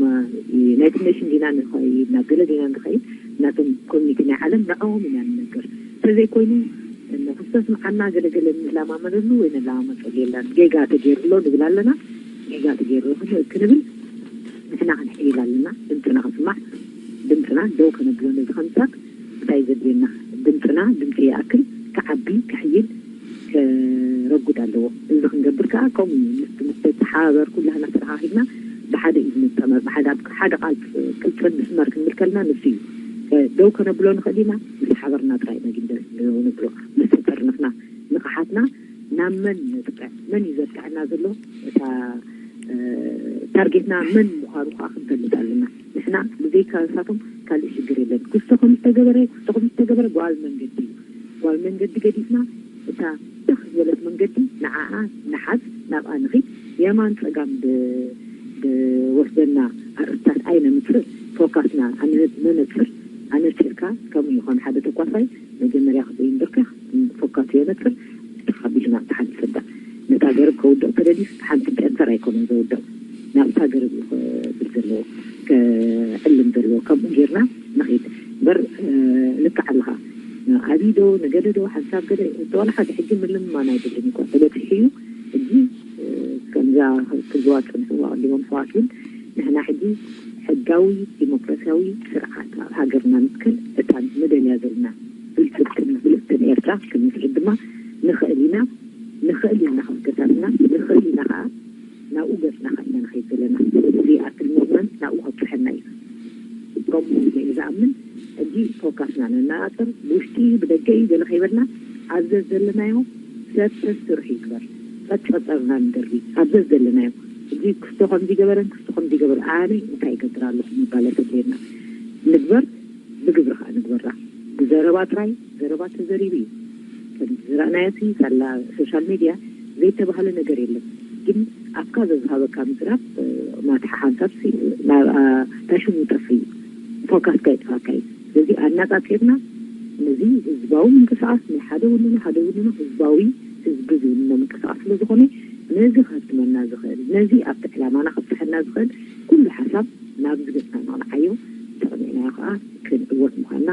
ዩናይትድ ኔሽን ዲና ንኸይድ ናብ ገለ ዲና ንኸይድ ናቶም ኮሚኒቲ ናይ ዓለም ንዕኦም ኢና ንነገር። እንተዘይኮይኑ ንክስተስምዓና ገለገለ ንላማመደሉ ወይ ንላማመፀሉ የላን። ጌጋ ተገይሩ ኣሎ ንብል ኣለና። ጌጋ ተገይሩ ክንብል ንሕና ክንሕይል ኣለና። ድምፅና ክስማዕ፣ ድምፅና ደው ከነብሎ ነዚ ከምሳት እንታይ ዘድልየና? ድምፅና ድምፂ ይኣክል ክዓቢ ክሕይል ከረጉድ ኣለዎ። እዚ ክንገብር ከዓ ከምኡ ምስ ምስ ተሓባበር ኩላህና ተረኻኺብና ብሓደ እዩ ንጠመር። ብሓደ ኣብ ሓደ ቃል ቅልፅም ምስመር ክንብል ከለና ንሱ እዩ። ደው ከነብሎ ንኽእል ኢና። ምስ ሓበርና ጥራይ ኢና ግን ደስ ንብሎ። ምስ ተጠርንፍና ንቕሓትና ናብ መን ነጥቅዕ? መን እዩ ዘጥቅዐና ዘሎ? እታ ታርጌትና መን ምዃኑ ከዓ ክንፈልጥ ኣለና። ንሕና ብዘይካ ንሳቶም ካልእ ሽግር የለን። ክስቶ ከም ዝተገበረ ክስቶ ከም ዝተገበረ ጓል መንገዲ እዩ። ጓል መንገዲ ገዲፍና እታ ትኽ ዝበለት መንገዲ ንዓኣ ንሓዝ፣ ናብኣ ንኺድ። የማን ጸጋም ዝወስደና ኣርእስታት ኣይነምጽእ። ፎካስና ኣነ- ነነጽር ኣነጺርካ ከምኡ ይኾን ሓደ ተኳሳይ መጀመርያ ክዘይንብርከኽ ፎካስ የነጽር። ተኻቢሉ ናብ ተሓንዲ ሰዳ ነታ ገረብ ከውድቕ ተደልዩ ሓንቲ ጨንፈር ኣይኮነን ዘውድቕ። ናብታ ገረብ እዩ ክብል ዘለዎ፣ ክዕልም ዘለዎ። ከምኡ ጌርና ንኺድ እምበር ልክዕ ኣለኻ። ኣቢዶ ነገደዶ ሓንሳብ ገደ ዋላ ሓደ ሕጂ ምልምማን ኣይደልን እኳ ተበፂሑ እዩ። ሕጂ ከምዛ ክዝዋ ፀንሕዋ ኣሊቦም ኣሕዋት እውን ንሕና ሕጂ ሕጋዊ ዲሞክራሲያዊ ስርዓት ኣብ ሃገርና ንትከል እታ ንደልያ ዘለና ብልፅግትን ብልፅትን ኤርትራ ክንምስርት ድማ ንኽእል ኢና። ንኽእል ኢና ክንከታልና ንኽእል ኢና ከዓ ናብኡ ገፅና ከዓ ኢና ንኸይድ ዘለና። እዚ ኣክል ሙቭመንት ናብኡ ከብፅሐና እዩ። ከምኡ ኢለ እየ ዝኣምን። ሕጂ ፎካስና ነነፃፅር። ብውሽጢ ብደገ እዩ ገለ ከይበልና ኣብ ዘዘለናዮ ሰብ ሰብ ስርሑ ይግበር። ጸብጸብና ንደርቢ ኣብ ዘዘለናዮ። ሕጂ ክስቶ ከምዚ ገበረን ክስቶ ከምዚ ገበረ ኣነ እንታይ ይገብር ኣለኹ ምባል ኣይተድልየና። ንግበር ብግብሪ ከዓ ንግበራ። ብዘረባ ጥራይ ዘረባ ተዘሪቡ እዩ። ከምዚ ዝረኣናዮ ሲ ሳላ ሶሻል ሚድያ ዘይተባህለ ነገር የለን። ግን ኣፍካ ዘዝሃበካ ምዝራብ ናትሓ ሓንሳብ ናብኣ ታሽሙ ይጠፍ እዩ። ፎካስካ ይጥፋካ እዩ። ስለዚ ኣናጻጺርና ነዚ ህዝባዊ ምንቅስቃስ ናይ ሓደ ውንኖ ሓደ ውንኖ ህዝባዊ ህዝቢ ዝውንኖ ምንቅስቃስ ስለ ዝኾነ ነዚ ከህድመና ዝኽእል ነዚ ኣብቲ ዕላማና ከብፅሐና ዝኽእል ኩሉ ሓሳብ ናብ ዝገፅና ነቕንዓዮ። ተቐኒዕናዮ ከዓ ክንዕወት ምዃንና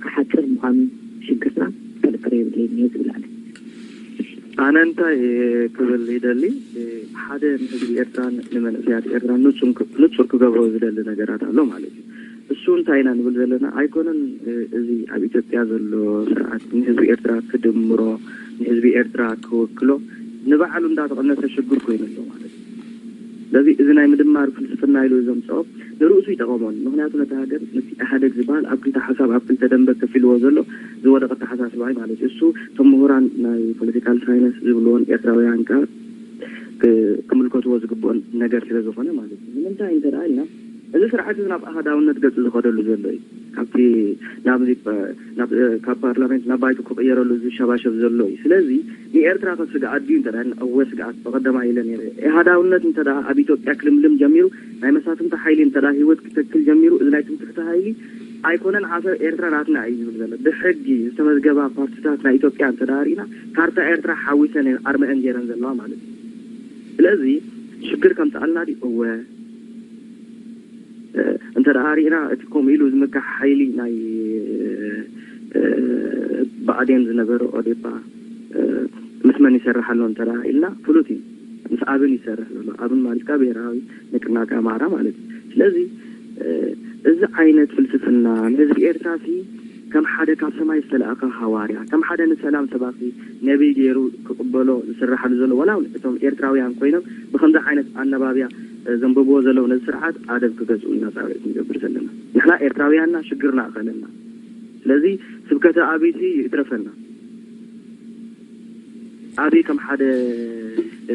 ክሓፅር ምዃኑ ሽግርና ጥርጥር የብለይን እየ ዝብል ኣነ። ኣነ እንታይ ክብል ይደሊ፣ ሓደ ንህዝቢ ኤርትራን ንመንእሰያት ኤርትራን ንጹር ክገብሮ ዝደሊ ነገራት ኣሎ ማለት እዩ። እሱ እንታይ ኢና ንብል ዘለና ኣይኮነን። እዚ ኣብ ኢትዮጵያ ዘሎ ስርዓት ንህዝቢ ኤርትራ ክድምሮ ንህዝቢ ኤርትራ ክወክሎ ንባዕሉ እንዳተቐነሰ ሽግር ኮይኑ ኣሎ ማለት እዩ። ስለዚ እዚ ናይ ምድማር ፍልስፍና ኢሉ ዘምፅኦ ንርእሱ ይጠቐሞን። ምክንያቱ ነቲ ሃገር ነቲ ኢህኣደግ ዝበሃል ኣብ ክልተ ሓሳብ ኣብ ክልተ ደንበ ከፊልዎ ዘሎ ዝወደቐ ኣተሓሳስባ እዩ ማለት እዩ። እሱ እቶም ምሁራን ናይ ፖለቲካል ሳይንስ ዝብልዎን ኤርትራውያን ከ ክምልከትዎ ዝግብኦን ነገር ስለ ዝኾነ ማለት እዩ። ንምንታይ እንተ ደኣ ኢልና እዚ ስርዓት እዚ ናብ ኣሃዳውነት ገፁ ዝኸደሉ ዘሎ እዩ። ካብቲ ናብዚ ካብ ፓርላሜንት ናብ ባይቶ ክቕየረሉ ዝሸባሸብ ዘሎ እዩ። ስለዚ ንኤርትራ ከ ስግኣት ድዩ እንተ እወ ስግኣት ብቐደማ ኢለ ነይረ። ኢሃዳውነት እንተ ኣብ ኢትዮጵያ ክልምልም ጀሚሩ ናይ መሳፍንቲ ሓይሊ እንተ ህይወት ክተክል ጀሚሩ እዚ ናይ ትምክሕቲ ሓይሊ ኣይኮነን ዓሰብ ኤርትራ ናትና እዩ ዝብል ዘሎ። ብሕጊ ዝተመዝገባ ፓርትታት ናይ ኢትዮጵያ እንተ ርኢና ካርታ ኤርትራ ሓዊሰን እየን ኣርመአን ገይረን ዘለዋ ማለት እዩ። ስለዚ ሽግር ከምፅኣልና ድዩ? እወ። እንተ ደኣ ርኢና እቲ ከምኡ ኢሉ ዝምካሕ ሓይሊ ናይ ብኣዴን ዝነበረ ኦዴፓ ምስ መን ይሰርሕ ኣሎ እንተ ኢልና ፍሉጥ እዩ። ምስ ኣብን ይሰርሕ ዘሎ። ኣብን ማለት ከዓ ብሄራዊ ንቅናቄ ኣማራ ማለት እዩ። ስለዚ እዚ ዓይነት ፍልስፍና ንህዝቢ ኤርትራ ሲ ከም ሓደ ካብ ሰማይ ዝተላእኸ ሃዋርያ ከም ሓደ ንሰላም ሰባኺ ነቢይ ገይሩ ክቕበሎ ዝስርሓሉ ዘሎ ዋላ እውን እቶም ኤርትራውያን ኮይኖም ብከምዚ ዓይነት ኣነባብያ ዘንብብዎ ዘለዉ ነዚ ስርዓት ኣደብ ክገዝኡ ኢና ፃውዒት ንገብር ዘለና። ንሕና ኤርትራውያንና ሽግርና ኣኸለና። ስለዚ ስብከተ ኣብይቲ ይትረፈና። ኣብይ ከም ሓደ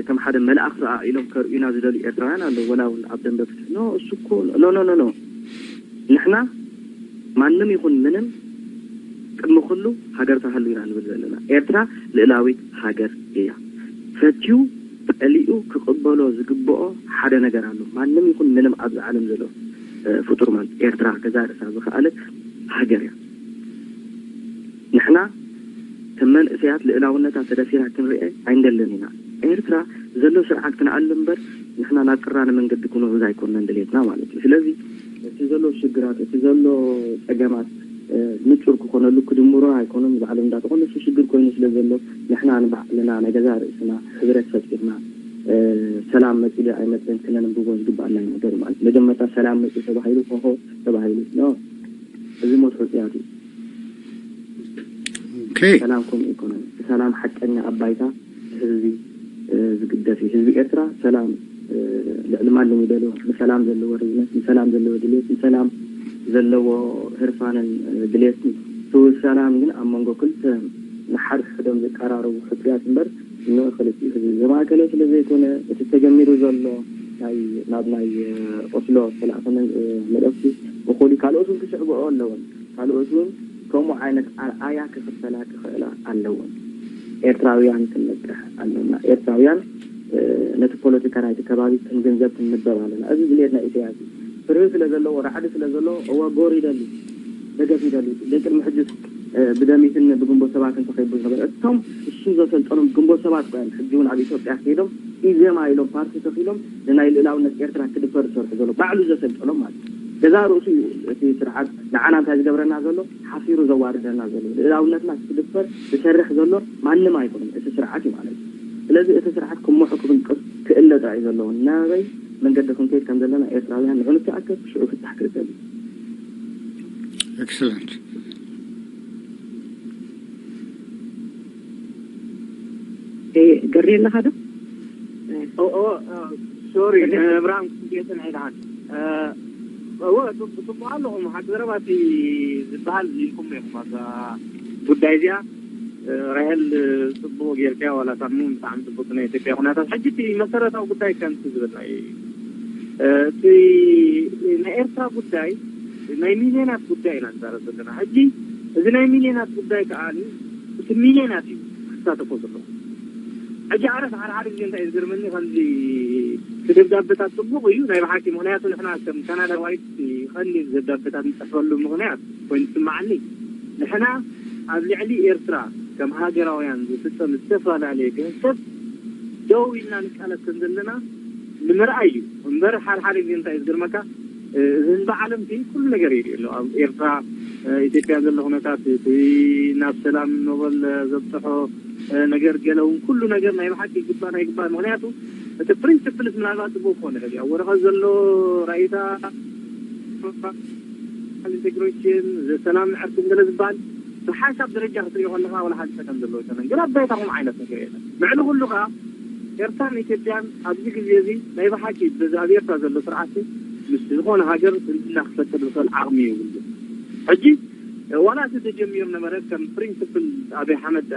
ከም ሓደ መልኣኽ ሰኣ ኢሎም ከርእዩና ዝደልዩ ኤርትራውያን ኣለዉ። ወላ እውን ኣብ ደንበ ፍትሒ ኖ እሱ እኮ ኖ ኖ ኖ ኖ ንሕና ማንም ይኹን ምንም ቅድሚ ኩሉ ሃገር ተሃሉ ኢና ንብል ዘለና። ኤርትራ ልእላዊት ሃገር እያ። ፈትዩ ጠሊኡ ክቕበሎ ዝግብኦ ሓደ ነገር ኣሎ። ማንም ይኹን ምንም ኣብዚ ዓለም ዘሎ ፍጡር ማለት ኤርትራ ገዛ ርእሳ ዝኸኣለት ሃገር እያ። ንሕና ከም መንእሰያት ልእላውነታ ተደፊራ ክንርኤ ኣይንደልን ኢና። ኤርትራ ዘሎ ስርዓት ክንኣሉ እምበር ንሕና ናብ ቅራነ መንገዲ ክንውሕዝ ኣይኮንናን ድሌትና ማለት እዩ። ስለዚ እቲ ዘሎ ሽግራት፣ እቲ ዘሎ ጸገማት ንጹር ክኾነሉ ክድምሮ ኣይኮኑን ንባዕሎም እንዳተኾነ እሱ ሽግር ኮይኑ ስለ ዘሎ ንሕና ንባዕልና ናይ ገዛ ርእስና ሕብረት ፈጢርና ሰላም መጺሉ ኣይመጽን ክነንብቦ ዝግባኣና ነገር ማለት መጀመርታ ሰላም መጺ ተባሂሉ ኮኾ ተባሂሉ ኖ እዚ ሞት ሕጽያት እዩ። ሰላም ከምኡ ኣይኮነን። ሰላም ሓቀኛ ኣብ ባይታ ህዝቢ ዝግደፍ እዩ። ህዝቢ ኤርትራ ሰላም ልዕሊ ማንም ይደልዮ። ንሰላም ዘለዎ ርዝነት፣ ንሰላም ዘለዎ ድልየት፣ ንሰላም ዘለዎ ህርፋንን ድልየትን ስውር ሰላም ግን ኣብ መንጎ ክልተ ንሓድሕዶም ዘቀራረቡ ሕጽያት እምበር ንክልቲኡ ህዝቢ ዘማእከለ ስለ ዘይኮነ እቲ ተጀሚሩ ዘሎ ናይ ናብ ናይ ኦስሎ ዝተላእከ መልእኽቲ እኹል ካልኦት እውን ክስዕብኦ ኣለዎም። ካልኦት እውን ከምኡ ዓይነት ኣርኣያ ክኽተላ ክኽእላ ኣለወን። ኤርትራውያን ክንነቅሕ ኣለና። ኤርትራውያን ነቲ ፖለቲካ ናይቲ ከባቢ ክንግንዘብ ክንንበብ ኣለና። እዚ ድሌት ናይ ኢሳያስ እዩ። ፍርሂ ስለ ዘለዎ ራዕዲ ስለ ዘለዎ እወ ጎር ይደሊ ደገፍ ይደሊ ዘይቅድሚ ሕጂ ብደሚትን ብግንቦት ሰባትን ተኸይቡ ዝነበረ እቶም እሱ ዘሰልጠኖም ግንቦት ሰባት ኮይኖም ሕጂ እውን ኣብ ኢትዮጵያ ከይዶም ኢዜማ ኢሎም ፓርቲ ተኺሎም ንናይ ልእላውነት ኤርትራ ክድፈር ዝሰርሑ ዘሎ ባዕሉ ዘሰልጠኖም ማለት እዩ። ገዛ ርእሱ እዩ እቲ ስርዓት ንዓና እንታይ ዝገብረና ዘሎ ሓፊሩ ዘዋርደና ዘሎ ልእላውነትና ክድፈር ዝሰርሕ ዘሎ ማንም ኣይኮነን እቲ ስርዓት እዩ ማለት እዩ። ስለዚ እቲ ስርዓት ክሞሑ ክብንቅስ ክእለ ጥራይ እዩ ዘለዎ ናበይ መንገዲ ክንከይድ ከም ዘለና ኤርትራውያን ንዑ ንተኣከብ ሽዑ ፍታሕ ክርከብ እዩ። Excellent. ገሪ ኣለኻ ዶ? ሶሪ እብራም ክጌትን ኣይልሃን እወ ብፅቡቅ ኣለኹም ሓቂ ዘረባ እቲ ዝበሃል ኢልኩም ኢኹም ኣብዛ ጉዳይ እዚኣ ራሄል ፅቡቅ ጌርካ ዋላ ሳሙ ብጣዕሚ ፅቡቅ ናይ ኢትዮጵያ ኩነታት ሕጂ እቲ መሰረታዊ ጉዳይ ከምቲ ዝበልናዮ እዩ እቲ ናይ ኤርትራ ጉዳይ ናይ ሚልዮናት ጉዳይ ኢና ንዛረብ ዘለና ሕጂ እዚ ናይ ሚልዮናት ጉዳይ ከዓ እቲ ሚልዮናት እዩ ክሳተፎ ዘለዎ ሕጂ ኣነ ሓደ ሓደ ግዜ እንታይ ዝገርመኒ ከምዚ እቲ ደብዳቤታት ፅቡቅ እዩ ናይ ብሓቂ ምክንያቱ ንሕና ከም ካናዳዋይት ይኸኒ ደብዳቤታት ንፅሕፈሉ ምክንያት ኮይኑ ዝስማዓኒ ንሕና ኣብ ልዕሊ ኤርትራ ከም ሃገራውያን ዝፍፀም ዝተፈላለየ ግህሰት ደው ኢልና ንቃለስ ከም ዘለና ንምርኣይ እዩ እምበር ሓደ ሓደ ግዜ እንታይ እዩ ዝገርመካ እዚ ህዝቢ ዓለም ኩሉ ነገር ይርኢ ኣሎ ኣብ ኤርትራ ኢትዮጵያ ዘሎ ኩነታት እቲ ናብ ሰላም ኖበል ዘብፅሖ ነገር ገለ እውን ኩሉ ነገር ናይ ብሓቂ ይግባእ ናይ ይግባእ ምክንያቱ እቲ ፕሪንስፕልስ ምናልባት ፅቡቅ ክኾነ ይኽእል እዩ ኣብ ወረቐት ዘሎ ራእይታ ኢንቴግሬሽን ሰላም ዕርቅን ገለ ዝበሃል ብሓንሳብ ደረጃ ክትሪኦ ከለካ ወላ ሓንቲ ፀገም ዘለዎ ኣይኮነን ግን ኣብ ባይታ ከምኡ ዓይነት ነገር የለን ልዕሊ ኩሉ ከዓ ኤርትራን ኢትዮጵያን ኣብዚ ግዜ እዚ ናይ ብሓቂ በዚ ኣብ ኤርትራ ዘሎ ስርዓት ምስ ዝኾነ ሃገር ዝምድና ክፈጥር ዝኽእል ዓቕሚ የብሉ ሕጂ ዋላ እቲ ተጀሚሩ ነበረ ከም ፕሪንስፕል ኣብይ ሓመድ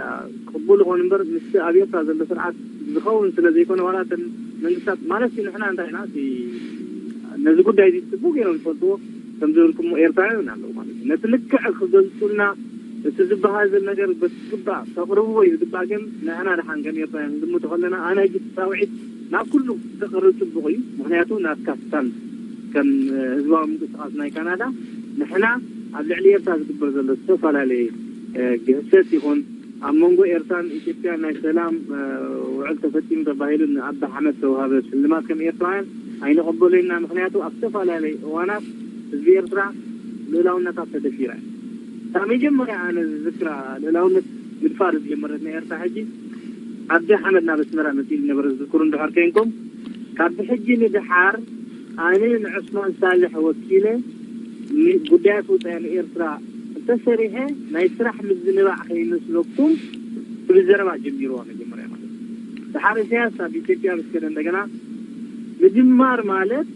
ቅቡል ይኾን እምበር ምስቲ ኣብ ኤርትራ ዘሎ ስርዓት ዝኸውን ስለ ዘይኮነ ዋላ እተን መንግስታት ማለት ንሕና እንታይ ኢና ነዚ ጉዳይ እዚ ፅቡቅ ገይሮም ዝፈልጥዎ ከም ዝበልኩም ኤርትራውያን ኣለዉ ማለት እዩ ነቲ ልክዕ ክገልፁልና እቲ ዝበሃል ነገር በትግባእ ከቕርብዎ እዩ ዝግባእ ግን ንሕና ድሓን ከም ኤርትራውያን ክንግምቶ ከለና ኣነ ሕጂ ፃውዒት ናብ ኩሉ ክተቕርብ ፅቡቅ እዩ ምክንያቱ ናትካ ስታንስ ከም ህዝባዊ ምንቅስቃስ ናይ ካናዳ ንሕና ኣብ ልዕሊ ኤርትራ ዝግበር ዘሎ ዝተፈላለየ ግህሰት ይኹን ኣብ መንጎ ኤርትራን ኢትዮጵያ ናይ ሰላም ውዕል ተፈፂሙ ተባሂሉ ንኣቢ ሓመድ ዝተውሃበ ሽልማት ከም ኤርትራውያን ኣይንቕበሎ ኢና ምክንያቱ ኣብ ዝተፈላለየ እዋናት ህዝቢ ኤርትራ ልእላውነታ ተደፊራ እታ መጀመርያ ኣነ ዝዝክራ ልእላውነት ምድፋር ዝጀመረት ናይ ኤርትራ ሕጂ ኣቢ ኣሕመድ ናብ ኣስመራ መፂኡ ዝነበረ ዝዝክሩ እንድሕር ኮይንኩም ካብ ብሕጂ ንድሓር ኣነ ንዑስማን ሳልሕ ወኪለ ጉዳያት ወፃኢ ንኤርትራ እንተሰሪሐ ናይ ስራሕ ምዝንባዕ ከይመስለኩም ትብል ዘረባ ጀሚርዋ መጀመርያ ማለት ድሓር ኢሳያስ ኣብ ኢትዮጵያ ምስ ከደ እንደገና ምጅማር ማለት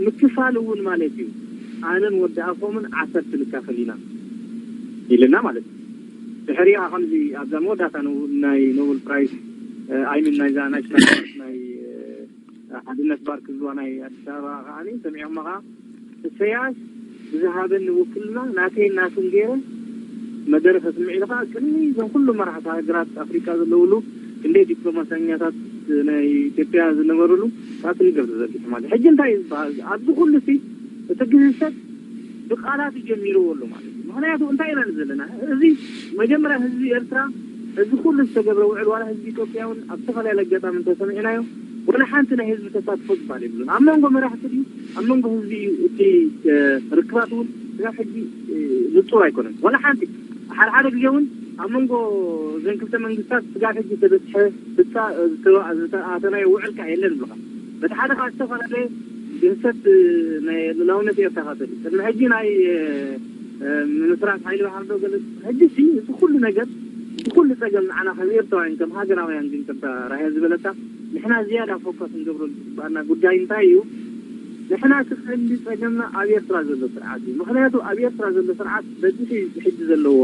ምክፋል እውን ማለት እዩ ኣነን ወዲ ኣፎምን ዓሰርተ ንካፈል ኢና ኢልና ማለት እዩ ድሕሪኣ ከምዚ ኣብዛ መወዳእታ ናይ ኖብል ፕራይስ ኣይምን ናይዛ ናሽናል ፓርክ ናይ ሓድነት ፓርክ ዝዋ ናይ ኣዲስ ኣበባ ከዓ ሰሚዖሞ ከዓ ኢሰያስ ብዝሃበኒ ውክልና ናተይ ናቱን ገይረ መደረ ከስምዕ ኢሉ ከዓ ቅድሚ እዞም ኩሉ መራሕቲ ሃገራት ኣፍሪቃ ዘለውሉ ክንደይ ዲፕሎማሰኛታት ናይ ኢትዮጵያ ዝነበሩሉ ቃጽል ገብ ተዘርጊሑ ማለት እዩ። ሕጂ እንታይ እዩ ዝበሃል? ኣብዚ ኩሉ ሲ እቲ ግህሰት ብቃላት ጀሚርዎ ኣሎ ማለት እዩ። ምክንያቱ እንታይ ኢና ዘለና? እዚ መጀመርያ ህዝቢ ኤርትራ፣ እዚ ኩሉ ዝተገብረ ውዕል፣ ዋላ ህዝቢ ኢትዮጵያ እውን ኣብ ዝተፈላለየ ኣጋጣሚ እንተሰሚዕናዮ፣ ወላ ሓንቲ ናይ ህዝቢ ተሳትፎ ዝበሃል የብሉን። ኣብ መንጎ መራሕቲ ድዩ፣ ኣብ መንጎ ህዝቢ እዩ እቲ ርክባት እውን ስጋብ ሕጂ ንጹር ኣይኮነን። ወላ ሓንቲ፣ ሓደ ሓደ ግዜ እውን ኣብ መንጎ እዘን ክልተ መንግስታት ስጋብ ሕጂ ዝተበጽሐ ዝተኣተናዮ ውዕል ከኣ የለን ይብሉኻ። በቲ ሓደ ከኣ ዝተፈላለየ ግህሰት ናይ ልኡላውነት ኤርትራ ከኣ ተልዩ። ቅድሚ ሕጂ ናይ ምምስራት ሓይሊ ባሕሪ ዶ ገለ፣ ሕጂ ሲ እዚ ኩሉ ነገር፣ እዚ ኩሉ ጸገም ንዓና ከም ኤርትራውያን፣ ከም ሃገራውያን ግን ከምታ ራህያ ዝበለታ ንሕና ዝያዳ ፎከስ ንገብረሉ ዝግባኣና ጉዳይ እንታይ እዩ? ንሕና እቲ ቀንዲ ጸገምና ኣብ ኤርትራ ዘሎ ስርዓት እዩ። ምክንያቱ ኣብ ኤርትራ ዘሎ ስርዓት በዚ ሕጂ ዘለዎ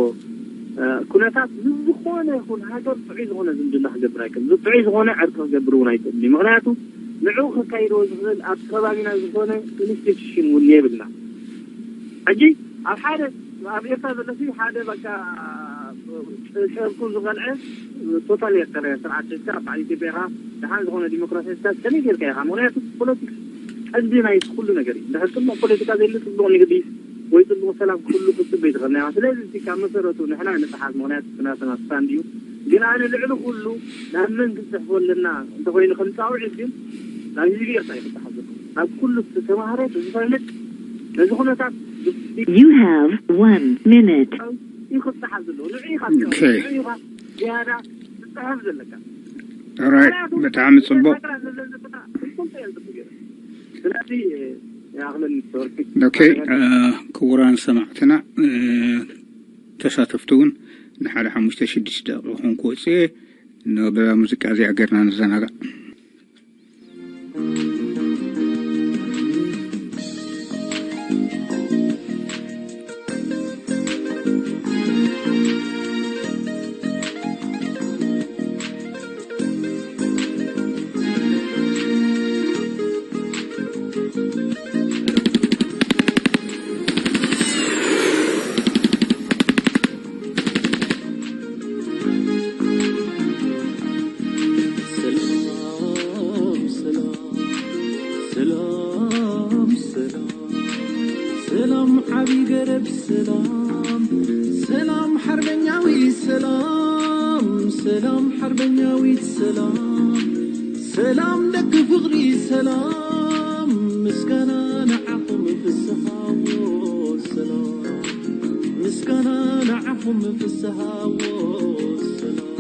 ኩነታት ምስ ዝኾነ ይኹን ሃገር ጥዑይ ዝኾነ ዝምድና ክገብር ኣይክእልን። ጥዑይ ዝኾነ ዕርቂ ክገብር እውን ኣይክእልን እዩ። ምክንያቱ ንዕኡ ከካይድዎ ዝኽእል ኣብቲ ከባቢና ዝኾነ ኢንስቲትዩሽን እውን የብልና። ሕጂ ኣብ ሓደ ኣብ ኤርትራ ዘሎ ሲ ሓደ በቃ ጨርቁ ዝቐልዐ ቶታል ኤርትራ ስርዓት ሒዝካ ኣብ በዓል ኢትዮጵያ ኢኻ ደሓን ዝኾነ ዲሞክራሲ ሒዝካ ከመይ ጌርካ ኢኻ? ምክንያቱ ፖለቲክስ ቀንዲ ናይ ኩሉ ነገር እዩ። እንድሕር ጽቡቕ ፖለቲካ ዘየለ ጽቡቕ ንግዲ ወይ ጽቡቕ ሰላም ክህሉ ክትጽበ ይትኽእል ናይ። ስለዚ እቲ ካብ መሰረቱ ንሕና ንጽሓፍ፣ ምክንያቱ እቲ ናትና ስታንድ እዩ። ግን ኣነ ልዕሊ ኩሉ ናብ መን ክጽሕፎ ኣለና እንተኾይኑ ከም ጻውዒት ግን ናብ ህዝቢ ኤርትራ እዩ ክጽሓፍ ዘለዎ። ናብ ኩሉ ዝተማህረ ዝፈልጥ ነዚ ኩነታት You have one minute. እዩ ክጽሓፍ ዘለዎ። ንዑ ኢኻ ኦኬ። ንዑ ኢኻ ዝያዳ ክጽሕፍ ዘለካ። ኦራይት፣ ምክንያቱ ብጣዕሚ ጽቡቕ። ሃገራት ዘዘዘፈታ ፍጹም እየን ጽቡቕ ገይረን። ስለዚ ይኣኽለኒ ሶሪ። ኦኬ፣ እ፣ ክቡራን ሰማዕትና፣ እ፣ ተሳተፍቲ እውን ንሓደ ሓሙሽተ ሽዱሽተ ደቂቕ ክኾን ክወጽእ እየ። ን-፣ በዛ ሙዚቃ እዚኣ ጌርና ንዘናጋዕ። ሰላም ሰላም ሰላም ሰላም ሰላም ዓቢ ገረብ ሰላም ሰላም ሓርበኛዊ ሰላም ሰላም ሓርበኛዊት ሰላም ሰላም ደቂ ፍቕሪ ሰላም ምስጋና ንዓኹም ፍስሃዎ ሰላም ምስጋና ንዓኹም ፍስሃዎ ሰላም።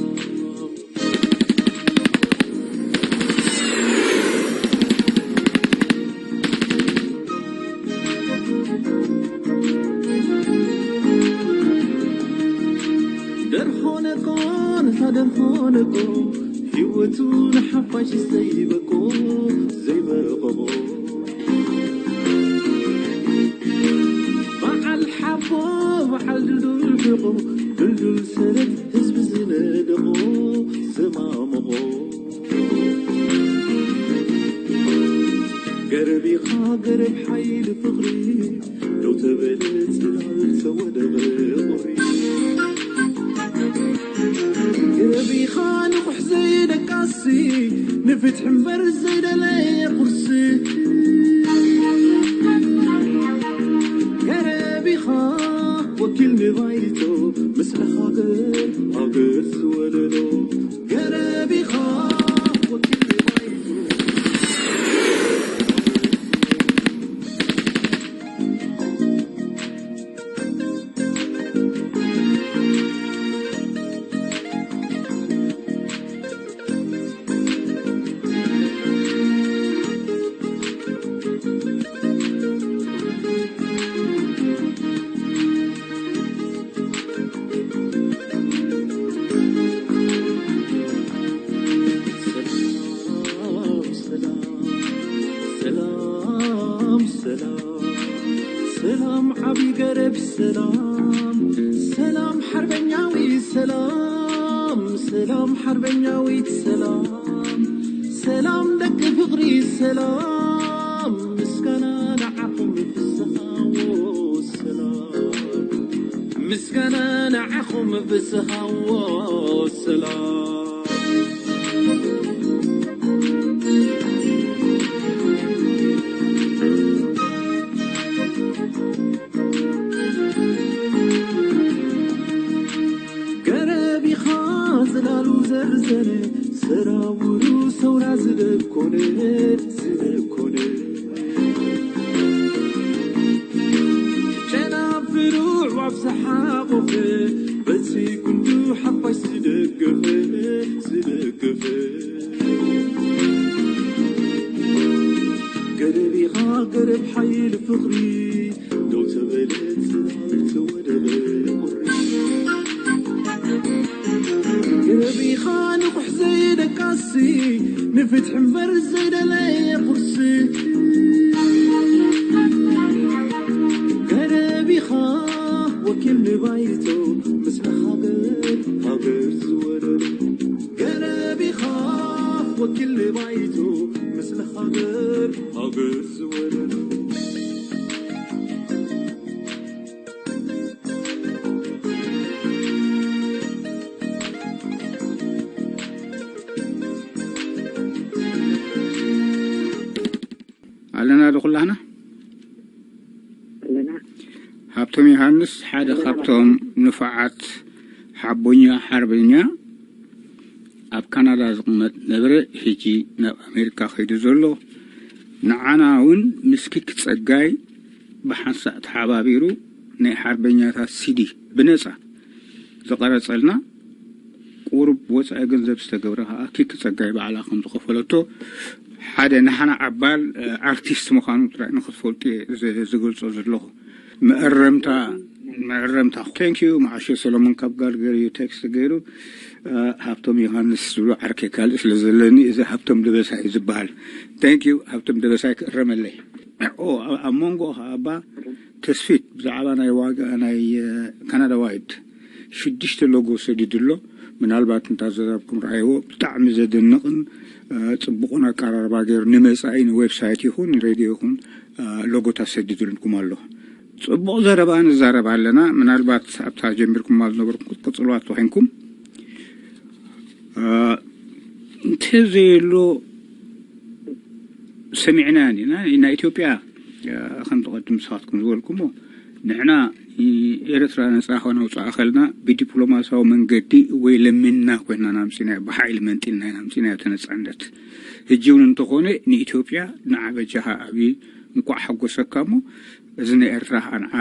ደርሆ ነቆ ነታ ደርሆ ነቆ ህይወቱ ንሓፋሽ ዘይበቆ ዘይበቆ በዓል ሓቦ በዓል ድልዱል ሕቆ ድልዱል ሰረት ህዝቢ ዝነደቆ ዝማምቆ ገረብ ኢኻ ገረብ ሓይሊ ፍቕሪ ደው ተበለ ጽላል ተወደበ ቁሪ ገረብ ኢኻ ንቑሕ ዘይደቃሲ ንፍትሒ እምበር ዘይደለየ ቁርሲ ገረብ ኢኻ ወኪል ንባይቶ ምስለ ሃገር ሃገር ዝወለዶ ገረብ ኢኻ ወኪል ንባይቶ ሰላም ሰላም ሰላም ሰላም ዓቢ ገረብ ሰላም ሰላም ሓርበኛዊ ሰላም ሰላም ሓርበኛዊት ሰላም ሰላም ደቂ ፍቕሪ ሰላም ምስጋና ንዓኹም ፍስሃዎ ሰላም ምስጋና ንዓኹም ፍስሃዎ ሰላም ዘርዘረ ሰራውሩ ሰውራ ዝደብ ኮነ፣ ዝደብ ኮነ። ጨናፍሩ ኣዕዋፍ ዝሓቖፈ፣ በቲ ጉንዱ ሓፋሽ ዝደገፈ፣ ዝደገፈ። ገረብ ኢኻ ገረብ ሓይሊ ፍቕሪ፣ ደው ተበለት ተወደበ ቁሪ። ገረብ ኢኻ ንቑሕ ዘይደቃሲ፣ ንፍትሒ እምበር ዘይደለየ ቁርሲ። ገረብ ኢኻ ወኪል ንባይቶ፣ ምስለ ሃገር፣ ሃገር ዝወረረ። ገረብ ኢኻ ወኪል ንባይቶ፣ ምስለ ሃገር፣ ሃገር ዝወረረ። ኣለና ዶ ኩላህና? ኣለና። ሃብቶም ዮሃንስ ሓደ ካብቶም ንፉዓት ሓቦኛ ሓርበኛ ኣብ ካናዳ ዝቕመጥ ነበረ፣ ሕጂ ናብ ኣሜሪካ ከይዱ ዘሎ፣ ንዓና እውን ምስ ኪክ ጸጋይ ብሓንሳእ ተሓባቢሩ ናይ ሓርበኛታት ሲዲ ብነጻ ዝቐረጸልና፣ ቁሩብ ወጻኢ ገንዘብ ዝተገብረ ከኣ ኪክ ጸጋይ ባዕላ ከም ዝኸፈለቶ፣ ሓደ ንሓና ኣባል፣ እ፣ ኣርቲስት ምዃኑ ጥራይ ንኽትፈልጡ እየ ዝ-፣ ዝገልጾ ዘለኹ። መእረምታ፣ መእረምታ። Thank you፣ መዓሾ ሰሎሞን ካብ ጋልገሪ እዩ ቴክስት ገይሩ። እ፣ ሃብቶም ዮሃንስ ዝብሎ ዓርከይ ካልእ ስለ ዘለኒ፣ እዚ ሃብቶም ደበሳ እዩ ዝበሃል። Thank you፣ ሃብቶም ደበሳይ ክእረመለይ። ኦ፣ ኣብ፣ ኣብ መንጎ ከኣ እባ ተስፊት ብዛዕባ ናይ ዋጋ ናይ፣ እ፣ ካናዳ ዋይድ ሽዱሽተ ሎጎ ሰዲዱ ኣሎ። ምናልባት እንተዘረብኩም ረኣይዎ፣ ብጣዕሚ ዘደንቕን፣ እ፣ ጽቡቕን ኣቀራርባ ገይሩ ንመጻኢ ንዌብሳይት ይኹን ንሬድዮ ይኹን፣ እ፣ ሎጎታት ሰዲዱልኩም ኣሎ። ጽቡቕ ዘረባ ንዛረብ ኣለና። ምናልባት ኣብታ ጀሚርኩማ ዝነበርኩም ክትቅጽልዋ ተኾይንኩም፣ እ፣ እንተዘየሎ ሰሚዕና ኢና። ናይ ኢትዮጵያ፣ እ፣ ከም ትቐድም ንስኻትኩም ዝበልኩሞ፣ ንሕና ኤርትራ ነጻ ከነውጽኣ ከለና ብዲፕሎማሲያዊ መንገዲ ወይ ለሚንና ኮይና ናምጺናዮ፣ ብሓይሊ መንጢልና ኢና ኣምጺናዮ እቲ ነጻነት። ሕጂ እውን እንተኾነ ንኢትዮጵያ ንዓ በጃኻ ኣብይ እንቋዕ ሓጎሰካ እሞ፣ እዚ ናይ ኤርትራ ከኣ ንዓ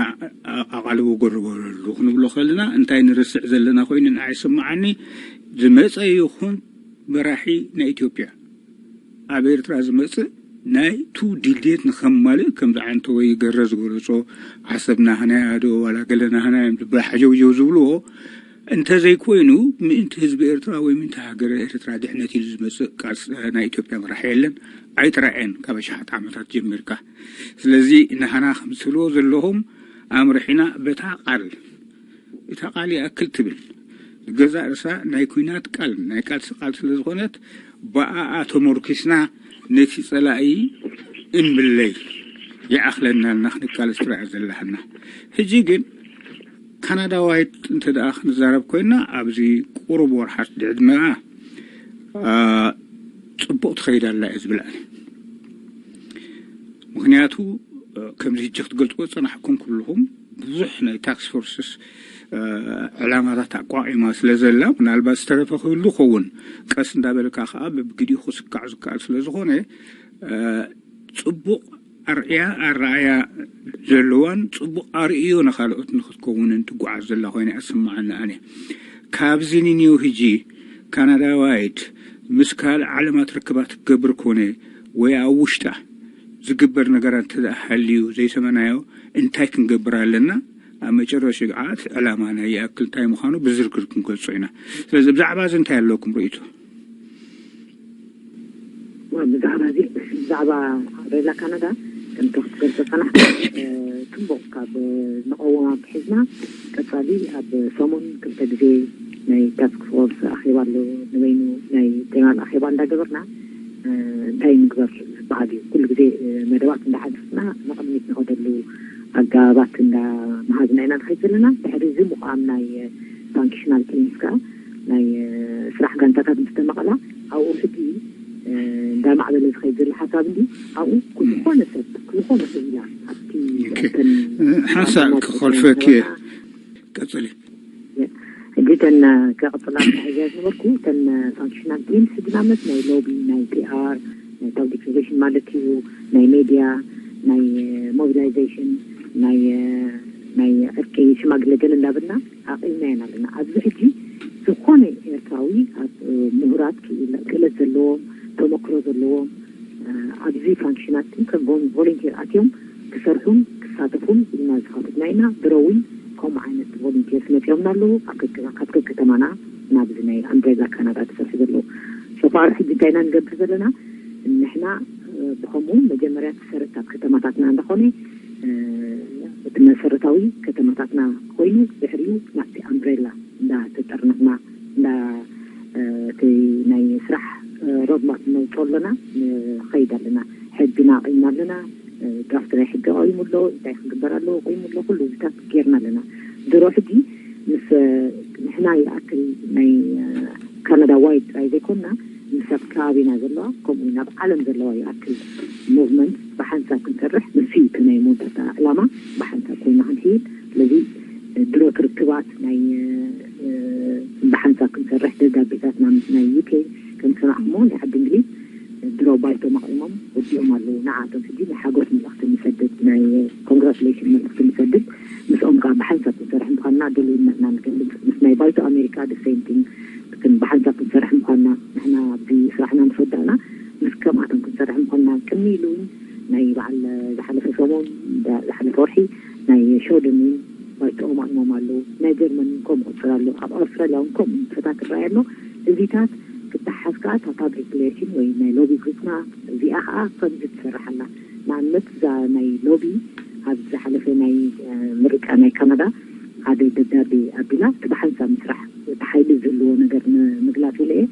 ኣ-፣ ኣቓልቦ ጎርበረሉ ክንብሎ ከለና እንታይ ንርስዕ ዘለና ኮይኑ ንዓ ይስምዓኒ። ዝመጸ ይኹን መራሒ ናይ ኢትዮጵያ ኣብ ኤርትራ ዝመጽእ ናይቱ ድልየት ንኸማልእ፣ ከምዚ ዓንተወይ ገረ ዝገለጾ፣ ዓሰብ ናህና እያ ዶ ዋላ ገለ ናህና እዮም ዝብል ሓጀውጀው ዝብልዎ እንተዘይኮይኑ፣ ምእንቲ ህዝቢ ኤርትራ ወይ ምእንቲ ሃገረ ኤርትራ ድሕነት ኢሉ ዝመጽእ ቃልሲ ናይ ኢትዮጵያ መራሒ የለን። ኣይጥራኤን ካብ ኣሽሓት ዓመታት ጀሚርካ። ስለዚ ናህና ከም ትብልዎ ዘለኹም ኣምርሒና በታ ቃል እታ ቃል ይኣክል ትብል። ንገዛእ ርእሳ ናይ ኲናት ቃል፣ ናይ ቃልሲ ቃል ስለ ዝኾነት፣ ብኣኣ ተመርኪስና ነቲ ጸላኢ እንብለይ ይኣኽለና ኢልና ክንቃለስ ትረኣ ዘለሃና። ሕጂ ግን ካናዳዋይት እንተ ደኣ ክንዛረብ ኮይና፣ ኣብዚ ቁሩብ ወርሓት ድዕድመኣ፣ ኣ፣ ጽቡቕ ትኸይድ ኣላ እየ ዝብል ኣነ። ምኽንያቱ፣ እ፣ ከምዚ ሕጂ ክትገልጽዎ ዝጸናሕኩም ኩልኹም ብዙሕ ናይ ታክስ ፎርስስ፣ እ፣ ዕላማታት ኣቋቒማ ስለ ዘላ፣ ምናልባት ዝተረፈ ክህሉ ይኸውን። ቀስ እንዳበልካ ከኣ በብግዲኡ ክስካዕ ዝከኣል ስለ ዝኾነ፣ እ፣ ጽቡቕ ኣርኣያ፣ ኣረኣያ ዘለዋን ጽቡቕ ኣርእዮ ንኻልኦት ንኽትከውንን ትጓዓዝ ዘላ ኮይና እያ ትስምዓኒ ኣነ። ካብዚ ንኔው ሕጂ ካናዳዋይት ምስ ካልእ ዓለማት ርክባት ክትገብር ኮነ ወይ ኣብ ውሽጣ ዝግበር ነገራት እንተ ደኣ ሃልዩ ዘይሰመናዮ እንታይ ክንገብር ኣለና? ኣብ መጨረሻ ግዓት ዕላማና ይኣክል እንታይ ምዃኑ ብዝርዝር ክንገልጾ ኢና። ስለዚ ብዛዕባ እዚ እንታይ ኣለኩም ርእይቶ? ብዛዕባ እዚ፣ ብዛዕባ ሬላ ካናዳ ከምቲ ክትገልጾ ጸናሕካ፣ እ፣ ጽቡቕ ካብ ንቐውም ኣትሒዝና ቀጻሊ ኣብ ሰሙን ክልተ ግዜ ናይ ታስክ ፎርስ ኣኼባ ኣሎ። ንበይኑ ናይ ጀነራል ኣኼባ እንዳገበርና፣ እ፣ እንታይ ንግበር ዝበሃል እዩ። ኩሉ ግዜ፣ እ፣ መደባት እንዳሓደስና ንቕድሚት ንኸደሉ ኣገባባት እንዳመሃዝና ኢና ንኸይድ ዘለና። ድሕሪ እዚ ምቋም ናይ ፋንክሽናል ቲምስ ከኣ ናይ፣ እ፣ ስራሕ ጋንታታት ምስ ተመቐላ ኣብኡ ሕጂ፣ እ፣ እንዳማዕበለ ዝኸይድ ዘሎ ሓሳብ እንዲ ኣብኡ ዝኾነ ሰብ፣ ዝኾነ ክኢላ ኣብቲ ኦኬ። ኣብተን እ፣ ሓንሳእ ክኸልፈኪ እየ። ቀጽሊ። ሕጂ እተን ክቕፅላ ተታሒዘ ዝነበርኩ እተን ፋንክሽናል ቲምስ ሕጂ ንኣብነት ናይ ሎቢ፣ ናይ ፒኣር፣ ናይ ፓብሊክ ሪሌሽን ማለት እዩ፣ ናይ ሜድያ፣ ናይ ሞቢላይዜሽን፣ ናይ ናይ ዕርቂ ሽማግለ ገለ እንዳበልና ኣቕልናየን ኣለና። ኣብዚ ሕጂ ዝኾነ ኤርትራዊ ኣብ ምሁራት ክእለት ዘለዎም፣ ተመክሮ ዘለዎም ኣብዚ ፋንክሽናት ከም ቮለንቲር ኣትዮም ክሰርሑን ክሳተፉን ኢልና ዝኸፈትና ኢና። ድሮ እውን ከምኡ ዓይነት ቮለንቲርስ መፂኦምና ኣለዉ። ካብ ከከተማና ናብዚ ናይ ኣምብሬላ ካናዳ ዝሰርሑ ዘለዉ። ሶፋር ሕጂ እንታይ ኢና ንገብር ዘለና? ንሕና ብኸምኡ መጀመርያ እቲ ሰረት ኣብ ከተማታትና እንተኾነ እቲ መሰረታዊ ከተማታትና ኮይኑ ድሕሪኡ ናብቲ ኣምብሬላ እንዳተጠርነፍና እንዳ እቲ ናይ ስራሕ ሮድማፕ ነውፅኦ ኣለና፣ ንኸይድ ኣለና። ሕግና ኣቒምና ኣለና። ድራፍት ናይ ሕጊ ቀሪሙ ኣሎ፣ እንታይ ክግበር ኣለዎ ቀሪሙ ኣሎ፣ ኩሉ እዚታት ጌርና ኣለና። ድሮ ሕጂ ምስ ንሕና ይኣክል ናይ ካናዳ ዋይድ ጥራይ ዘይኮንና ምስ ኣብ ከባቢና ዘለዋ ከምኡ ናብ ዓለም ዘለዋ ይኣክል ሙቭመንት ብሓንሳብ ክንሰርሕ ንሱ እዩ እቲ ናይ መወዳእታ ዕላማ። ብሓንሳብ ኮይና ክንሕይል ስለዚ ድሮ ክርክባት ናይ ብሓንሳብ ክንሰርሕ ደብዳቤታትና ምስ ናይ ዩኬ ከም ሰማዕሞ ናይ ዓዲ እንግሊዝ ድሮ ባይቶ መቒሞም ወዲኦም ኣለዉ። ንዓቶም ሕጂ ናይ ሓጎስ መልእኽቲ ንሰድድ፣ ናይ ኮንግራቹሌሽን መልእኽቲ ንሰድድ። ምስኦም ከዓ ብሓንሳብ ክንሰርሕ ምዃንና ድልውነትና ንገልፅ። ምስ ናይ ባይቶ ኣሜሪካ the same thing፣ ብሓንሳብ ክንሰርሕ ምዃንና ንሕና ኣብዚ ስራሕና ምስ ወዳእና ምስ ከምኣቶም ክንሰርሕ ምዃንና ቅድሚ ኢሉ እውን ናይ በዓል ዝሓለፈ ሰሙን ዝሓለፈ ወርሒ ናይ ሸወደን እውን ባይቶኦም ኣቕሞም ኣለዉ። ናይ ጀርመን እውን ከምኡ ክፅል ኣሎ። ኣብ ኣውስትራልያ እውን ከምኡ ፈታ ክረኣይ ኣሎ። እዚታት ክተሓዝ ከዓ እታ ፓብሊክ ሪሌሽን ወይ ናይ ሎቢ ግሩፕና እዚኣ ከዓ ከምዚ ትሰርሕ ኣላ። ንኣብነት እዛ ናይ ሎቢ ኣብ ዝሓለፈ ናይ ምርጫ ናይ ካናዳ ሓደ ደብዳቤ ኣቢላ እቲ ብሓንሳብ ምስራሕ እቲ ሓይሊ ዝህልዎ ነገር ንምግላፅ ኢለ እየ።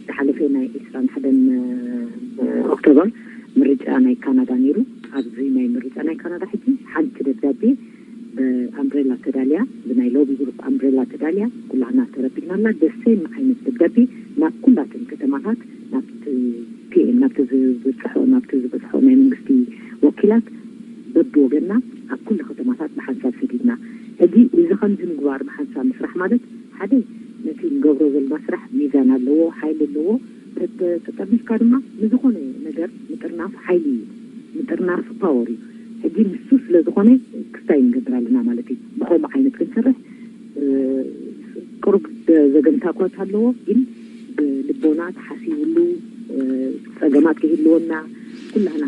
ዝሓለፈ ናይ ዕስራን ሓደን ኦክቶበር ምርጫ ናይ ካናዳ ነይሩ። ኣብዚ ናይ ምርጫ ናይ ካናዳ ሕጂ ሓንቲ ደብዳቤ ብኣምብሬላ ተዳልያ ብናይ ሎቢ ግሩፕ ኣምብሬላ ተዳልያ ኩላህና ተረቢሕና ኣላ። ደሴም ዓይነት ደብዳቤ ናብ ኩላተን ከተማታት ናብቲ ፒኤም ናብቲ ዝበፅሖ ናብቲ ዝበፅሖ ናይ መንግስቲ ወኪላት በቢ ወገንና ኣብ ኩሉ ከተማታት ብሓንሳብ ሰዲድና። ሕጂ እዚ ከምዚ ምግባር ብሓንሳብ ምስራሕ ማለት ሓደ ነቲ ንገብሮ ዘለና ስራሕ ሚዛን ኣለዎ፣ ሓይሊ ኣለዎ። ተጠርኒፍካ ድማ ንዝኾነ ነገር ምጥርናፍ ሓይሊ እዩ፣ ምጥርናፍ ፓወር እዩ። ሕጂ ንሱ ስለ ዝኾነ ክስታይ ንገብር ኣለና ማለት እዩ። ብኸምኡ ዓይነት ክንሰርሕ ቁሩብ ዘገምታ እኳ ኣለዎ፣ ግን ብልቦና ተሓሲብሉ ፀገማት ከይህልወና ኩላህና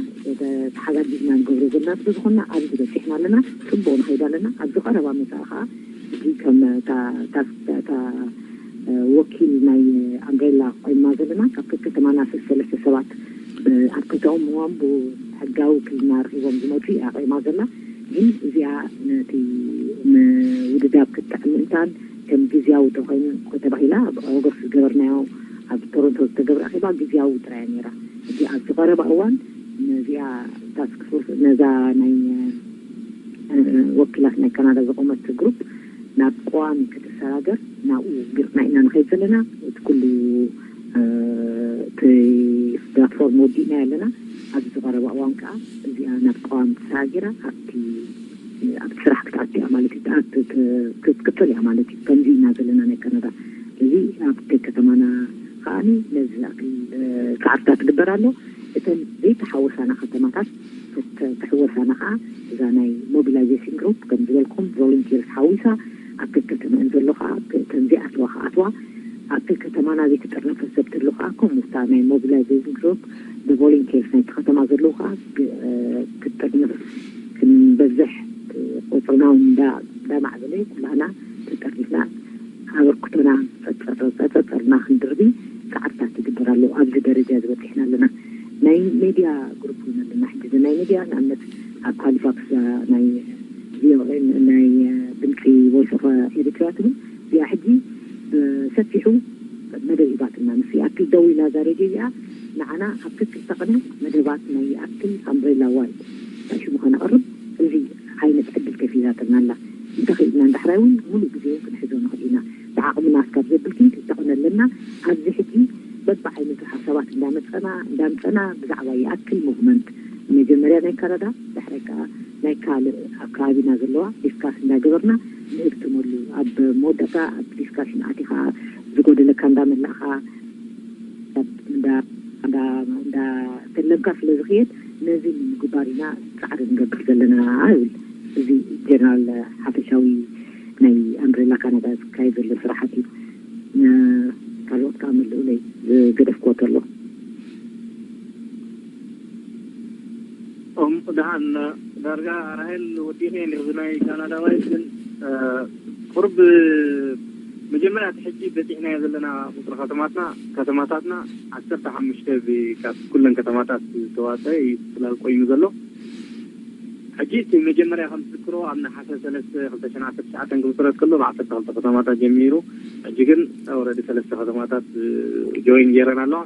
ተሓጋጊዝና ንገብሮ ዘለና ስለ ዝኾንና ኣብዚ በፂሕና ኣለና። ፅቡቕ ንኸይድ ኣለና። ኣብዚ ቀረባ መፃኢ ከዓ ሕጂ ከም እታ ወኪል ናይ ኣምብሬላ ቆይማ ዘለና ካብ ከከተማና ሰለስተ ሰባት ኣብ ከተኦም እዋን ብሕጋዊ ውክልና ረኺቦም ዝመፁ እያ ቆይማ ዘላ። ግን እዚኣ ነቲ ምውድዳብ ክትጥዕም ምእንታን ከም ግዝያዊ ተኮይኑ ተባሂላ ኣብ ኦገስት ዝገበርናዮ ኣብ ቶሮንቶ ዝተገብረ ኣኼባ ግዝያዊ ጥራያ ነይራ። ሕጂ ኣብዚ ቀረባ እዋን ነዚኣ ታስክ ፎርስ ነዛ ናይ ወኪላት ናይ ካናዳ ዝቆመት ግሩፕ ናብ ቀዋሚ ከተሰጋግር ናብኡ ገፅና ኢና ንኸይድ ዘለና። እቲ ኩሉ እቲ ፕላትፎርም ወዲእና ኣለና። ኣብዚ ዝቐረባ እዋን ከዓ እዚኣ ናብ ቀዋሚ ተሰጋጊራ ኣብቲ ኣብቲ ስራሕ ክትኣቱ እያ ማለት እዩ። ክትቅፅል እያ ማለት እዩ። ከምዚ ኢና ዘለና ናይ ካናዳ። እዚ ኣብ ከተማና ከዓኒ ነዚ ዝኣክል ፃዕርታት ትግበር ኣሎ። እተን ዘይተሓወሳና ከተማታት ተሕወሳና ከዓ እዛ ናይ ሞቢላይዜሽን ግሩፕ ከም ዝበልኩም ቮለንቲርስ ሓዊሳ ኣብ ከከተመአን ዘሎ ከዓ እተን ዘይኣትዋ ክኣትዋ ኣብ ከከተማና ዘይተጠርነፈ ሰብ ተሎ ከዓ ከምኡ እታ ናይ ሞቢላይዜሽን ግሩፕ ብቮለንቲርስ ናይቲ ከተማ ዘለዉ ከዓ ክትጥርንፍ ክንበዝሕ ቁፅርና እውን እንዳማዕበለ ኩላና ተጠርኒፍና ኣበርክቶና ፀፀርና ክንድርቢ ፃዕርታት ይግበር ኣሎ። ኣብዚ ደረጃ ዝበፂሕና ኣለና። ናይ ሜድያ ግሩፕ እውን ኣለና። ሕጂ ናይ ሜድያ ንኣብነት ኣብ ሃሊፋክስ ናይ ቪኦኤ ናይ ድምፂ ቮይስ ኦፍ ኤሪትሪያ ትብል እዚኣ ሕጂ ብሰፊሑ መደብ ሂባትና ምስ ይኣክል ደው ኢላ እዛ ሬድዮ እዚኣ ንዓና ኣብ ክልተ ቅነ መደባት ናይ ይኣክል ኣምብሬላ ዋይድ ሽሙ ከነቕርብ እዚ ዓይነት ዕድል ከፊታትና ኣላ። እንተኽኢልና ንዳሕራይ እውን ሙሉእ ግዜ እውን ክንሕዞ ንኽእል ኢና። ብዓቕምና እስካብ ዘብል ግን ክልተ ቅነ ኣለና። ኣብዚ ሕጂ በብዓይነቱ ሓሳባት እንዳመፀና እንዳምፀና ብዛዕባ ይኣክል ሙቭመንት መጀመርያ ናይ ካናዳ ድሕራይ ከዓ ናይ ካልእ ኣብ ከባቢና ዘለዋ ዲስካስ እንዳገበርና ንህብትመሉ ኣብ መወዳእታ ኣብ ካሽን ኣቲኻ ዝጎደለካ እንዳመላእኻ እንዳተለምካ ስለ ዝኽየድ ነዚ ንምግባር ኢና ፃዕሪ ንገብር ዘለና ይብል። እዚ ጀነራል ሓፈሻዊ ናይ ኣምብሬላ ካናዳ ዝካየድ ዘሎ ስራሓት እዩ። ካልኦት ከዓ መልእለይ ዝገደፍክዎ ተሎ። እም ደሓን ዳርጋ ራሄል ወዲቀ ነዚ ናይ ካናዳዋይ ግን ቁርብ መጀመርያ እቲ ሕጂ በፂሕናዮ ዘለና ቁፅሪ ከተማትና ከተማታትና ዓሰርተ ሓሙሽተ ካብ ኩለን ከተማታት ዝተዋፀ እዩ። ፅላል ቆይሙ ዘሎ ሕጂ እቲ መጀመርያ ከም ትዝክሮ ኣብ ነሓሰ ሰለስተ ክልተ ሽሕን ዓሰርተ ትሽዓተን ክምስረት ከሎ ብዓሰርተ ክልተ ከተማታት ጀሚሩ ሕጂ ግን ወረዲ ሰለስተ ከተማታት ጆይን ገይረን ኣለዋ።